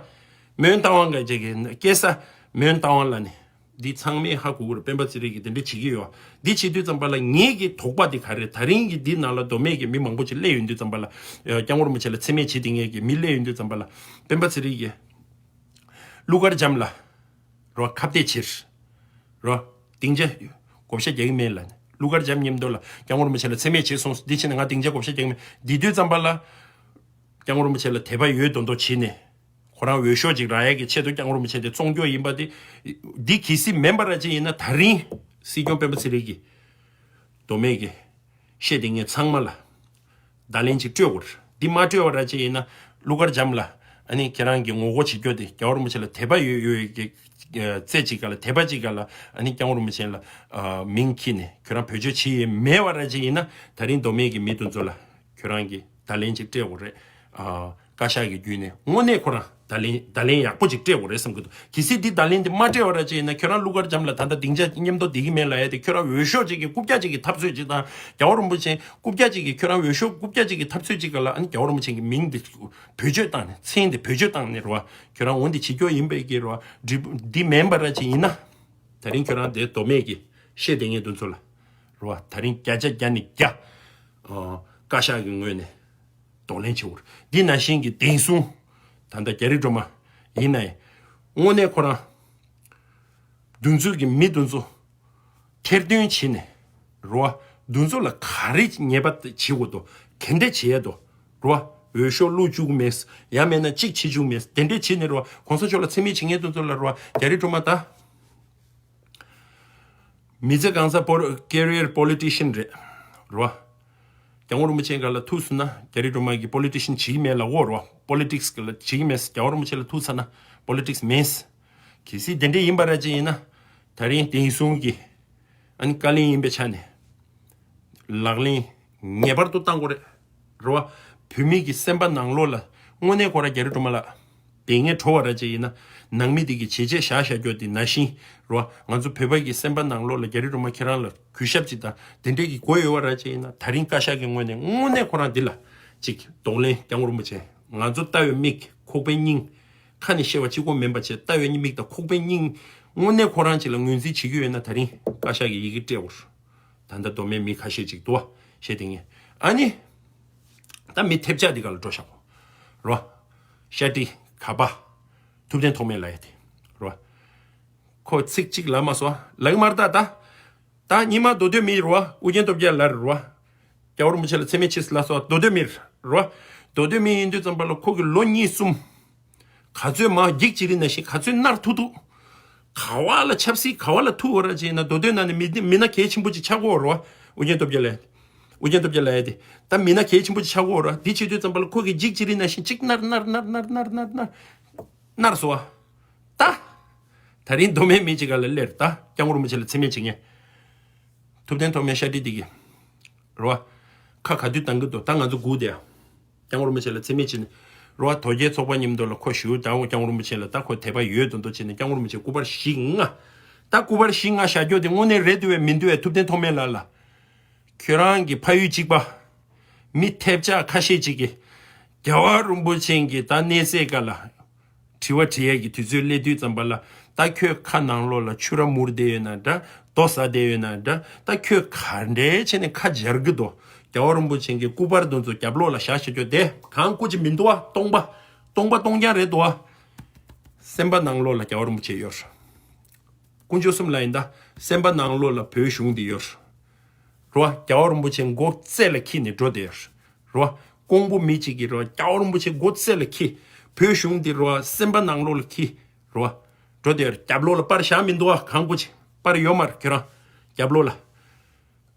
མོན་རྟ་དབང་ག་ཅེ་གི་སྐྱེ་ས་མོན་རྟ་དབང་ལབ་ནས། འདི་ཚང་མས་ཧ་གོ་གི་རེད། སྤེན་པ་ཚེ་རིང་གིས་དེ་འདྲ་བྱེད་ཀྱི་ཡོད། འདི་བྱེད་དུས་ཙམ་པ་ལ་ངེད་ཀྱི་དོགས་པ་དེ་ག་རེད། ད་རིང་གི་འདི་ནང་ལ་མདོ་སྨད་ཀྱི་མི་མང་པོ་ཅིག་སླེབས་ཡོང་དུས་ཙམ་པ་ལ་སྐྱབས་མགོན་རིན་པོ་ཆེ་ལ་མཚན་སྨད་བྱེད་དེ་ངེད་ཀྱི་མི་སླེབས་ཡོང་དུས་ཙམ་པ་ལ་སྤེན་པ་ཚེ་རིང་གིས་གླུ་གར་འཇམ་ལ་རོ་ཁ་གཏད་བྱེད་རོ། སྡིངས་ཆ་བགོ་བཤའ་རྒྱག་གི་མེད་ལབ་ནས་གླུ་གར་འཇམ་མཉམ་དུ་ལ་སྐྱབས་མགོན་རིན་པོ་ཆེ་ལ་མཚན་སྨད་བྱེད་སོང་། འདི་བྱས་ན་ང་སྡིངས་ཆ་བགོ་བཤའ་རྒྱག་གི་མེད། འདི་དུས་ཙམ་པ་ལ་སྐྱབས་མགོན་རིན་པོ་ཆེ་ལ་དད་པ་ཡོད་མདོག་མདོག་བྱས་ནས། ཁོ་རང་འོས་ཤོག་ཅིག་རག་ཡས་ཀྱི་ཆེད་དུ་སྐྱབས་མགོན་རིན་པོ་ཆེ་དེ་བཙོང་རྒྱུ་ཡིན་པ་དེ། འདི་གལ་སྲིད་མིན་པ་ར་ཅིག་ཡིན་ན་ད་རིང་སྲིད་སྐྱོང་སྤེན་པ་ཚེ་རིང་གིས་མདོ་སྨད་ཀྱི་བཤད་དེ་ངས་ཚང་མ་ལ་བརྡ་ལན་ཅིག་སྤྲོད་དགོས་རེད། འདི་མ་སྤྲོད་པ་ར་ཅིག་ཡིན་ན་གླུ་གར་འཇམ་ལ་ཨ་ནི་ཁྱེད་རང་གི་ངོ་རྒོལ་བྱེད་རྒྱུ་དེ་རྒྱལ་བ་རིན་པོ་ཆེ་ལ་དད་པ་ཡོད་ཡོད་ཀྱི་རྩེ་གཅིག་ག་ལ་དད་པ་གཅིག་ག་ལ་ཨ་ནི་སྐྱབས་མགོན་རིན་པོ་ཆེ་ལ་མིང་འཁྱེར་ནས་ཁྱོད་རང་བེད་སྤྱོད་བྱེད་ཡས་མེད་པ་ར་ཅིག་ཡིན་ན་ད་རིང་མདོ་སྨད་ཀྱི་མི་དེ་ཚོ་ལ་ཁྱོད་རང་གི་བརྡ་ལན་ཅིག་སྤྲད་དགོས་རེད། ཨ། བཀའ་ཤག་གི་བརྒྱུད་ནས་དངོས་གནས་ཁོ་རང་བརྡ་ལན་བརྡ་ལན་ཡག་པོ་ཅིག་སྤྲད་དགོས་རེད་བསམ་གྱི་འདུག་གལ་སྲིད་འདི་བརྡ་ལན་འདི་མ་སྤྲད་པ་ར་ཅིག་ཡིན་ན་ཁྱོད་རང་གླུ་གར་འཇམ་ལ་ད་ལྟ་སྡིངས་ཆ་མཉམ་དུ་བསྡད་ཀྱི་མེད་ལབ་ཡ་དེ་ཁྱོད་རང་འོས་ཤོག་ཅིག་གི་རྐུབ་བཀྱག་ཅིག་གི་འཐབ་རྩོད་ཅིག་དང་རྒྱལ་བ་རིན་པོ་ཆེ་རྐུབ་བཀྱག་ཅིག་གི་ཁྱོད་རང་འོས་ཤོག་རྐུབ་བཀྱག་ཅིག་གི་འཐབ་རྩོད་ཅིག་ག་ལ་ཨ་ནི་རྒྱལ་བ་རིན་པོ་ཆེ་གི་མིང་འདི་བེད་སྤྱོད་བཏང་ནས་མཚན་འདི་བེད་སྤྱོད་བཏང་ནས་རེད་བ། ཁྱོད་རང་འོ་འདི་བྱེད་རྒྱུ་ཡིན་པའི་གི་རེད་བ། འདི་འདི་མིན་པ་ར་ཅིག་ཡིན་ན་ད་རིང་ཁྱོད་རང་དེ་མདོ་སྨད་ཀྱི་བཤད་དེ་ངས་འདི་ཚོ་ལ་རེད་བ། ད་རིང་བརྒྱ་ཆ་བརྒྱ་ནས་བརྒྱ་ཨ་བཀའ་ཤག་གི་ངོས་ནས། གདོང་ལེན་བྱེད་འོར། འདི་ནང་བཞིན་གྱི་བདེན་སྲུང་། ད་ལྟ་རྒྱ་རི་སྒྲོལ་མ་ཡིན་ན་ཡང་། དངོས་གནས་ཁོ་རང་། འདུ་འཛོམས་ཀྱི་མི་འདུ་འཛོམས། ཐེར་འདོན་བྱས་ནས། རོ། འདུ་འཛོམས་ལ་ག་རེ་ཉེས་པ་བྱེད་དགོས་དོ། ག་འདྲས་བྱེད་ཡས་དོ། རོ། འོས་ཤོག་བླུགས་བཅུག་མེད། ཡང་མེད་ན་གཅིག་བྱེད་བཅུག་མེད། དེ་འདྲས་བྱས་ནས་རོ། གོང་ས་མཆོག་ལ་མཚན་སྨད་བྱེད་མཁན་འདུ་འཛོམས་ལ་རོ། རྒྱ་རི་སྒྲོལ་མ་ད། མི་ཚེ་གང་ས་པོ་ཀེ་རི་ཡར་པོ་ལི་ཊི་ཤན་རེད། རོ། སྐྱབས་མགོན་རིན་པོ་ཆེ་སྒང་ལ་ཐུག་སོང་ན་རྒྱ་རི་སྒྲོལ་མ་གི་པོ་ལི་ཊི་ཤན་བྱེད་ཀྱི་མེད་ལབ་འོ་རོ། པོ་ལི་ཊིག་སི་ལ་བྱེད་ཀྱི་མེད། སྐྱབས་མགོན་རིན་པོ་ཆེ་ལ་ཐུག་ཚར་ན་པོ་ལི་ཊིག་སི་མེད། གལ་སྲིད་དེ་འདྲ་ཡིན་པ་ར་ཅིག་ཡིན་ན་ད་རིང་བདེན་སྲུང་གི་ཨ་ནི་བཀའ་བློན་ཡིན་པའི་ཆ་ནས་ལག་ལེན་ངེས་པར་དུ་བཏང་དགོས་རེད། རེད་བ། བོད་མི་གི་སེམས་པ་ནང་ལོགས་ལ་དངོས་གནས་ཁོ་ར་རྒྱ་རི་སྒྲོལ་མ་ལགས། དེ་ངས་བྲོ་བ་ར་ཅིག་ཡིན་ན་ནང་མི་དེ་གི་བྱས་རྗེས་བཞག་བཞག་རྒྱུ་དེ་ནང་བཞིན་རེད་བ། ང་ཚོ་བོད་པ་གི་སེམས་པ་ནང་ལོགས་ལ་རྒྱ་རི་སྒྲོལ་མ་ཁྱེད་རང་ལ་གུས་ཞབས་ཅིག་དང་དེ་འདྲས་ཀྱི་དགོས་ཡོད་བ་ར་ཅིག་ཡིན་ན་ད་རིང་བཀའ་ཤག་གི་ངོས་ནས་དངོས་གནས་ཁོ་རང་འདི་ལ་ཅིག་གདོང་ལེན། སྐྱབས་མགོན་རིན་པོ་ཆེ། ང་ཚོ་ལྟ་བའི་མིག་ཁོག་པའི་སྙིང་། ཁ་ནས་བཤད་པ་གཅིག་པོ་མིན་པ་བྱས་ལྟ་བའི་མིག་དང་ཁོག་པའི་སྙིང་། དངོས་གནས་ཁོ་རང་ཅིག་ལ་ངོས་འཛིན་བྱེད་ཀྱི་ཡོད་ན་ད་རིང་བཀའ་ཤག་གི་ཡི་གེ་སྤྲད་འོར། ད་ལྟ་མདོ་སྨད་མི་ཁ་ཤས་ཅིག་འདུག་བ། བཤད་དེ་ངས་ཨ་ནི། ད་མི་ཐེབས་ཆག་འདི་ག་ལ་འགྲོ་ཤག་གོ། རོ། ཤ་ཏི་ཁ་པ། ཐུབ་བསྟན་ཐོགས་མེད་ལ་ཡ་དེ། རོ། ཁོ་ཚིག་གཅིག་ལ་མ་སོ། ལག་མར་ད་ད། ད་ཉི་མ་མདོ་སྟོད་མི་རོ། ཨུ་རྒྱན་སྟོབས་རྒྱལ་ལ་རོ། རྒྱལ་བ་རིན་པོ་ཆེ་ལ་མཚན་སྨད་ཆེ་ལ་སོ་མདོ་སྟོད་མི་རོ། མདོ་སྟོད་མི་ཡིན་དུས་ཙམ་པ་ལ་ཁོ་གི་ལོ་གཉིས་གསུམ། ག་ཚོད་མ་འགྱིག་ཅི་རི་ན་ཤི་ག་ཚོད་ནར་ཐུ་ཐུ། ག་བ་ལ་ཆབ་སྲིད་ག་བ་ལ་ཐུ་བ་ར་ཅེ་ན་མདོ་སྟོད་ན་ནི་མི་མི་སྣ་གལ་ཆེན་པོ་ཅིག་ཆགས་ཀྱི་ཡོད་རེད་བ། ཨུ་རྒྱན་སྟོབས་རྒྱལ་ལ་ཡ་དེ། ཨུ་རྒྱན་སྟོབས་རྒྱལ་ལ་ཡ་དེ། ད་མི་སྣ་གལ་ཆེན་པོ་ཅིག་ཆགས་ཀྱི་ཡོད་རེད་བ། འདི་བྱེད་དུས་ཙམ་པ་ལ་ཁོ་གི་འགྱིག་ཅི་རི་ན་ཤི་གཅིག་ནར་ནར་ནར་ནར་ནར་ནར་ནར་ནར་སོ་བ། ད། ད་རིང་མདོ་སྨད་མི་ཅིག་ག་ལ་སླེབས་ད་སྐྱབས་མགོན་རིན་པོ་ཆེ་ལ་མཚན་སྨད་བྱེད་མཁན། ཐུབ་བསྟན་ཐོགས་མེད་ཤ་ཏི་དེ་གི། རེད་བ། ཁ་ག་དུས་བཏང་གི་འདུག་ད་ང་ཚོ་སྒུག་བསྡད་ཡ། སྐྱབས་མགོན་རིན་པོ་ཆེ་ལ་མཚན་སྨད་བྱས་ནས། རེད་བ། དོལ་རྒྱལ་ཚོགས་པ་མཉམ་དུ་ལ་ཁོ་ཞུ་དང་སྐྱབས་མགོན་རིན་པོ་ཆེ་ལ་ད་ཁོ་དད་པ་ཡོད་མདོག་མདོག་བྱས་ནས་སྐྱབས་མགོན་རིན་པོ་ཆེ་སྐུ་པར་བཞི་ལྔ། ད་སྐུ་པར་བཞི་ལྔ་བཞག་རྒྱུ་དེ་དངོས་གནས་རེད་འདུག་བས་མི་འདུག་བས། ཐུབ་བསྟན་ཐོགས་མེད་ལགས་ལ། ཁྱོད་རང་གི་ཕ་ཡུལ་གཅིག་པ། མི་ཐེབས་ཆག་ཁ་ཤས་ཅིག་གིས། རྒྱལ་བ་རིན་པོ་ཆེ་གི་ད་གནས་སའི་སྐབས་ལ། དྲི་བ་དྲི་ཡས་ཀྱི་དུས་ཚོད་སླེབས་དུས་ཙམ་པ་ལ་ད་ཁྱོད་ཁ་ནང་ལོགས་ལ་ཕྱུ་ར་མུར་བསྡད་ཡོད་ན་འདྲ། རྡོ་ཟ་བསྡད་ཡོད་ན་འདྲ། ད་ཁྱོད་ག་འདྲས་བྱས་ནས་ཁ་འབྱར་གི་འདུག་རྒྱལ་བ་རིན་པོ་ཆེ་གི་སྐུ་པར་དེ་ཚོ་རྒྱབ་ལོགས་ལ་བཞག་བཞག་རྒྱུ་དེ་གང་སྐུ་ཅི་མི་འདུག་བ། སྟོང་པ། སྟོང་པ་སྟོང་རྐྱང་རེད་འདུག་བ། སེམས་པ་ནང་ལོགས་ལ་རྒྱལ་བ་རིན་པོ་ཆེ་ཡོད། དཀོན་མཆོག་གསུམ་ལ་ཡིན་ད། སེམས་པ་ནང་ལོགས་ལ་བོད་གཞུང་འདི་ཡོད། རོ། རྒྱལ་བ་རིན་པོ་ཆེ་མགོ་རྩེ་ལ་འཁྱེར་ནས་འགྲོ་བསྡད་ཡོད། རོ། ཀོང་པོ་མི་གཅིག་གིས་རོ་རྒྱལ་བ་རིན་པོ་ཆེ་མགོ་རྩེ་ལ་འཁྱེར། བོད་གཞུང་འདི་རོ་སེམས་པ་ནང་ལོགས་ལ་འཁྱེར། རོ། འགྲོ་བསྡད་ཡོད། རྒྱབ་ལོགས་ལ་པར་བཞག་མི་འདུག་ཨ། གང་པོ་ཅིག་པར་ཡོད་མ་རེད་ཁྱོད་རང་། རྒྱབ་ལོགས་ལ།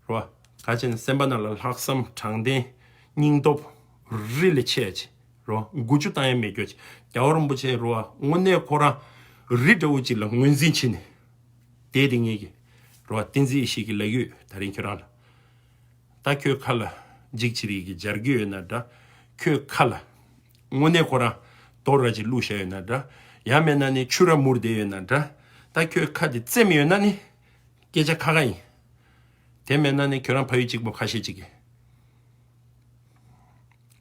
རོ། ག་ཅེ་ན་སེམས་པ་ནང་ལ་ལྷག་བསམ་དྲང་བདེན་སྙིང་སྟོབས་རི་ལས་ཆེ་ཡ་ཅིག་རོ། འགུལ་སྐྱོད་བཏང་ཡ་མེད་རྒྱུ་ཅིག་རྒྱལ་བ་རིན་པོ་ཆེ་རོ་དངོས་གནས་ཁོ་རང་རི་འདྲ་བོ་ཅིག་ལ་ངོས་འཛིན་བྱས་ནས་བསྡད་དེ་ངེད་ཀྱི་རོ་བསྟན་འཛིན་ཡེ་ཤེས་ཀྱི་ལག་ཡོད་ད་རིང་ཁྱོད་རང་ལ། ད་ཁྱོད་ཁ་ལ་འཇིགས་ཆེ་རིགས་ཀྱི་སྦྱར་གི་ཡོད་ན་འདྲ། ཁྱོད་ཁ་ལ་དངོས་གནས་ཁོ་རང་རྡོ་ར་ཅིག་བླུགས་བཞག་ཡོད་ན་འདྲ། ཡང་མེད་ན་ནི་ཆུ་ར་མུར་བསྡད་ཡོད་ན་འདྲ། ད་ཁྱོད་ཁ་དེ་བཙེམ་ཡོད་ན་ནི་སྐད་ཆ་ཁ་ཁ་ཡིན། དེ་མེད་ན་ནི་ཁྱོད་རང་ཕ་ཡུལ་གཅིག་པ་ཁ་ཤས་ཅིག་གིས།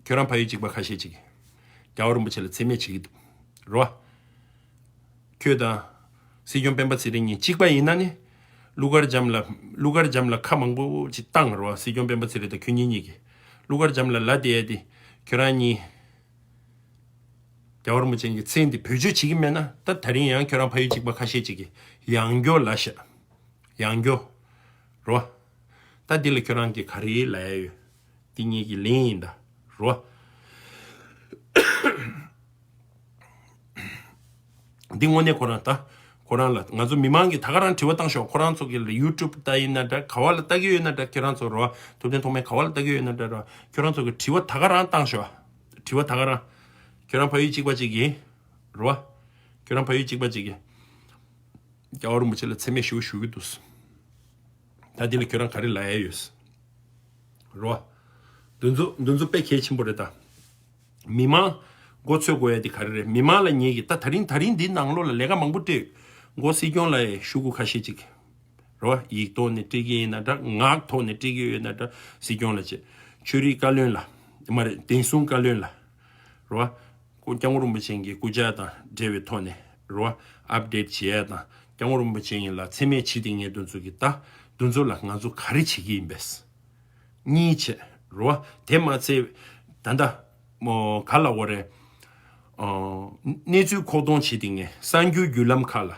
ཁྱོད་རང་ཕ་ཡུལ་གཅིག་པ་ཁ་ཤས་ཅིག་གིས་རྒྱལ་བ་རིན་པོ་ཆེ་ལ་མཚན་སྨད་བྱེད་ཀྱི་འདུག་རོ། ཁྱོད་དང་སྲིད་སྐྱོང་སྤེན་པ་ཚེ་རིང་གཉིས་གཅིག་པ་ཡིན་ན་ནི། གླུ་གར་འཇམ་ལ་གླུ་གར་འཇམ་ལ་ཁ་མང་པོ་ཅིག་བཏང་རོ། སྲིད་སྐྱོང་སྤེན་པ་ཚེ་རིང་དང་ཁྱོད་གཉིས་གཉིས་ཀྱིས། གླུ་གར་འཇམ་ལ་ལ་དེ་ཡ་དེ་ཁྱོད་རང་གཉིས། རྒྱལ་བ་རིན་པོ་ཆེ་གི་མཚན་དེ་བེད་སྤྱོད་བྱེད་ཀྱི་མེད་ན། ད་དེ་རིང་ཡང་ཁྱོད་རང་ཕ་ཡུལ་གཅིག་པ་ཁ་ཤས་ཅིག་གིས་ཡང་སྐྱོ་ལ་བཤད། ཡང་སྐྱོ། རོ། ད་འདི་ལ་ཁྱོད་རང་གིས་ག་རེ་ལབ་ཡ་ཡོད། འདི་གཉིས་ཀྱི་ལན་ཡིན་ད། རོ། འདི་དངོས་གནས་ཁོ་རང་ད། ཁོ་རང་ལ་ང་ཚོ་མི་མང་གིས་ད་ག་རང་དྲི་བ་བཏང་ཤོག་ཁོ་རང་ཚོ་གི་ལ་ཡུ་ཊུབ་ལྟ་ཡིན་ན་འདྲ། ག་བ་ལ་ལྟ་གི་ཡོད་ན་འདྲ། ཁྱོད་རང་ཚོ་རོ། ཐུབ་བསྟན་ཐོགས་མེད་ག་བ་ལ་ལྟ་གི་ཡོད་ན་འདྲ་རོ། ཁྱོད་རང་ཚོ་གི་དྲི་བ་ད་ག་རང་བཏང་ཤོག་དྲི་བ་ད་ག་རང་། ཁྱོད་རང་ཕ་ཡུལ་གཅིག་པ་གཅིག་ཡིན། རོ། ཁྱོད་རང་ཕ་ཡུལ་གཅིག་པ་གཅིག་ཡིན། རྒྱལ་བ་རིན་པོ་ཆེ་ལ་མཚན་སྨད་ཞུ་ཞུ་གི་འདུག་ད་འདི་ལ་ཁྱོད་རང་ག་རེ་ལབ་ཡ་ཡོད། རོ། འདི་ཚོ་འདི་ཚོ་དཔེ་གལ་ཆེན་པོ་རེད་ད། མི་མང་མགོ་ཚོས་དགོས་ཡ་དེ་ག་རེ་རེད། མི་མང་ལ་ངེད་ཀྱིས་ད་ད་རིང་ད་རིང་འདི་ནང་ལོགས་ལ་ལས་ཀ་མང་པོ་སྤྲད། མགོ་སྲིད་སྐྱོང་ལ་ཡ་ཤོག་གུ་ཁ་ཤས་ཅིག་རོ། ཡིག་ཐོག་ནས་སྤྲད་ཀྱི་ཡིན་ན་འདྲ། ངག་ཐོག་ནས་སྤྲད་ཀྱི་ཡོད་ན་འདྲ། སྲིད་སྐྱོང་ལ་བྱེད། ཆོས་རིག་བཀའ་བློན་ལ། མ་རེད། བདེན་སྲུང་བཀའ་བློན་ལ། རོ། སྐུ་སྐྱབས་མགོན་རིན་པོ་ཆེ་གི་སྐུ་ཕྱྭ་དང་འབྲེལ་བའི་ཐོག་ནས་རོ། ཨབ་ཌེཊ་བྱེད་ཡ་དང་སྐྱབས་མགོན་རིན་པོ་ཆེ་ཡིན་ལ་མཚན་སྨད་བྱེད་དེ་ངས་འདི་ཚོ་གི་ད་འདི་ཚོ་ལ་ང་ཚོ་ག་རེ་བྱེད་ཀྱི་ཡིན་པས། གཉིས་བྱས་རོ། དེ་མ་ཚད་ད་ལྟ་མོ་ག་ལ་འོ་རེད། ཨ། གནས་ཚུལ་མཁོ་གཏོང་བྱེད་དེ་ངས་གསར་འགྱུར་བརྒྱུད་ལམ་ཁག་ལ་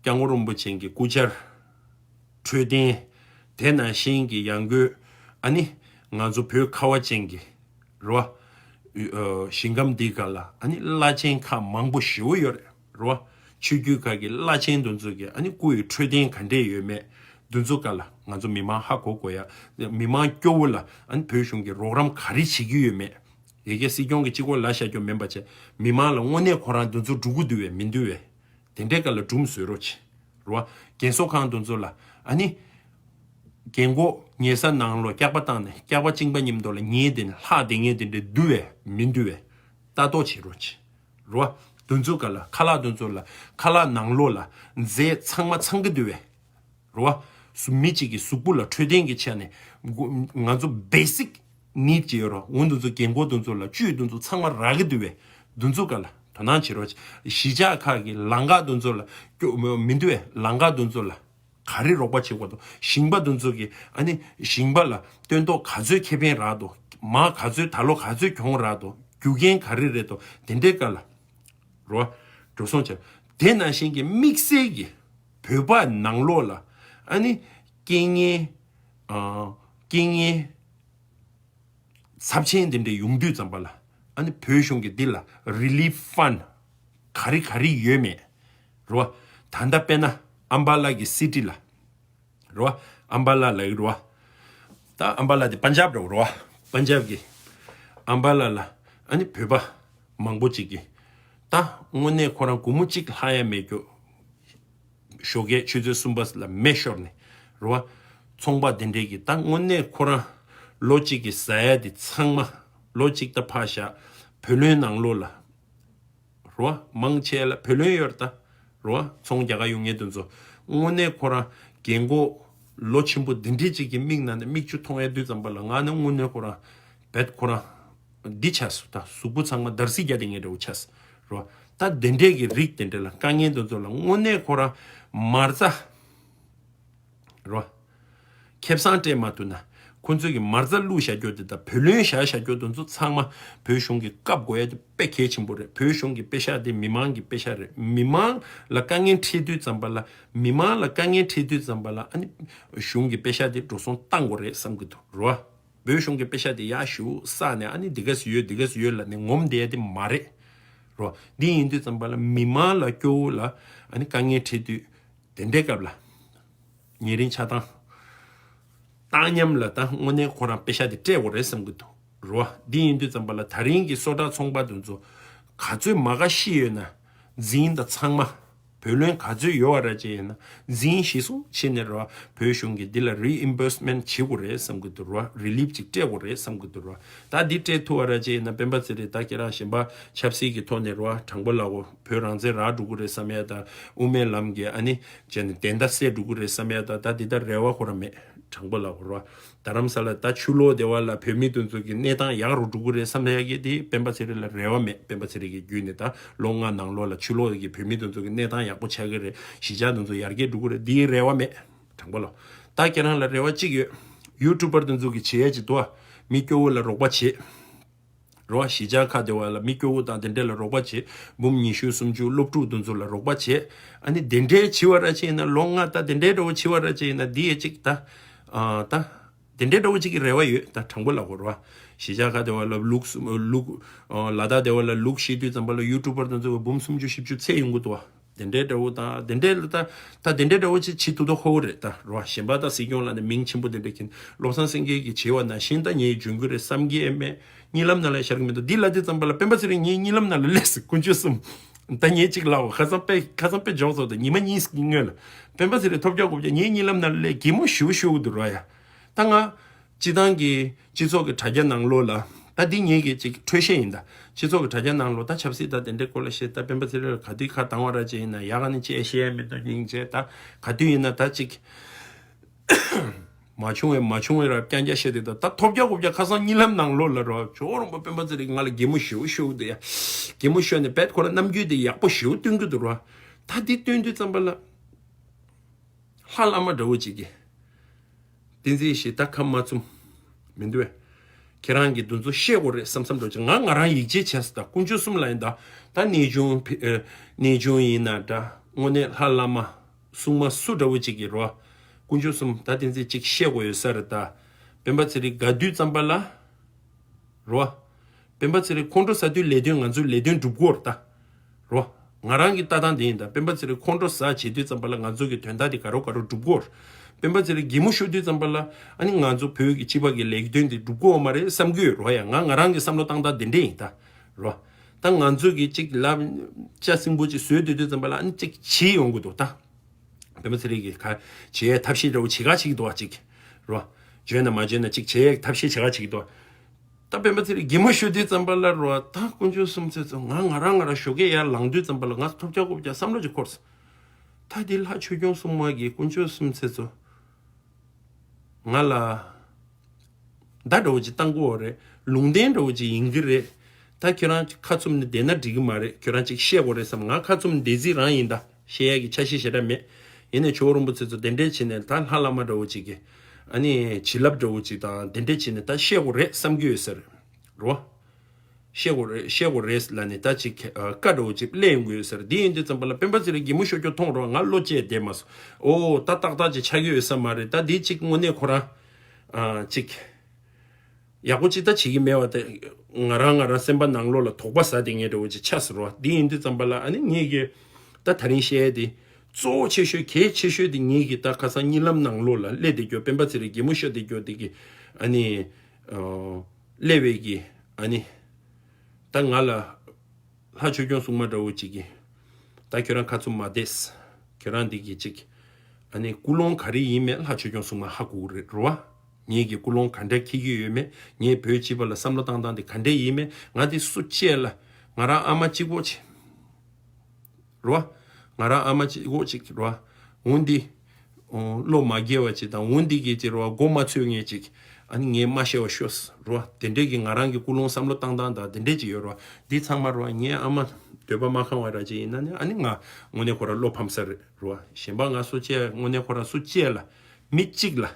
སྐྱབས་མགོན་རིན་པོ་ཆེ་གི་སྐུ་བཅར། འཕྲོད་བསྟེན། དེ་ནང་བཞིན་གྱི་ཡང་སྒོས་ཨ་ནི་ང་ཚོ་བོད་ཁ་བ་ཅན་གྱི་རོ། ཨ། ཞིང་ཁམས་འདི་ག་ལ་ཨ་ནི་བླ་ཆེན་ཁག་མང་པོ་ཞེ་པོ་ཡོད་རེད་རོ། ཆོས་བརྒྱུད་ཁག་གི་བླ་ཆེན་འདི་ཚོ་གི་ཨ་ནི་སྐུ་ཡི་འཕྲོད་བསྟེན་ག་འདྲས་ཡོད་མེད་འདི་ཚོ་ག་ལ་ང་ཚོ་མི་མང་ཧ་གོ་དགོས་ཡ། མི་མང་སྐྱོ་བོ་ལ་ཨ་ནི་བོད་གཞུང་གི་རོགས་རམ་ག་རེ་བྱེད་ཀྱི་ཡོད་མེད། ཡ་གི་སྲིད་སྐྱོང་གི་གཅིག་པོ་ལ་བཞག་རྒྱུ་མིན་པ་བྱས། མི་མང་ལ་དངོས་གནས་ཁོ་རང་འདི་ཚོ་འགྲོ་གི་འདུག་བས་མི་འདུག་བས། དེ་འདྲའི་སྐབས་ལ་སྒྲུང་བཟོས་རོགས་བྱེད། རོ། རྒན་གསོ་ཁང་དེ་ཚོ་ལ་ཨ་ནི། རྒན་གོག་ཉལ་ས་ནང་ལོགས་སྐྱག་པ་བཏང་ནས་སྐྱག་པ་བཅིངས་པ་མཉམ་དུ་ལ་ཉལ་བསྡད་ནས་ལྷག་བསྡད་མཁན་དེ་འདྲ་འདུག་བས་མི་འདུག་བས། ལྟ་རྟོག་བྱེད་རོགས་བྱེད། རོ། དེ་ཚོ་ག་ལ་ཁ་ལག་དེ་ཚོ་ལ་ཁ་ལག་ནང་ལོགས་ལ་རྫས་ཚང་མ་ཚང་གི་འདུག་བས། རོ། སུ་མི་གཅིག་གི་གཟུགས་པོ་ལ་འཕྲོད་བསྟེན་གྱི་ཆ་ནས་ང་ཚོ་བེ་སིག་ནིད་ཅིག་ཡོད་རོ། འོ་འདི་ཚོ་རྒན་གོག་འདི་ཚོ་ལ་བཅུད་འདི་ཚོ་ཚང་མ་རག་གི་འདུག་བས། འདི་ཚོ་ག་ལ་དོ་སྣང་བྱེད་རོགས། གཞིས་ཆགས་ཁག་གི་ལམ་ཁ་འདི་ཚོ་ལ་སྐྱོ་མི་འདུག་བས། ལམ་ཁ་འདི་ཚོ་ལ་ག་རེ་རོགས་པ་བྱེད་དགོས་འདུག་ཞིང་པ་འདི་ཚོ་གི་ཨ་ནི་ཞིང་པ་ལ་སྟོན་ཐོག་ག་ཚོད་ཁེ་ཕན་རག་འདུག་མ་ག་ཚོད་ད་ལོ་ག་ཚོད་གྱོང་རག་འདུག་རྒྱུ་རྐྱེན་ག་རེ་རེད་འདུག་དེ་འདྲའི་སྐབས་ལ་རོ། འགྲོ་སོང་བྱས། དེ་ནང་བཞིན་གྱི་དམིགས་བསལ་གྱི་བོད་པ་ནང་ལོགས་ལ་ཨ་ནི་རྐྱེན་ངན། ཨ། རྐྱེན་ངན་ཚབས་ཆེན་འདི་འདྲ་ཡོང་དུས་ཙམ་པ་ལ་ཨ་ནི་བོད་གཞུང་གི་འདི་ལ་རི་ལིཕ་ཕན་ག་རེ་ག་རེ་ཡོད་མེད་རོ། ད་ལྟ་དཔེར་ན་ཨམ་བ་ལ་གི་སི་ཊི་ལ་རོ། ཨམ་བ་ལ་ལ་ཡི་རོ། ད་ཨམ་བ་ལ་དེ་པན་ཇབ་རེད་རོ། པན་ཇབ་གི་ཨམ་བ་ལ་ལ་ཨ་ནི་བོད་པ་མང་པོ་ཅིག་གིས་ད་དངོས་གནས་ཁོ་རང་སྒོར་མོ་གཅིག་ལྷག་ཡ་མེད་རྒྱུ། ཞོགས་ཀས་ཆུ་ཚོད་གསུམ་པ་ལ་མེ་ཤོར་ནས་རེད་བ། ཚོང་པ་དེ་འདྲས་ཀྱིས་ད་དངོས་གནས་ཁོ་རང་ལོ་གཅིག་གི་ཟ་ཡ་དེ་ཚང་མ་ལོ་གཅིག་ད་ཕར་བཞག་བུ་ལོན་ནང་ལོགས་ལ་རེད་བ། མང་ཆེ་ལ་བུ་ལོན་ཡོད་རེད་ད་རེད་བ། ཚོང་རྒྱག་ག་ཡོང་མཁན་དེ་ཚོ་དངོས་གནས་ཁོ་རང་རྒན་གོག་ལོ་ཆེན་པོ་དེ་འདྲས་ཅིག་གི་མིག་ནང་ནས་མིག་ཆུ་མཐོང་ཡ་དུས་ཙམ་པ་ལ་ང་ནི་དངོས་གནས་ཁོ་རང་བེད་ཁོ་རང་འདི་ཆགས་སོང་། ད་གཟུགས་པོ་ཚང་མ་འདར་སིག་རྒྱག་དེ་ངས་འདྲ་བོ་ཆགས་སོང་རེད་བ། ད་དེ་འདྲས་ཀྱི་རིགས་དེ་འདྲས་ལ་དཀའ་ངལ་དེ་ཚོ་ལ་དངོས་གནས་ཁོ་རང་མ་རྩ་རེད་བ། ཁེ་བཟང་སྤྲད་མ་ཐུབ་ན་ཁོ་ཚོས་ཀྱི་མ་རྩ་བླུགས་བཞག་རྒྱུ་དེ་དང་བུ་ལོན་བཞག་བཞག་རྒྱུ་དེ་ཚོ་ཚང་མ་བོད་གཞུང་གི་བཀབ་དགོས་ཡ་དེ་དཔེ་གལ་ཆེན་པོ་རེད། བོད་གཞུང་གི་པེ་ཤག་དེ་མི་མང་གི་པེ་ཤག་རེད། མི་མང་ལ་དཀའ་ངལ་འཕྲད་དུས་ཙམ་པ་ལ་མི་མང་ལ་དཀའ་ངལ་འཕྲད་དུས་ཙམ་པ་ལ་ཨ་ནི་གཞུང་གི་པེ་ཤག་དེ་འགྲོ་སོང་བཏང་དགོས་རེད་བསམ་གྱི་འདུག་རེད་བ། བོད་གཞུང་གི་པེ་ཤག་དེ་ཡར་ཞུ་བསགས་ནས་ཨ་ནི་འདི་ག་སུ་ཡོད་འདི་ག་སུ་ཡོད་ལབ་ནས་ངོམ་བསྡད་ཡ་དེ་མ་རེད་རེད་བ། འདི་ཡིན་དུས་ཙམ་པ་ལ་མི་མང་ལ་སྐྱོ་བོ་ལ་ཨ་ནི་དཀའ་ངལ་འཕྲད་དུས་དེ་འདྲའི་སྐབས་ལ་ཉེ་རིང་ཆ་ཚང་བཏང་སྙོམས་ལ་ད་དངོས་གནས་ཁོ་རང་པེ་ཤག་དེ་སྤྲད་དགོས་རེད་བསམ་གྱི་འདུག་རེད་བ། འདི་ཡིན་དུས་ཙམ་པ་ལ་ད་རིང་གི་སོ་ཊ་ཚོང་པ་དེ་ཚོ་ག་ཚོད་མ་ག་ཤི་ཡོད་ན་འཛིན་དང་ཚང་མ་ བུ་ལོན་ག་ཚོད་ཡོད་བ་ར་ཅེ་ཡིན་ན་འཛིན་གཞི་བཟུང་བྱས་ནས་ར་བོད་གཞུང་གིས་འདི་ལ་རི་ཨིམ་བར་སི་མེན་ཊི་བྱེད་དགོས་རེད་བསམ་གི་འདུག་ར། རི་ལིབ་ཅིག་སྤྲད་དགོས་རེད་བསམ་གི་འདུག་ར། ད་འདི་སྤྲད་ཐུབ་བ་ར་ཅེ་ཡིན་ན་སྤེན་པ་ཚེ་རིང་ད་ཁྱེད་རང་གཞན་པ་ཆབ་སྲིད་ཀྱི་ཐོག་ནས་ར་དྲང་པོ་ལབ་གོ། བོད་རང་བཙན་རག་འགྲོ་གི་རེད་བསམ་ཡ་ད་དབུ་མའི་ལམ་གྱི་ཨ་ནི་བྱས་ནས་བདེན་མཐའ་གསལ་འགྲོ་གི་རེད་བསམ་ཡ་ད་ད་འདི་ད་རེ་བ་ཁོ་ར་མེད། དྲང་པོ་ལབ་གོ་ར། རྡ་རམ་ས་ལ་ད་ཕྱི་ལོགས་སྡེ་བ་ལ་བོད་མི་དེ་ཚོ་གི་གནས་སྟངས་ཡག་རུ་འགྲོ་གི་རེད་བསམ་ཡ་གི་དེ་སྤེན་པ་ཚེ་རིང་ལ་རེ་བ་མེད། སྤེན་པ་ཚེ་རིང་གི་བརྒྱུད་ནས་ད་ལོ་ལྔ་ནང་ལོགས་ལ་ཕྱི་ལོགས་ཀྱི་བོད་མི་དེ་ཚོ་གི་གནས་སྟངས་ཡག་པོ་ཆགས་ཀྱི་རེད། གཞིས་ཆགས་དེ་ཚོ་ཡར་རྒྱས་འགྲོ་གི་རེད། དེའི་རེ་བ་མེད། དྲང་པོ་ལབ། ད་ཁྱེད་རང་ལ་རེ་བ་གཅིག་ཡོད། ཡུ་ཊུབ་པར་དེ་ཚོ་གི་བྱེད་ཡ་གཅིག་འདུག་ཨ། མི་སྐྱོ་བོ་ལ་རོགས་པ་བྱེད། རོ། གཞིས་ཆགས་ཁག་དེ་བ་ལ་མི་སྐྱོ་བོ་དང་དེ་འདྲས་ལ་རོགས་པ་བྱེད། འབུམ་ཉི་ཤུ་སུམ་ཅུ་སློབ་ཕྲུག་དེ་ཚོ་ལ་རོགས་པ་བྱེད། ཨ་ནི་དེ་འདྲས་བྱེད་པ་ར་བྱས་ན་ལོ་ལྔ་ད་དེ་འདྲས་འདྲ་བོ་བྱེད་པ་ར་བྱས་ན་འདི་ཡ་གཅིག་ད། ཨ་ད། དེ་འདྲས་འདྲ་བོ་གཅིག་གི་རེ་བ་ཡོད། ད་དྲང་པོ་ལབ་དགོས་རོ། གཞིས་ཆགས་ཁག་དེ་བ་ལ་ལུག་ལུག་ལ་དྭགས་དེ་བ་ལ་ལུག་བཤས་དུས་ཙམ་པ་ལ་ཡུ་ཊུབ་པར་དེ་ཚོ་འབུམ་སུམ་ཅུ་བཞི་བཅུ་ཚད་ཡོང་གི་འདུག་བ། དེ་འདྲའི་འདྲ་བོ་དང་དེ་འདྲའི་ལ་ད་ད་དེ་འདྲའི་འདྲ་བོ་ཅིག་བྱེད་ཐུབ་ད་ཧོ་རེད་ད་རོ། གཞན་པ་ད་སྲིད་སྐྱོང་ལ་ནི་མིང་ཆེན་པོ་དེ་འདྲ་མཁན་བློ་བཟང་སེང་གེ་གིས་བྱས་པ་ནང་བཞིན་ད་ངས་འཇོན་གི་རེད་བསམ་གི་ཨེ་མེད། གཉིད་ལམ་ནང་ལ་ཤར་གི་མི་འདུག་འདི་ལ་དེ་ཙམ་པ་ལ་སྤེན་པ་ཚེ་རིང་ངའི་གཉིད་ལམ་ནང་ལ་སླེབས་སོང་། དཀོན་མཆོག་གསུམ། ད་ངས་ཅིག་ལབ་ཁ་སང་དཔེ་ཁ་སང་དཔེ་འཇོག་ཚོགས་ད་ཉི་མ་གཉིས་སྔོན་ལ་སྤེན་པ་ཚེ་རིང་ཐོབ་རྒྱག་གོ་བྱ་ངའི་གཉིད་ལམ་ནང་ལ་སླེབས། གད་མོ་ཞུ་ཞུ་གི་འདུག་རོ་ཡ། ད་ང་། སྤྱི་བཏང་གི་སྤྱི་ཚོགས་ཀྱི་དྲ་རྒྱ་ནང་ལོགས་ལ་ད་འདི་ངེད་ཀྱི་ཅིག་འཕྲོས་བཤད་ཡིན་ད། སྤྱི་ཚོགས་ཀྱི་དྲ་རྒྱ་ནང་ལོགས་ད་ཆབ་སྲིད་ད་དེ་འདྲའི་སྐོར་ལ་བཤད་ད་སྤེན་པ་ཚེ་རིང་ལ་ག་དུས་ཁ་བཏང་བ་ར་ཅིག་ཡིན་ན་ཡག་ག་ནི་ཅེས་བཤད་ཡ་མི་འདུག་སྙིང་རྗེ་ད་ག་དུས་ཡིན་ན་ད་ཅིག་མ་བྱུང་བས་མ་བྱུང་བས་ར་རྐྱང་རྐྱང་བཤད་དེ་ད་ད་ཐོབ་རྒྱག་གོ་བྱ་ཁ་སང་གཉིད་ལམ་ནང་ལོགས་ལ་རོ་ཇོ་རོང་པ་སྤེན་པ་ཚེ་རིང་ང་ལ་གད་མོ་ཞུ་ཞུ་འདུག་ཡ། གད་མོ་ཤོར་ནས་བེད་ཁོ་ར་རྣམ་འགྱུར་དེ་ཡག་པོ་ཞུ་སྟོན་གི་འདུག་རོ། ད་འདི་སྟོན་དུས་ཙམ་པ་ལ། ལྷ་བླ་མ་འདྲ་བོ་ཅིག་གིས། བསྟན་འཛིན་ཞེས་ད་ཁ་མ་བཙུམ། མི་འདུག་བས། ཁྱེད་རང་གིས་འདི་ཚོ་ཤེས་དགོས་རེད་བསམ་བསམ་འདྲ་བོ་ཅིག་ང་ང་རང་ཡིད་ཆེས་བྱས་སོང་ད་དཀོན་མཆོག་གསུམ་ལ་ཡིན་ད། ད་གནས་ཆུང་ཕི་ཨ། གནས་ཆུང་ཡིན་ན་འདྲ་དངོས་གནས་ལྷ་བླ་མ། སྲུང་མ་སུ་འདྲ་བོ་ཅིག་གིས་རོ། དཀོན་མཆོག་གསུམ་ད་བསྟན་འཛིན་ཅིག་ཤེས་དགོས་ཡོད་ས་རེད་ད། སྤེན་པ་ཚེ་རིང་དགའ་དུས་ཙམ་པ་ལ། རོ། སྤེན་པ་ཚེ་རིང་ཁོང་ཁྲོ་ཟ་དུས་ལས་དོན་ང་ཚོའི་ལས་དོན་འགྲུབ་ཀྱི་ཡོད་རེད་ད། རོ། ང་རང་གི་ལྟ་སྟངས་དེ་ཡིན་ད་སྤེན་པ་ཚེ་རིང་ཁོང་ཁྲོ་ཟ་བྱེད་དུས་ཙམ་པ་ལ་ང་ཚོ་གི་དོན་དག་དེ་ག་རོ་ག་རོ་འགྲུབ་ཀྱི་ཡོད་རེད། སྤེན་པ་ཚེ་རིང་གད་མོ་ཤོར་དུས་ཙམ་པ་ལ་ཨ་ནི་ང་ཚོ་བོད་ཀྱི་སྤྱི་པ་གི་ལས་དོན་དེ་འགྲུབ་ཀྱི་ཡོད་མ་རེད་བསམ་གྱི་ཡོད་རོ་ཡ། ང་ང་རང་གི་བསམ་བློ་བཏང་སྟངས་དེ་འདྲས་ཡིན་ད། རོ། ད་ང་ཚོ་གི་གཅིག་ལབ་ལྕགས་སྲིན་པོ་གཅིག་བཟོས་སྡོད་དུས་ཙམ་པ་ལ་ཨ་ནི་གཅིག་བྱེད་ཡོང་གི་འདུག་ད། སྤེན་པ་ཚེ་རིང་གིས་ག་བྱེད་ཐབས་ཤེས་འདྲ་བོ་བྱེད་ག་བྱེད་ཀྱི་འདུག་བ་གཅིག་རོ། བརྗོད་ན་མ་བརྗོད་ན་གཅིག་བྱེད་ཐབས་ཤེས་བྱེད་ག་བྱེད་ཀྱི་འདུག་ད་སྤེན་པ་ཚེ་རིང་གད་མོ་ཤོར་དུས་ཙམ་པ་ལ་རོ་ད་དཀོན་མཆོག་གསུམ་ཚེ་ཚོ་ང་ང་རང་ང་རང་ཞོགས་ཀས་ཡར་ལངས་དུས་ཙམ་པ་ལ་ང་ཐོབ་རྒྱག་གོ་བྱ་བསམ་བློ་ཅིག་འཁོར་སོང་། ད་འདི་ལྷ་ཆོས་སྐྱོང་སྲུང་མ་གིས་དཀོན་མཆོག་གསུམ་ཚེ་ཚོ། ང་ལ། མདའ་འདྲ་བོ་ཅིག་བཏང་གི་ཡོད་རེད། ལུང་བསྟན་འདྲ་བོ་ཅིག་ཡིན་གྱི་རེད། ད་ཁྱོད་རང་ཁ་བཙུམ་ནས་བསྡད་ན་འགྲིག་གི་མ་རེད། ཁྱོད་རང་ཅིག་བཤད་དགོས་རེད་བསམ། ང་ཁ་བཙུམ་བསྡད་རྩིས་རང་ཡིན་ད། བཤད་ཡས་ཀྱི་ཆ་ཤས་ཞེ་དྲག་མེད། ཡིན་ནའི་ཇོ་བོ་རིན་པོ་ཆེ་ཚོ་དེ་འདྲས་བྱས་ནས་ད་ལྷ་བླ་མ་འདྲ་བོ་ཅིག་གིས་ཨ་ནི་བྱིན་རླབས་འདྲ་བོ་ཅིག་དང་དེ་འདྲས་བྱས་ནས་ད་བཤད་དགོས་རེད་བསམ་གྱི་ཡོད་ས་རེད། རོ། བཤད་དགོས་རེད་བཤད་དགོས་རེད་ལབ་ནས་ད་ཅིག་ཨ། བཀའ་འདྲ་བོ་ཅིག་སླེབས་ཡོང་གི་ཡོད་ས་རེད། འདི་ཡིན་དུས་ཙམ་པ་ལ་སྤེན་པ་ཚེ་རིང་གད་མོ་ཤོར་རྒྱུ་མཐོང་རོགས་ང་བློ་བཅད་བསྡད་མ་སོང་། ཨོ་ད་ཏག་ཏག་ཅིག་ཆགས་ཀྱི་ཡོད་ས་མ་རེད། ད་འདི་ཅིག་དངོས་གནས་ཁོ་རང་ཨ། ཅིག་ཡག་པོ་ཅིག་ད་བྱེད་ཀྱི་མེད་པ་དེ་ང་རང་ང་རང་སེམས་པ་ནང་ལོགས་ལ་དོགས་པ་ཟ་བསྡད་མཁན་འདྲ་བོ་ཅིག་ཆགས་སོང་རོགས། འདི་ཡིན་དུས་ཙམ་པ་ལ་ཨ་ནི་ངེད་ཀྱི་ད་ད་རིང་བཤད་ཡས་དེ་གཙོ་བོ་ཆེ་ཤོས་གལ་ཆེ་ཤོས་དེ་ངེད་ཀྱི་ད་ཁ་སང་གཉིད་ལམ་ནང་ལོགས་ལ་སླེབས་བསྡད་རྒྱུ་སྤེན་པ་ཚེ་རིང་གད་མོ་ཤོར་བསྡད་རྒྱུ་དེ་གི་ཨ་ནི། ཨོ། སླེབས་པའི་གི་ཨ་ནི། ད་ང་ལ་ལྷ་ཆོས་སྐྱོང་སྲུང་མ་འདྲ་བོ་ཅིག་གིས་ད་ཁྱོད་རང་ཁ་བཙུམ་མ་བསྡད། ཁྱོད་རང་འདི་གི་ཅིག་ཨ་ནི་ཀུན་སློང་ག་རེ་ཡིན་མེད་ལྷ་ཆོས་སྐྱོང་སྲུང་མ་ཧ་གོ་གི་རེད་རོ། ངེད་ཀྱི་ཀུན་སློང་ག་འདྲ་འཁྱེར་གྱི་ཡོད་མེད། ངས་བོད་སྤྱི་པ་ལ་བསམ་བློ་བཏང་སྟངས་དེ་ག་འདྲ་ཡིན་མེད། ང་དེ་སུ་གཅེས་ལ་ང་རང་ཨ་མ་གཅིག་པོ་ཆེ། རོ། ང་རང་ཨ་མ་གཅིག་འོ་གཅིག་རོ། འོ་འདི། ཨོ། བློ་མ་འགྱེལ་བ་ཅིག་དང་འོ་འདི་གི་ཅིག་རོ་མགོ་མ་ཚོས་ངེས་ཅིག་ཨ་ནི་ངས་མ་ཤེས་བ་ཤོས་རོ། དེ་འདྲས་ཀྱི་ང་རང་གི་ཀུན་སློང་བསམ་བློ་བཏང་སྟངས་དང་དེ་འདྲས་ཅིག་ཡོད་རོ། འདི་ཚང་མ་རོ་ངའི་ཨ་མ་འདོད་པ་མ་ཁེངས་བ་ར་ཅིག་ཡིན་ན་ནི་ཨ་ནི་ང་དངོས་གནས་ཁོ་ར་བློ་ཕམ་ས་རེད་རོ། གཞན་པ་ང་སུ་གཅེས་དངོས་གནས་ཁོ་ར་སུ་གཅེས་ལ་མི་གཅིག་ལ།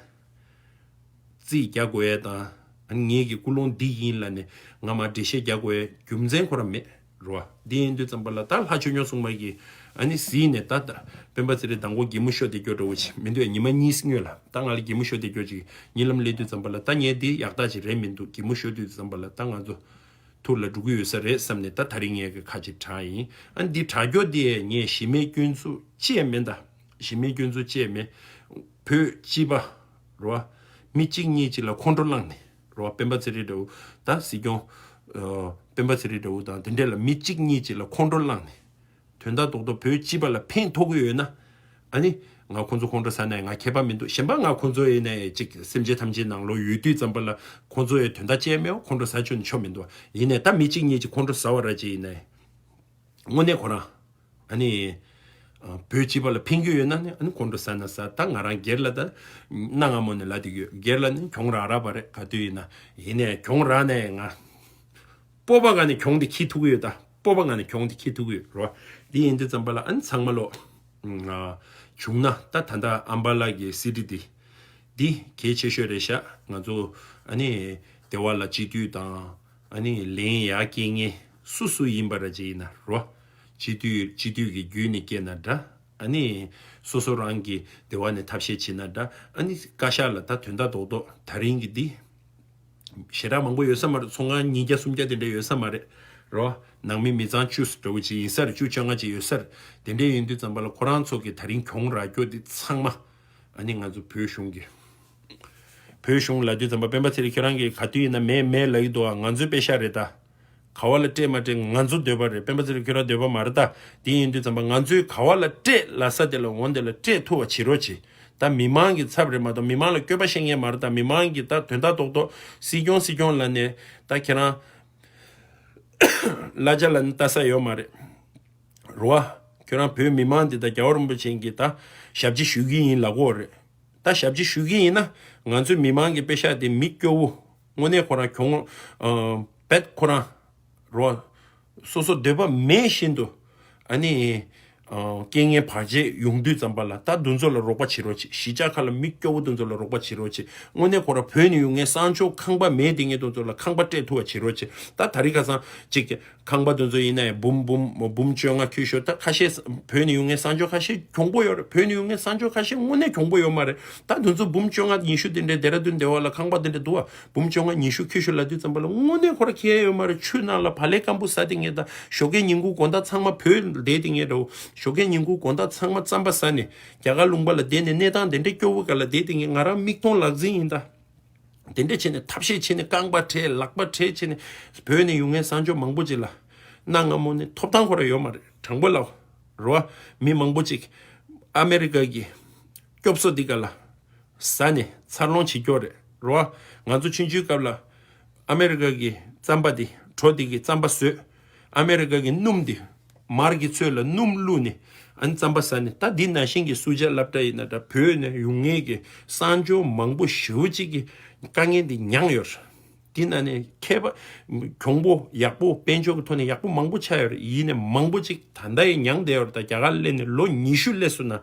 རྩིས་རྒྱག་དགོས་ཡས་དང་། ཨ་ནི་ངེད་ཀྱི་ཀུན་སློང་འདི་ཡིན་ལབ་ནས་ང་མ་འགྲེལ་བཤད་རྒྱག་དགོས་ཡས་རྒྱུ་མཚན་ཁོ་རང་མེད་རོ། འདི་ཡིན་དུས་ཙམ་པ་ལ་ད་ལྷ་ཆོས་སྐྱོང་སྲུང་མ་གིས་ཨ་ནི་གཟིགས་ནས་ད་ལྟ་སྤེན་པ་ཚེ་རིང་མདང་དགོང་གད་མོ་ཤོར་བསྡད་རྒྱུ་འདྲ་བོ་ཅིག་མི་འདུག་མི་འདུག་ཉི་མ་གཉིས་སྔོན་ལ་ད་ང་ལ་གད་མོ་ཤོར་བསྡད་རྒྱུ་ཅིག་གཉིད་ལམ་སླེབས་དུས་ཙམ་པ་ལ་ད་ངས་འདི་ཡག་རྟགས་ཅིག་རེད་མི་འདུག་གད་མོ་ཤོར་དུས་ཙམ་པ་ལ་ད་ང་ཚོ་ཐུར་ལ་འགྲོ་གི་ཡོད་ས་རེད་བསམ་ནས་ད་ད་རིང་ངས་གི་ཁ་ཅིག་དྲངས་ཡིན། ཨ་ནི་འདི་དྲག་རྒྱུ་འདི་ངས་གཞི་མེད་སྐྱོན་འཛུགས་ཅི་ཡང་མིན་ད། གཞི་མེད་སྐྱོན་འཛུགས་ཅི་ཡང་མིན། བོད་སྤྱི་པ། རོ། མི་གཅིག་གཉིས་གཅིག་ལ་ཁོང་ཁྲོ་བསླངས་ནས། རོ། སྤེན་པ་ཚེ་རིང་འདྲ་བོ། ད་སྲིད་སྐྱོང་། ཨ། སྤེན་པ་ཚེ་རིང་འདྲ་བོ་དང་དེ་འདྲས་ལ་མི་གཅིག་གཉིས་གཅིག་ལ་ཁོང་ཁྲོ་བསླངས་ནས། དོན་དག་རྡོག་རྡོག་བོད་སྤྱི་པ་ལ་ཕན་ཐོགས་ཀྱི་ཡོད་ན། ཨ་ནི་ང་ཁོང་ཚོ་ཁོང་ཁྲོ་ཟ་ནས་ང་ཁྱད་པར་མི་འདུག་གཞན་པ་ང་ཁོང་ཚོ་ཡིན་ནའི་ཅིག་སེམས་ཅན་ཐམས་ཅད་ནང་ལོགས་ཡོད་དུས་ཙམ་པ་ལ་ཁོང་ཚོ་ཡི་དོན་དག་ཅི་ཡང་མེད་པ་ཁོང་ཁྲོ་ཟ་བཅུག་ནས་ཆོ་མི་འདུག་ཡིན་ནའི་ད་མི་གཅིག་གཉིས་ཀྱིས་ཁོང་ཁྲོ་ཟ་བ་ར་ཅིག་ཡིན་ནའི། དངོས་གནས་ཁོ་རང་ཨ་ནི་བོད་སྤྱི་པ་ལ་ཕན་གྱི་ཡོད་ན་ནི་ཨ་ནི་ཁོང་ཁྲོ་ཟ་ན་ཟ། ད་ང་རང་སྒེར་ལ་ད་གནའ་སྔ་མོ་ནས་ལབ་བསྡད་ཀྱི་ཡོད། སྒེར་ལ་ནི་གྱོང་རག་རག་པ་རེད། ག་དུས་ཡིན་ན་ཡིན་ནའི་གྱོང་རག་ནའི་ང་སྤོབས་པ་ག་ནས་གྱོང་དེ་འཁྱེར་ཐུབ་ཀྱི་ཡོད། ད་སྤོབས་པ་ག་ནས་གྱོང་དེ་འཁྱེར་ཐུབ་ཀྱི་ཡོད་རོ། འདི་ཡིན་དུས་ཙམ་པ་ལ་ཨ་ནི་ཚང་མ་ལོ་བྱུང་ན་ད་ད་ལྟ་ཨམ་བ་ལ་གི་སི་ཊི་འདི་འདི་གལ་ཆེ་ཤོས་རེད་ཤག་ང་ཚོ་ཨ་ནི་སྡེ་བ་ལ་སྤྱི་འཐུས་དང་ཨ་ནི་ལན་ཡག་སྐྱེལ་མཁན་སུ་སུ་ཡིན་པ་ར་ཅིག་ཡིན་ན་རོ། སྤྱི་འཐུས་སྤྱི་འཐུས་ཀྱི་བརྒྱུད་ནས་སྐྱེལ་ན་འདྲ། ཨ་ནི་སོ་སོ་རང་གི་སྡེ་བ་ནས་ཐབས་ཤེས་བྱེད་ན་འདྲ། ཨ་ནི་བཀའ་ཤག་ལ་ད་དོན་དག་རྡོག་རྡོག་ད་རིང་གི་འདི་ཞེ་དྲག་མང་པོ་ཡོད་ས་མ་རེད། ཚོང་ཁང་ཉིས་བརྒྱ་སུམ་བརྒྱ་དེ་འདྲ་ཡོད་ས་མ་རེད་རོ། ནང་མི་མི་ཚང་བཅུ་འདྲ་བོ་ཅིག་ཡིན་ས་རེད། བཅུ་བཅོ་ལྔ་ཅིག་ཡོད་ས་རེད། དེ་འདྲ་ཡིན་དུས་ཙམ་པ་ལ་ཁོ་རང་ཚོ་གི་ད་རིང་གྱོང་རག་རྒྱུ་འདི་ཚང་མ་ཨ་ནི་ང་ཚོ་བོད་གཞུང་གི་བོད་གཞུང་ལབ་དུས་ཙམ་པ་སྤེན་པ་ཚེ་རིང་ཁྱོད་རང་གིས་ག་དུས་ཡིན་ན་མེད་མེད་ལབ་ཀྱི་འདུག་ཨ་ང་ཚོའི་པེ་ཤག་རེད་ད། ག་བ་ལ་སྤྲད་མ་སྤྲད་ང་ཚོ་འདོད་པ་རེད། སྤེན་པ་ཚེ་རིང་ཁྱོད་རང་འདོད་པ་མ་རེད་ད། དེ་ཡིན་དུས་ཙམ་པ་ང་ཚོས་ག་བ་ལ་སྤྲད་ལབ་ས་དེ་ལ་འོང་དེ་ལ་སྤྲད་ཐུབ་པ་བྱེད་རོགས་བྱེད། ད་མི་མང་གི་ཚབ་རེད་མ་གཏོགས་མི་མང་ལ་སྐྱོན་པ་བཤད་མཁན་མ་རེད། ད་མི་མང་གི་ད་དོན་དག་རྡོག་རྡོག་སྲིད་སྐྱོང་སྲིད་སྐྱོང་ལབ་ནས་ད་ཁྱེད་རང་གླ་ཆ་ལ་ནི་ལྟ་ས་ཡོད་མ་རེད། རོ། ཁྱོད་རང་བོད་མི་མང་འདི་ད་རྒྱལ་བ་རིན་པོ་ཆེ་གི་ད་ཞབས་ཕྱི་ཞུ་གི་ཡིན་ལབ་ཀྱི་ཡོད་རེད། ད་ཞབས་ཕྱི་ཞུ་གི་ཡིན་ན་ང་ཚོའི་མི་མང་གི་པེ་ཤག་དེ་མི་སྐྱོ་བོ་དངོས་གནས་ཁོ་རང་གྱོང་ཨ་བེད་ཁོ་རང་རོ། སོ་སོ་འདོད་པ་མེད་བཞིན་དུ་ཨ་ནི་ཨ་རྐྱེན་ངན་བར་ཆད་ཡོང་དུས་ཙམ་པ་ལ་ད་འདི་ཚོ་ལ་རོགས་པ་བྱེད་རོགས་བྱེད། གཞིས་ཆགས་ཁག་ལ་མི་སྐྱོ་བོ་འདི་ཚོ་ལ་རོགས་པ་བྱེད་རོགས་བྱེད། དངོས་གནས་ཁོ་རང་བོད་ནས་ཡོང་མཁན་གསང་སྤྱོད་ཁང་པ་མེད་དེ་ངས་འདི་ཚོ་ལ་ཁང་པ་སྤྲད་ཐུབ་པ་བྱེད་རོགས་བྱེད། ད་ད་རིང་ཁ་སང་གཅིག་ཁང་པ་དེ་ཚོ་ཡིན་ན་ཡང་འབུམ་འབུམ་འབུམ་བཅོ་ལྔ་ཁྱོན་ཞུ། ད་ཁ་ཤས་བོད་ནས་ཡོང་མཁན་གསང་སྤྱོད་ཁ་ཤས་གྱོང་པོ་ཡོད་རེད། བོད་ནས་ཡོང་མཁན་གསང་སྤྱོད་ཁ་ཤས་དངོས་གནས་གྱོང་པོ་ཡོད་མ་རེད། ད་དེ་ཚོ་འབུམ་བཅོ་ལྔ་ཉི་ཤུ་དེ་འདྲའི་ཌེ་ར་ཌུན་སྡེ་བ་ལ་ཁང་པ་དེ་འདྲ་འདུག་བ། འབུམ་བཅོ་ལྔ་ཉི་ཤུ་ཁྱོན་ཞུ་ལབ་དུས་ཙམ་པ་ལ་དངོས་གནས་ཁོ་ར་ཁྱད་ཡོད་མ་རེད། ཆུ་ནང་ལ་བག་ལེབ་སྐམ་པོ་ཟ་དེ་ངས་ད་ཞོགས་ཀས་ཉིན་གུང་དགོང་དག་ཚང་མ་བོད་བསྡད་དེ་ངས་འདྲ་བོ་ཞོགས་ཀས་ཉིན་གུང་དགོང་དག་ཚང་མ་རྩམ་པ་ཟ་ནས་རྒྱ་གར་ལུང་པ་ལ་བསྡད་ནས་གནས་སྟངས་དེ་འདྲའི་སྐྱོ་བོ་ག་ལ་བསྡད་དེ་ངས་ང་རང་མིག་མཐོང་ལག་ཟིན་ཡིན་ད། དེ་འདྲས་བྱས་ནས་ཐབས་ཤེས་བྱས་ནས་རྐང་པ་བྲེག་ལག་པ་བྲེག་བྱས་ནས་བོད་ནས་ཡོང་མཁན་གསང་སྤྱོད་མང་པོ་ཅིག་ལ་གནའ་སྔ་མོ་ནས་ཐོབ་ཐང་ཁོ་ར་ཡོད་མ་རེད། དྲང་པོ་ལབ་རོ། མི་མང་པོ་ཅིག་ཨ་མེ་རི་ཀ་གི་སྐྱོབ་གསོ་འདི་ག་ལ་ཟ་ནས་འཚར་ལོངས་བྱེད་ཀྱི་ཡོད་རེད་རོ། ང་ཚོ་ཆུང་ཆུང་སྐབས་ལ་ཨ་མེ་རི་ཀ་གི་རྩམ་པ་འདི་གྲོ་འདི་གི་རྩམ་པ་བཟོས། ཨ་མེ་རི་ཀ་གི་སྣུམ་འདི་མར་གྱི་ཚོད་ལ་སྣུམ་བླུགས་ནས་ཨ་ནི་རྩམ་པ་ཟ་ནས། ད་འདི་ནང་བཞིན་གྱི་སུ་ཇཱ་སློབ་གྲྭ་ཡིན་ན་འདྲ་བོད་ནས་ཡོང་མཁན་གྱི་གསང་སྤྱོད་མང་པོ་ཞེ་པོ་ཅིག་གི་དཀའ་ངལ་འདི་མྱངས་ཡོད་རེད། འདི་ནང་ནས་མཁས་པ་གྱོང་པོ་ཡག་པོ་དཔལ་འབྱོར་གྱི་ཐོག་ནས་ཡག་པོ་མང་པོ་ཆགས་ཡོད་རེད། ཡིན་ནའི་མང་པོ་ཅིག་ད་ལྟ་ཡང་མྱངས་བསྡད་ཡོད་རེད། ད་རྒྱ་གར་སླེབས་ནས་ལོ་ཉི་ཤུ་སླེབས་སོང་ན།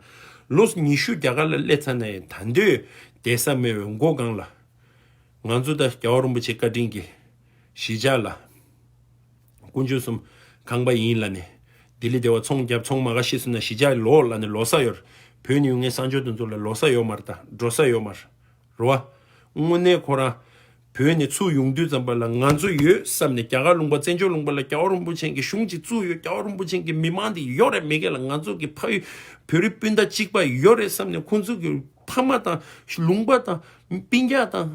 ལོ་ཉི་ཤུ་རྒྱ་གར་ལ་སླེབས་ཚར་ན་ཡང་ད་འདོད་བསྡད་ས་མེད་པའི་མགོ་སྒང་ལ། ང་ཚོ་ད་རྒྱལ་བ་རིན་པོ་ཆེ་བཀའ་དྲིན་གྱིས་གཞིས་ཆགས་ལ་དཀོན་མཆོག་གསུམ་ཁང་པ་ཡིན་ལབ་ནས། ལྡི་ལི་སྡེ་བ་ཚོང་རྒྱབ་ཚོང་མ་ག་ཤེས་སོང་ན་གཞིས་ཆགས་ལོག་ལབ་ནས་ལོག་ས་ཡོད་རེད། བོད་ནས་ཡོང་མཁན་གསང་སྤྱོད་དེ་ཚོ་ལ་ལོག་ས་ཡོད་མ་རེད། ད་འགྲོ་ས་ཡོད་མ་རེད། རེད་བ། དངོས་གནས་ཁོ་རང་བོད་ནས་ཚུར་ཡོང་དུས་ཙམ་པ་ལ་ང་ཚོ་ཡོད་བསམ་ནས། རྒྱ་གར་ལུང་པ་བཙན་བྱོལ་ལུང་པ་ལ་རྒྱལ་བ་རིན་པོ་ཆེ་གི་གཞུང་ཅིག་བཙུགས་ཡོད། རྒྱལ་བ་རིན་པོ་ཆེ་གི་མི་མང་དེ་ཡོད་རེད། མི་སྒེར་ལ་ང་ཚོ་གི་ཕ་ཡུལ་བོད་རིགས་སྤུན་ཟླ་གཅིག་པ་ཡོད་རེད་བསམ་ནས། ཁོང་ཚོ་གི་ཕ་མ་དང་ལུང་པ་དང་སྤུན་ཀྱག་དང་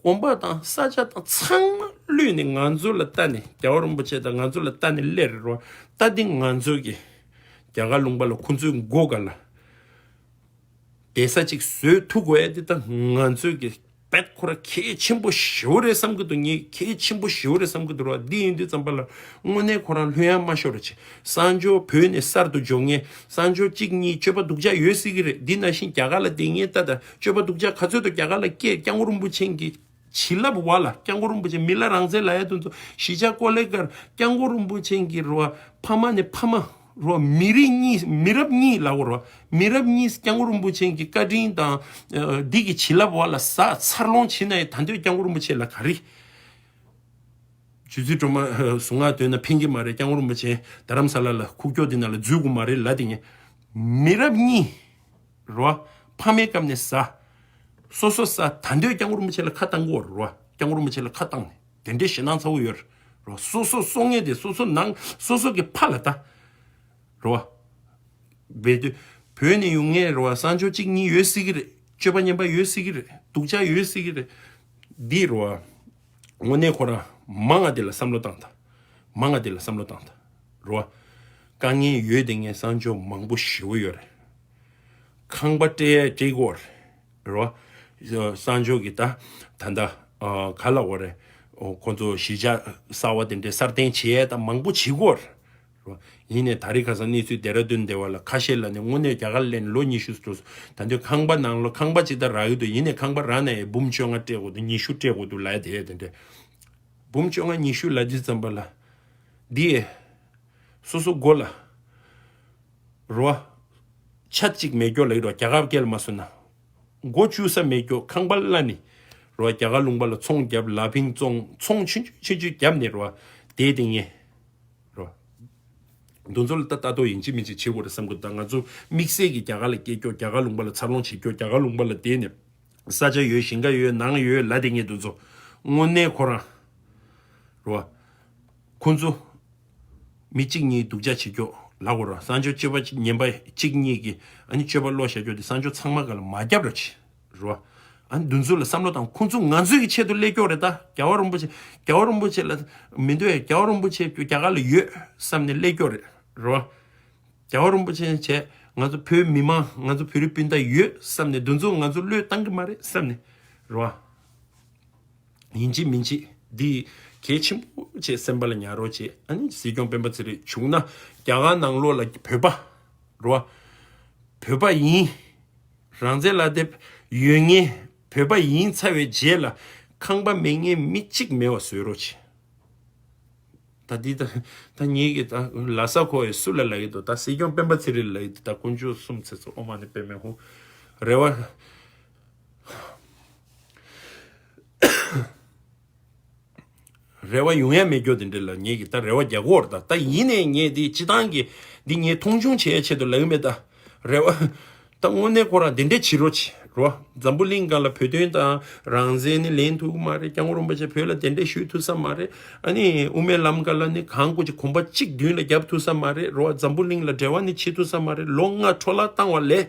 གོམ་པ་དང་ས་ཆ་དང་ཚང་མ་བླུས་ནས་ང་ཚོ་ལ་ལྟ་ནས། རྒྱལ་བ་རིན་པོ་ཆེ་དང་ང་ཚོ་ལ་ལྟ་ནས་སླེབས་རེད་རོ། ད་འདི་ང་ཚོ་གི་རྒྱ་གར་ལུང་པ་ལ་ཁོང་ཚོའི་མགོ་སྒང་ལ་བསྡད་ས་ཅིག་བཟོས་ཐུབ་དགོས་ཡ་དེ་ད་ང་ཚོའི་གི་དཔེ་ཁོ་ར་གལ་ཆེན་པོ་ཞེ་པོ་རེད་བསམ་གི་འདུག་ངས་གལ་ཆེན་པོ་ཞེ་པོ་རེད་བསམ་གི་འདུག་ར། འདི་ཡིན་དུས་ཙམ་པ་ལ་དངོས་གནས་ཁོ་རང་ལྷོད་ཡངས་མ་ཤོར་ར་ཅིག་གསང་སྤྱོད་བོད་ནས་གསར་དུ་འབྱོར་མཁན་གསང་སྤྱོད་གཅིག་གཉིས་སྤྱོད་པ་སྡུག་ཅག་ཡོད་སྲིད་གི་རེད། འདི་ནང་བཞིན་རྒྱ་གར་ལ་བསྡད་མཁན་ད་ད་སྤྱོད་པ་སྡུག་ཅག་ག་ཚོད་དུ་རྒྱ་གར་ལ་སྐྱེས། སྐྱབས་མགོན་རིན་པོ་ཆེ་གི་བྱིན་རླབས་འོག་ལ་སྐྱབས་མགོན་རིན་པོ་ཆེ་མི་ལ་རང་བཙན་ལབ་ཡ་དེ་ཚོ་གཞིས་ཆགས་ཀོ་ལེ་གར་སྐྱབས་མགོན་རིན་པོ་ཆེ་གི་རོ་ཕ་མ་ནས་ཕ་མ་རོ་མི་རིགས་གཉིས་མི་རབས་གཉིས་ལབ་དགོས་རོ། མི་རབས་གཉིས་སྐྱབས་མགོན་རིན་པོ་ཆེ་གི་བཀའ་དྲིན་དང་ཨ་འདི་གི་བྱིན་རླབས་འོག་ལ་ཟ་འཚར་ལོངས་བྱེད་ན་ཡང་ད་འདོད་སྐྱབས་མགོན་རིན་པོ་ཆེ་ལ་ག་རེ། རྗེ་བཙུན་སྒྲོལ་མ་གཟུངས་སྔགས་འདོན་ན་ཕན་གྱི་མ་རེད། སྐྱབས་མགོན་རིན་པོ་ཆེ་རྡ་རམ་ས་ལ་ལ་ཁུག་ཀྱོག་འདི་ནང་ལ་འཛུལ་དགོས་མ་རེད་ལབ་དེ་ངས། མི་རབས་གཉིས་རོ། ཕ་མའི་སྐབས་ནས་ཟ། སོ་སོ་ཟ། ད་འདོད་སྐྱབས་མགོན་རིན་པོ་ཆེ་ལ་ཁ་བཏང་གི་ཡོད་རོ། སྐྱབས་མགོན་རིན་པོ་ཆེ་ལ་ཁ་བཏང་ནས་དེ་འདྲའི་ཞེད་སྣང་ཚ་བོ་ཡོད་རོ། སོ་སོ་གསོ་མཁན་དེ་སོ་སོ་ནང་སོ་སོ་གི་ཕ་ལ་ད་རོ། བས་དུས་བོད་ནས་ཡོང་མཁན་རོ་བ་གསང་སྤྱོད་གཅིག་གཉིས་ཡོད་སྲིད་ཀྱི་རེད། སྤྱོད་པ་ངན་པ་ཡོད་སྲིད་ཀྱི་རེད། སྡུག་ཅག་ཡོད་སྲིད་ཀྱི་རེད། འདི་རོ་བ། དངོས་གནས་ཁོ་རང་མང་ང་དེ་ལ་བསམ་བློ་བཏང་དང་། མང་ང་དེ་ལ་བསམ་བློ་བཏང་དང་། རོ་བ། དཀའ་ངལ་ཡོད་དེ་ངས་གསང་སྤྱོད་མང་པོ་ཞེ་པོ་ཡོད་རེད། ཁང་པ་སྤྲད་སྤྲད་དགོས་རེད་བ། གསང་སྤྱོད་ཀྱི་ད་ད་ད་ག་ལ་འོ་རེད། ཁོ་ཚོ་གཞིས་ཆགས་གསར་བ་དེ་འདྲའི་སྲ་བརྟན་བྱེད་ཡས་ད་མང་པོ་བྱེད་དགོས་རེད། རོ། ཡིན་ནའི་ད་རེས་ཁ་སང་གནས་ཚུལ་ལྡེ་ར་ལྡུན་སྡེ་བ་ལ་ཁ་ཤས་ལ་ནི་དངོས་གནས་རྒྱ་གར་སླེབས་ནས་ལོ་ཉི་ཤུ་འགྲོ་སོང་། ད་དུང་ཁང་པ་ནང་ལོ་ཁང་པ་ཅིག་ད་རག་གི་འདུག་ཡིན་ནའི་ཁང་པ་རག་ན་ཡང་འབུམ་བཅོ་ལྔ་སྤྲད་དགོས་འདུག་ཉི་ཤུ་སྤྲད་དགོས་འདུག་ལབ་ཡ་དེ་ཡ་དེ་འདྲ། འབུམ་བཅོ་ལྔ་ཉི་ཤུ་ལབ་དུས་ཙམ་པ་ལ། འདི་ཡས། སོ་སོ་མགོ་ལ། རོ། ཆ་གཅིག་མེད་སྐྱོ་ལབ་ཀྱི་རོ་རྒྱ་གར་སྐད་ལ་མ་སོང་ན། མགོ་བཅུ་ས་མེད་སྐྱོ་ཁང་པ་བླ་ནི། རོ་རྒྱ་གར་ལུང་པ་ལ་ཚོང་རྒྱབ་ལ་ཕིང་བཙོང་ཚོང་ཆུང་ཆུང་ཆུང་ཆུང་རྒྱབ་ནས་རོ། དེ་དེ་ངས། རོ། འདུ་འཛོམས་ལ་ལྟ་ལྟ་རྟོག་ཡིན་གཅིག་མིན་གཅིག་བྱེད་དགོས་རེད་བསམ་གི་འདུག་ད་ང་ཚོ་དམིགས་བསལ་གྱི་རྒྱ་གར་ལ་སྐྱེས་སྐྱོ་རྒྱ་གར་ལུང་པ་ལ་འཚར་ལོངས་བྱེད་སྐྱོ་རྒྱ་གར་ལུང་པ་ལ་བསྡད་ནས། ས་ཆ་ཡོད་ཞིང་ཁ་ཡོད་ནང་ཡོད་ལ་དེ་ངས་འདུ་འཛོམས། དངོས་གནས་ཁོ་རང་། རོ། ཁོ་ཚོ། མི་གཅིག་གཉིས་སྡུག་ཅག་བྱེད་སྐྱོ་ལབ་དགོས་ར་གསང་སྤྱོད་སྤྱོད་པ་ངན་པ་གཅིག་གཉིས་ཀྱིས་ཨ་ནི་སྤྱོད་པ་བློ་བཞག་སྐྱོ་དེ་གསང་སྤྱོད་ཚང་མ་ག་ལ་མ་རྒྱབ་ར་ཆེ་རོ། ཨ་ནི་འདུ་འཛོམས་ལ་བསམ་བློ་བཏང་ཁོ་ཚོ་ང་ཚོའི་གི་ཆེད་དུ་སླེབས་སྐྱོ་རེད་ད་རྒྱལ་བ་རིན་པོ་ཆེ་རྒྱལ་བ་རིན་པོ་ཆེ་ལ་མི་འདོད་རྒྱལ་བ་རིན་པོ་ཆེ་རྒྱ་གར་ལ་ཡོད་བསམ་ནས་སླེབས་སྐྱོ་རེད་རོ། རྒྱལ་བ་རིན་པོ་ཆེ་བྱས་ང་ཚོ་བོད་མི་མང་ང་ཚོ་བོད་རིགས་སྤུན་ཟླ་ཡོད་བསམ་ནས་འདུ་འཛོམས་ང་ཚོ་བློས་བཏང་གི་མ་རེད་བསམ་ནས་རོ། ཡིན་གཅིག་མིན་གཅིག་འདི་གལ་ཆེན་པོ་བྱས་སེམས་པ་ལ་ཉར་རོགས་བྱེད། ཨ་ནི་སྲིད་སྐྱོང་སྤེན་པ་ཚེ་རིང་བྱུང་ན་རྒྱ་གར་ནང་ལོགས་ལ་བོད་པ་རོ། བོད་པ་ཡིན། རང་བཙན་ལག་དེབ་ཡོད་མཁན་བོད་པ་ཡིན་ཚར་བའི་རྗེས་ལ་ཁང་པ་མེད་མཁན་མི་གཅིག་མེད་པ་བཟོས་རོགས་བྱེད། ད་འདི་ད་ད་ངེད་ཀྱི་ད་ལ་ས་ཁོ་ཡི་སུ་ལ་ལ་ཡི་དོ་ད་སྲིད་སྐྱོང་སྤེན་པ་ཚེ་རིང་ལ་ཡི་དོ་ད་དཀོན་མཆོག་གསུམ་ཚེ་ཚོ་ཨོ་མ་ནི་པེ་མེ་ཧོ། རེ་བ། རེ་བ་ཡོང་ཡ་མེད་རྒྱུ་དེ་འདྲ་ལ་ངེད་ཀྱི་ད་རེ་བ་རྒྱག་གོ་ར་ད་ད་ཡིན་ནའི་ངས་འདི་སྤྱི་བཏང་གི་འདི་ངས་མཐོང་ཆུང་བྱེད་ཡ་ཆེད་དུ་ལ་ཡོད་མེད་ད་རེ་བ། ད་དངོས་གནས་ཁོ་རང་དེ་འདྲས་བྱེད་རོགས་བྱེད་རོ། འཛམ་བུ་གླིང་སྒང་ལ་བོད་དོན་དང་རང་བཙན་ནི་ལེན་ཐུབ་ཀྱི་མ་རེད། སྐྱབས་མགོན་རིན་པོ་ཆེ་བོད་ལ་གདན་འདྲེན་ཞུ་ཐུབ་ས་མ་རེད། ཨ་ནི་དབུ་མའི་ལམ་སྒང་ལ་ནི་གང་དགོས་ཀྱི་གོམ་པ་གཅིག་མདུན་ལ་རྒྱབ་ཐུབ་ས་མ་རེད་རོ། འཛམ་བུ་གླིང་ལ་འབྲེལ་བ་ནི་བྱེད་ཐུབ་ས་མ་རེད། ལོ་ལྔ་འཕྲོ་བརླག་བཏང་བ་ལས་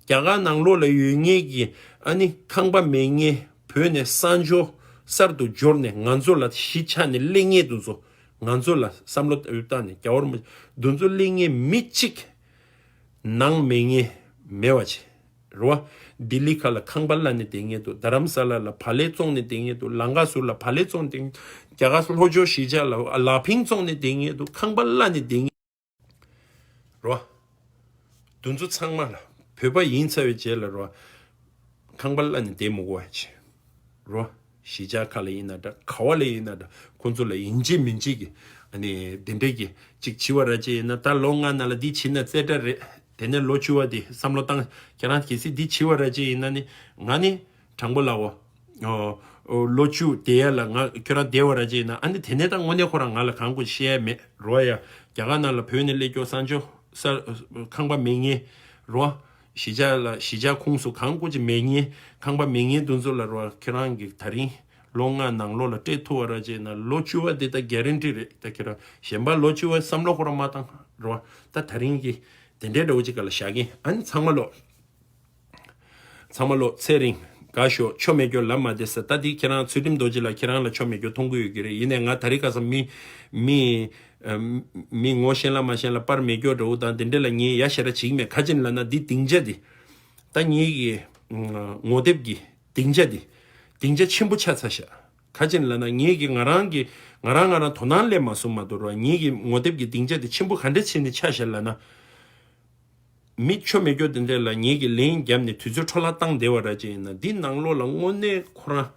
རྒྱ་གར་ནང་ལོགས་ལ་ཡོད་མཁན་གྱི་ཨ་ནི་ཁང་པ་མེད་མཁན་བོད་ནས་གསར་འབྱོར་གསར་དུ་འབྱོར་ནས་ང་ཚོ་ལ་གཞིས་ཆགས་ནས་སླེབས་མཁན་དེ་ཚོ་ང་ཚོ་ལ་བསམ་བློ་བཏང་ནས་རྒྱལ་བ་རིན་པོ་ཆེ་འདུ་འཛོམས་སླེབས་མཁན་མི་གཅིག་ནང་མེད་མཁན་མེད་པ་བྱེད། རེད་བ། ལྡི་ལི་ཁ་ལ་ཁང་པ་གླ་ནས་བསྡད་མཁན་འདུག་རྡ་རམ་ས་ལ་ལ་བག་ལེབ་བཙོང་ནས་བསྡད་མཁན་འདུག་ལང་ཀ་ཟུར་ལ་བག་ལེབ་བཙོང་ནས་བསྡད་མཁན། རྒྱ་གར་ལྷོ་ཕྱོགས་གཞིས་ཆགས་ལ་ལ་ཕིང་བཙོང་ནས་བསྡད་མཁན་འདུག་ཁང་པ་གླ་ནས་བསྡད་མཁན། རེད་བ། འདུ་འཛོམས་ཚང་མ་ལ་བོད་པ་ཡིན་ཚར་བའི་རྗེས་ལ་རེད་བ། ཁང་པ་གླ་ནས་བསྡད་མི་དགོས་པ་བྱེད། རོ། གཞིས་ཆགས་ཁག་ལ་ཡིན་ན་འདྲ་ག་བ་ལ་ཡིན་ན་འདྲ་ཁོང་ཚོ་ལ་ཡིན་གཅིག་མིན་གཅིག་གི་ཨ་ནི་དེ་འདྲས་ཀྱི་གཅིག་བྱི་བ་ར་ཅིག་ཡིན་ན་ད་ལོ་ལྔ་ནང་ལ་འདི་བྱིན་ན་རྩེ་གྲ་རེད། དེ་ནས་ལོ་བཅུ་བ་དེ་བསམ་བློ་བཏང་ཁྱེད་རང་གལ་སྲིད་འདི་བྱི་བ་ར་ཅིག་ཡིན་ན་ནི་ང་ནི་དྲང་པོ་ལབ་འོ། ལོ་བཅུ་དེ་ཡ་ལ་ང་ཁྱོད་རང་བསྡད་བ་ར་ཅིག་ཡིན་ན་ཨ་ནི་དེ་ནས་ད་དངོས་གནས་ཁོ་རང་ང་ལ་གང་དགོས་བཤད་ཡ་མེད་རོ་ཡ། རྒྱ་གར་ནང་ལ་བོད་ནས་སླེབས་སྐྱོ་གསར་འབྱོར་ས་ཁང་པ་མེད་མཁན་རོ། གཞིས་ཆགས་ལ་གཞིས་ཆགས་ཁོངས་སུ་གང་དགོས་ཀྱི་མེད་མཁན་ཁང་པ་མེད་མཁན་དེ་ཚོ་ལ་རོ་ཁྱེད་རང་གི་ད་རིང་ལོ་ལྔ་ནང་ལོགས་ལ་སྤྲད་ཐུབ་པ་ར་ཅེ་ན་ལོ་བཅུ་བ་དེ་ད་གྷ་རན་ཊི་རེད་ད་ཁྱེད་རང་གཞན་པ་ལོ་བཅུ་བ་བསམ་བློ་ཁོ་རང་མ་བཏང་རོ་ད་ད་རིང་གི་དེ་འདྲའི་འདྲ་བོ་ཅིག་ག་ལ་བཞག་གིན་ཨ་ནི་ཚང་མ་ལོ། ཚང་མ་ལོ་ཚེ་རིང་དགའ་ཤོག་ཆོ་མེད་སྐྱོ་ལབ་མ་བསྡད་ཟེར་ད་འདི་ཁྱེད་རང་ཚུལ་ཁྲིམས་རྡོ་རྗེ་ལགས་ཁྱེད་རང་ལ་ཆོ་མེད་སྐྱོ་མཐོང་གི་ཡོད་ཀྱི་རེད། ཡིན་ནའི་ང་ད་རིང་ཁ་སང་མི་མི་མི་ངོ་ཤེས་ལ་མ་ཤེས་ལ་པར་མེད་སྐྱོ་འདྲ་བོ་དང་དེ་འདྲ་ལ་ངས་ཡ་ཞེ་དྲག་བྱེད་ཀྱི་མེད། ག་ཅི་ལབ་ན་འདི་སྡིངས་ཆ་འདི་ད་ངེད་ཀྱི་ངོ་དེབ་ཀྱི་སྡིངས་ཆ་འདི་སྡིངས་ཆ་ཆེན་པོ་ཆགས་ཚར་ཤག་ག་ཅི་ལབ་ན་ངེད་ཀྱི་ང་རང་གི་ང་རང་ང་རང་དོ་སྣང་སླེབས་མ་སོང་མ་གཏོགས་ར་ངེད་ཀྱི་ངོ་དེབ་ཀྱི་སྡིངས་ཆ་འདི་ཆེན་པོ་ག་འདྲ་བྱས་ནས་ཆགས་ཤག་ལབ་ན། མི་ཆོ་མེད་སྐྱོ་དེ་འདྲས་ལ་ངེད་ཀྱིས་ལན་བརྒྱབ་ནས་དུས་ཚོད་འཕྲོ་བརླག་བཏང་བསྡད་པ་ར་ཅིག་ཡིན་ན་འདི་ནང་ལོགས་ལ་དངོས་གནས་ཁོ་རང་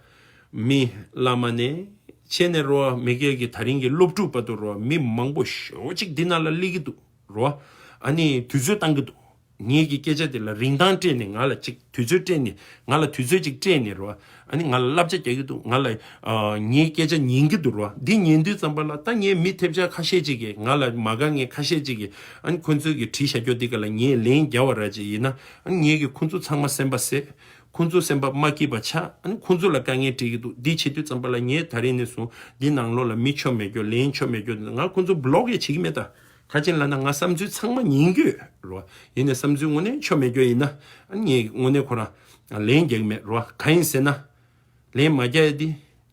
མི་བླ་མ་ནས་ཆེ་ནས་རོ་མི་སྒེར་གྱི་ད་རིང་གི་སློབ་ཕྲུག་བར་དུ་རོ་མི་མང་པོ་ཞེ་པོ་ཅིག་འདི་ནང་ལ་སླེབས་ཀྱི་འདུག་རོ། ཨ་ནི་དུས་ཚོད་བཏང་གི་འདུག་ངེད་ཀྱི་སྐད་ཆ་དེ་ལ་རིན་ཐང་སྤྲད་ནས་ང་ལ་ཅིག་དུས་ཚོད་སྤྲད་ནས་ང་ལ་དུས་ཚོད་ཅིག་སྤྲད་ནས་རོ། ཨ་ནི་ང་ལ་བསླབ་བྱ་རྒྱག་གི་འདུག་ང་ལ་ཨ་ངའི་སྐད་ཆ་ཉན་གྱི་འདུག་རོ། འདི་ཉན་དུས་ཙམ་པ་ལ་ད་ངའི་མི་ཐེབས་ཆག་ཁ་ཤས་ཅིག་གིས་ང་ལ་མ་དགའ་མཁན་ཁ་ཤས་ཅིག་གིས་ཨ་ནི་ཁོ་ཚོས་ཀྱི་བྲིས་བཞག་རྒྱུ་འདི་ག་ལ་ངས་ལན་རྒྱབ་པ་ར་ཅིག་ཡིན་ན་ཨ་ནི་ངས་ཀྱི་ཁོ་ཚོ་ཚང་མ་སེམས་པ་བསད། ཁོ་ཚོ་སེམས་པ་མ་སྐྱིད་པ་ཆགས། ཨ་ནི་ཁོ་ཚོ་ལ་དཀའ་ངལ་འཕྲད་ཀྱི་འདུག་འདི་བྱེད་དུས་ཙམ་པ་ལ་ངས་ད་རིང་ནས་བཟུང་འདི་ནང་ལོགས་ལ་མི་ཆོ་མེད་རྒྱུ་ལན་ཆོ་མེད་རྒྱུ་ང་ཁོ་ཚོ་བྷི་ལོག་ཡང་བྱེད་ཀྱི་མེད་ད། ག་ཅི་ལབ་ན་ང་བསམ་ཚུལ་ཚང་མ་ཉན་གྱི་ཡོད་རོ། ཡིན་ནའི་བསམ་ཚུལ་དངོས་གནས་ཆོ་མེད་རྒྱུ་ཡིན་ན་ཨ་ནི་ངས་དངོས་གནས་ཁོ་རང་ལན་རྒྱག་གི་མེད་རོ། གང་ཡིན་ཟེར་ན། ལན་མ་རྒྱག་ཡ་དེ་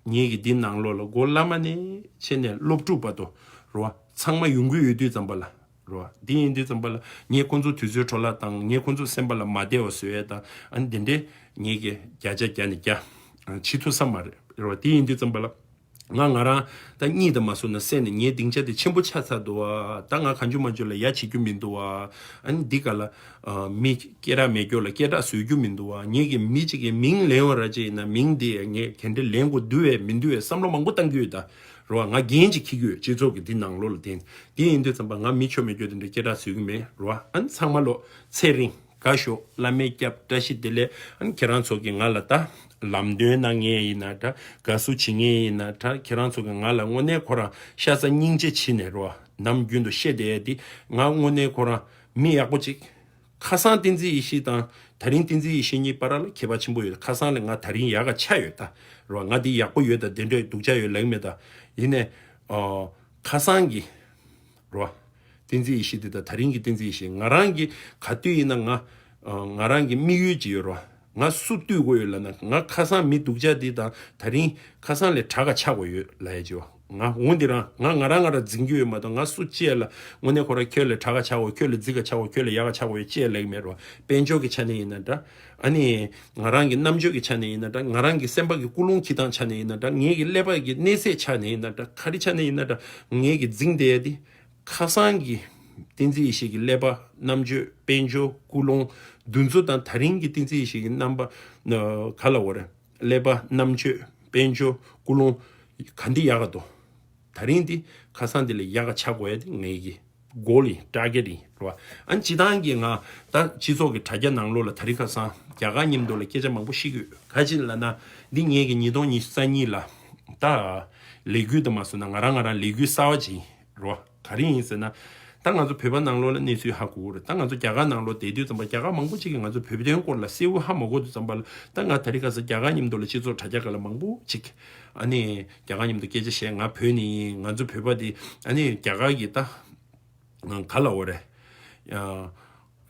ངེད་ཀྱི་འདི་ནང་ལོགས་ལ་འགོ་བླ་མ་ནས་ཆེ་ནས་སློབ་ཕྲུག་བར་དུ་རོ་ཚང་མ་ཡོང་གི་ཡོད་དུས་ཙམ་པ་ལ་ རེད་བ། དེ་ཡིན་དུས་ཙམ་པ་ལ་ངས་ཁོང་ཚོ་དུས་ཚོད་འཕྲོ་བརླག་བཏང་། ངས་ཁོང་ཚོ་སེམས་པ་ལ་མ་བདེ་བ་བཟོ་ཡས་དང་། ཨ་ནི་དེ་འདྲས་ངས་ཀྱི་བརྒྱ་ཆ་བརྒྱ་ནས་བརྒྱ་བྱེད་ཐུབ་ས་མ་རེད། རེད་བ། དེ་ཡིན་དུས་ཙམ་པ་ལ། ང་ང་རང་ད་གཉིད་དང་མ་སོང་ན་སེམས་ནས་ངའི་སྡིངས་ཆ་དེ་ཆེན་པོ་ཆགས་ཚར་འདུག་བ། ད་ང་གང་བྱུང་མང་བྱུང་ལ་ཡ་བྱེད་རྒྱུ་མི་འདུག་བ། ཨ་ནི་འདི་ག་ལ་ཨ་མི་སྐད་གྲགས་མེད་རྒྱུ་ལ་སྐད་གྲགས་བཟོ་རྒྱུ་མི་འདུག་བ། ངེད་ཀྱི་མི་གཅིག་གི་མིང་ལེན་པ་ར་ཅིག་ཡིན་ན་མིང་དེ་ངས་ག་འདྲ་ལེན་དགོས་འདུག་བས་མི་འདུག་བས་བསམ་བློ་མང་པོ་བཏང་གི་ཡོད་ད། རེད་བ། ང་འགན་ཅིག་འཁྱེར་གྱི་ཡོད། སྤྱི་ཚོགས་ཀྱི་འདི་ནང་ལོགས་ལ་བརྟེན། དེ་ཡིན་དུས་ཙམ་པ་ང་མི་ཆོ་མེད་རྒྱུ་དེ་འདྲ་སྐད་གྲགས་བཟོ་གི་མེད། རེད་བ། ཨ་ནི་ཚང་མ་ལོ་ཚེ་རིང་། དགའ་ཤོག་བླ་མའི་སྐྱབས། བཀྲ་ཤིས་བདེ་ལེགས། ཨ་ནི་ཁྱེད་རང་ཚོ་གིས་ང་ལ་ད་ལམ་སྟོན་གནང་མཁན་ཡིན་ན་འདྲ། དགའ་བསུ་བྱེད་མཁན་ཡིན་ན་འདྲ། ཁྱེད་རང་ཚོ་གིས་ང་ལ་དངོས་གནས་ཁོ་རང་ཤ་ཚ་སྙིང་རྗེ་བྱས་ནས་རོ། ནམ་རྒྱུན་དུ་བཤད་བསྡད་ཡ་དེ་ང་དངོས་གནས་ཁོ་རང་མི་ཡག་པོ་ཅིག་ཁ་སང་བསྟན་འཛིན་ཡེ་ཤེས་དང་ད་རིང་བསྟན་འཛིན་ཡེ་ཤེས་གཉིས་བར་ལ་ཁྱད་པར་ཆེན་པོ་ཡོད། ཁ་སང་ལས་ང་ད་རིང་ཡག་ག་ཆགས་ཡོད་ད། རོ། ང་འདི་ཡག་པོ་ཡོད་ད། དེ་འདྲའི་སྡུག་ཅག་ཡོད་ལབ་མེད་ད། ཡིན་ནས་ཨོ། ཁ་སང་གི་རོ། བསྟན་འཛིན་ཡེ་ཤེས་འདི་དང་ད་རིང་གི་བསྟན་འཛིན་ཡེ་ཤེས། ང་རང་གི་ག་དུས་ཡིན་ན་ང་། ཨ། ང་རང་གི་དམིགས་ཡུལ་ཅིག་ཡོད་རོ། ང་སུ་བཏུལ་དགོས་ཡོད་ལབ་ན། ང་ཁ་སང་མི་སྡུག་ཅག་འདི་དང་ད་རིང་ཁ་སང་ལས་དྲག་ག་ཆགས་དགོས་ཡོད་ལབ་ཡ་ཅིག་ཡོད། ང་འོ་འདི་རང་ང་ང་རང་ང་རང་འཛིན་རྒྱུ་ཡོད་མ་གཏོགས། ང་སུ་ཅི་ཡ་ལ་དངོས་གནས་ཁོ་རང་ཁྱོད་ལས་དྲག་ག་ཆགས་དགོས། ཁྱོད་ལས་རྫིག་ག་ཆགས་དགོས། ཁྱོད་ལས་ཡག་ག་ཆགས་དགོས་ཡོད་ཅི་ཡ་ལབ་ཀྱི་མེད་རོ། དཔལ་འབྱོར་གྱི་ཆ་ནས་ཡིན་ན་འདྲ། ཨ་ནི་ང་རང་གི་རྣམ་དཔྱོད་ཀྱི་ཆ་ནས་ཡིན་ན་འདྲ། ང་རང་གི་སེམས་པ་གི་ཀུན་སློང་འཁྱེར་སྟངས་ཆ་ནས་ཡིན་ན་འདྲ། ངེད་ཀྱི་ཀླད་པ་གི་གནས་ཚད་ཆ་ནས་ཡིན་ན་འདྲ། ག་རེ་ཆ་ནས་ཡིན་ན་འདྲ། ངེད་ཀྱི་འཛིང་བསྡད་ཡ་དེ། ཁ་སང་གི་བསྟན་འཛིན་ཡེ་ཤེས་ཀྱི་ཀླད་པ། རྣམ་དཔྱོད། དཔལ་འབྱོར། ཀུན་སློང་། འདི་ཚོ་དང་ད་རིང་གི་བསྟན་འཛིན་ཡེ་ཤེས་ཀྱི་རྣམ་པ། ཨ། ག་ལབ་དགོས་རེད། ཀླད་པ། རྣམ་དཔྱོད། དཔལ་འབྱོར། ཀུན་སློང་། ག་འདི་ཡག་ག་འདུག་ད་རིང་འདི་ཁ་སང་འདི་ལས་ཡག་ག་ཆགས་དགོས་ཡ་དེ་ངེད་ཀྱི་གོལ་ཡིན། ཊར་གེཊ་ཡིན། རེད་བ། ཨ་ནི་སྤྱིར་བཏང་གི་ང་ད་སྤྱི་ཚོགས་ཀྱི་དྲ་རྒྱ་ནང་ལོགས་ལ་ད་རིང་ཁ་སང་རྒྱ་གར་མཉམ་དུ་ལ་སྐད་ཆ་མང་པོ་བཤད་ཀྱི་ཡོད། ག་ཅི་ལབ་ན། འདི་ངེད་ཀྱི་ཉིས་སྟོང་ཉི་ཤུ་རྩ་གཉིས་ལ་ད་ལས་འགུལ་དུ་མ་སོང་ན་ང་རང་ང་རང་ལས་འགུལ་གསར་བ་ཅིག་ཡིན། རོ། ག་རེ་ཡིན་ཟེར་ན། ད་ང་ཚོ་བོད་པ་ནང་ལོགས་ལ་གནས་ཚུལ་ཧ་གོ་གི་རེད། ད་ང་ཚོ་རྒྱ་གར་ནང་ལོགས་བསྡད་དུས་ཙམ་པ་རྒྱ་གར་མང་པོ་ཅིག་གིས་ང་ཚོ་བོད་དོན་སྐོར་ལ་གསལ་བོ་ཧ་མ་གོ་དུས་ཙམ་པ་ལ། ད་ང་ད་རིང་ཁ་སང་རྒྱ་གར་མཉམ་དུ་ལ་སྤྱི་ཚོགས་དྲ་རྒྱ་སྒང་ལ་མང་པོ་ཅིག་ཨ་ནི་རྒྱ་གར་མཉམ་དུ་སྐད་ཆ་བཤད། ང་བོད་ནས་ཡིན། ང་ཚོ་བོད་པ་འདི་ཨ་ནི་རྒྱ་གར་གྱི་ད་ག་ལབ་དགོས་རེད། ཨ།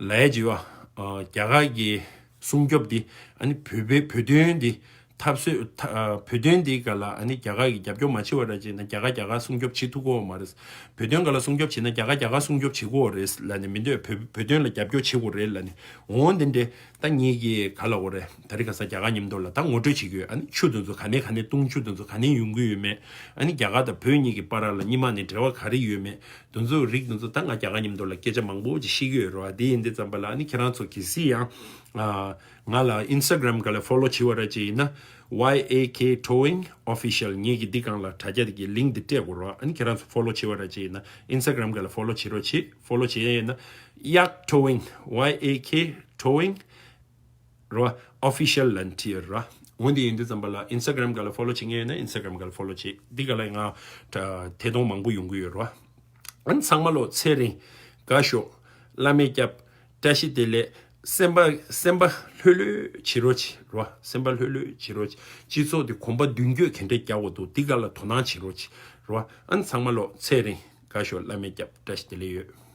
ལས་བྱེད་པ། ཨ། རྒྱ་གར་གྱི་སྲུང་སྐྱོབ་འདི། ཨ་ནི་བོད་པའི་བོད་དོན་འདི་འཐབ་རྩོད། ཨ། བོད་དོན་འདི་སྒང་ལ་ཨ་ནི་རྒྱ་གར་གྱིས་རྒྱབ་སྐྱོར་མ་བྱེད་པ་ར་བྱས་ན་རྒྱ་གར་རྒྱ་གར་སྲུང་སྐྱོབ་བྱེད་ཐུབ་ཀྱི་ཡོད་མ་རེད། བོད་དོན་སྒང་ལ་སྲུང་སྐྱོབ་བྱེད་ན་རྒྱ་གར་རྒྱ་གར་སྲུང་སྐྱོབ་བྱེད་ཀྱི་ཡོད་རེད་ལབ་ནས། མི་འདོད། བོད་བོད་དོན་ལ་རྒྱབ་སྐྱོར་བྱེད་དགོས་རེད་ལབ་ནས། འོ་འདི་འདྲས་ད་ངེད་ཀྱིས་ག་ལབ་དགོས་རེད། ད་རིང་ཁ་སང་རྒྱ་གར་མཉམ་དུ་ལ་ད་ངོ་སྤྲོད་བྱེད་ཀྱི་ཡོད། ཨ་ནི་ཆུ་འདི་ཚོ་ག་ནས་ག་ནས་བཏུང་། ཆུ་འདི་ཚོ་ག་ནས་ཡོང་གི་ཡོད་མེད། ཨ་ནི་རྒྱ་གར་དང་བོད་གཉིས་ཀྱི་བར་ལ་སྔོན་མ་ནས་འབྲེལ་བ་ག་རེ་ཡོད་མེད། དེ་ཚོ་རིགས་དེ་ཚོ་ད་ང་རྒྱ་གར་མཉམ་དུ་ལ་སྐད་ཆ་མང་པོ་ཅིག་བཤད་ཀྱི་ཡོད་རེད་བ། དེ་ཡིན་དུས་ཙམ་པ་ལ་ཨ་ནི་ཁྱེད་རང་ཚོ་གལ་སྲིད་ཡང་ཨ་ང་ལ་ཨིན་སི་ཊ་གྷ་རམ་སྒང་ལ་ཕོ་ལོ་བྱེད་པ་ར་ཅིག་ཡིན་ན། ཝའི་ཨེ་ཁེ་ཊོ་ཝིང་ཨོ་ཕི་ཤལ། ངེད་ཀྱི་འདི་སྒང་ལ་དྲ་རྒྱ་དེ་གི་ལིངཀ་འདི་སྤྲད་དགོས་རེད་བ། ཨ་ནི་ཁྱེད་རང་ཚོ་ཕོ་ལོ་བྱེད་པ་ར་ཅིག་ཡིན་ན་ཨིན་སི་ཊ་གྷ་རམ་སྒང་ལ་ཕོ་ལོ་བྱེད་རོགས་བྱེད། ཕོ་ལོ་བྱེད་ཡ་ཡིན་ན་ཡག་ཊོ་ཝིང་། ཝའི་ཨེ་ཁེ་ཊོ་ཝིང་རོ། ཨོ་ཕི་ཤལ་ལབ་ནས་བྲིས་ཡོད་ར། འོ་འདི་ཡིན་དུས་ཙམ་པ་ལ་ཨིན་སི་ཊ་གྷ་རམ་སྒང་ལ་ཕོ་ལོ་བྱེད་མཁན་ཡོད་ན་ཨིན་སི་ཊ་གྷ་རམ་སྒང་ལ་ཕོ་ལོ་བྱེད། འདི་སྒང་ལ་ང་ད་ཐད་གཏོང་མང་པོ་ཡོང་གི་ཡོད་ར། ཨ་ནི་ཚང་མ་ལོ་ཚེ་རིང་། དགའ་ཤོག་བླ་མའི་སྐྱབས། བཀྲ་ཤིས་བདེ་ལེགས། སེམས་པ་སེམས་པ་ལྷོད་ལྷོད་བྱེད་རོགས་བྱེད་ར། སེམས་པ་ལྷོད་ལྷོད་བྱེད་རོགས་བྱེད། སྤྱི་ཚོགས་འདི་གོམ་པ་མདུན་སྐྱོད་ག་འདྲས་རྒྱག་དགོས་འདུག་འདི་སྒང་ལ་དོ་སྣང་བྱེད་རོགས་བྱེད་ར། ཨ་ནི་ཚང་མ་ལོ་ཚེ་རིང་། དགའ་ཤོག་བླ་མའི་སྐྱབས། བཀྲ་ཤིས་བདེ་ལེགས་ཡོད།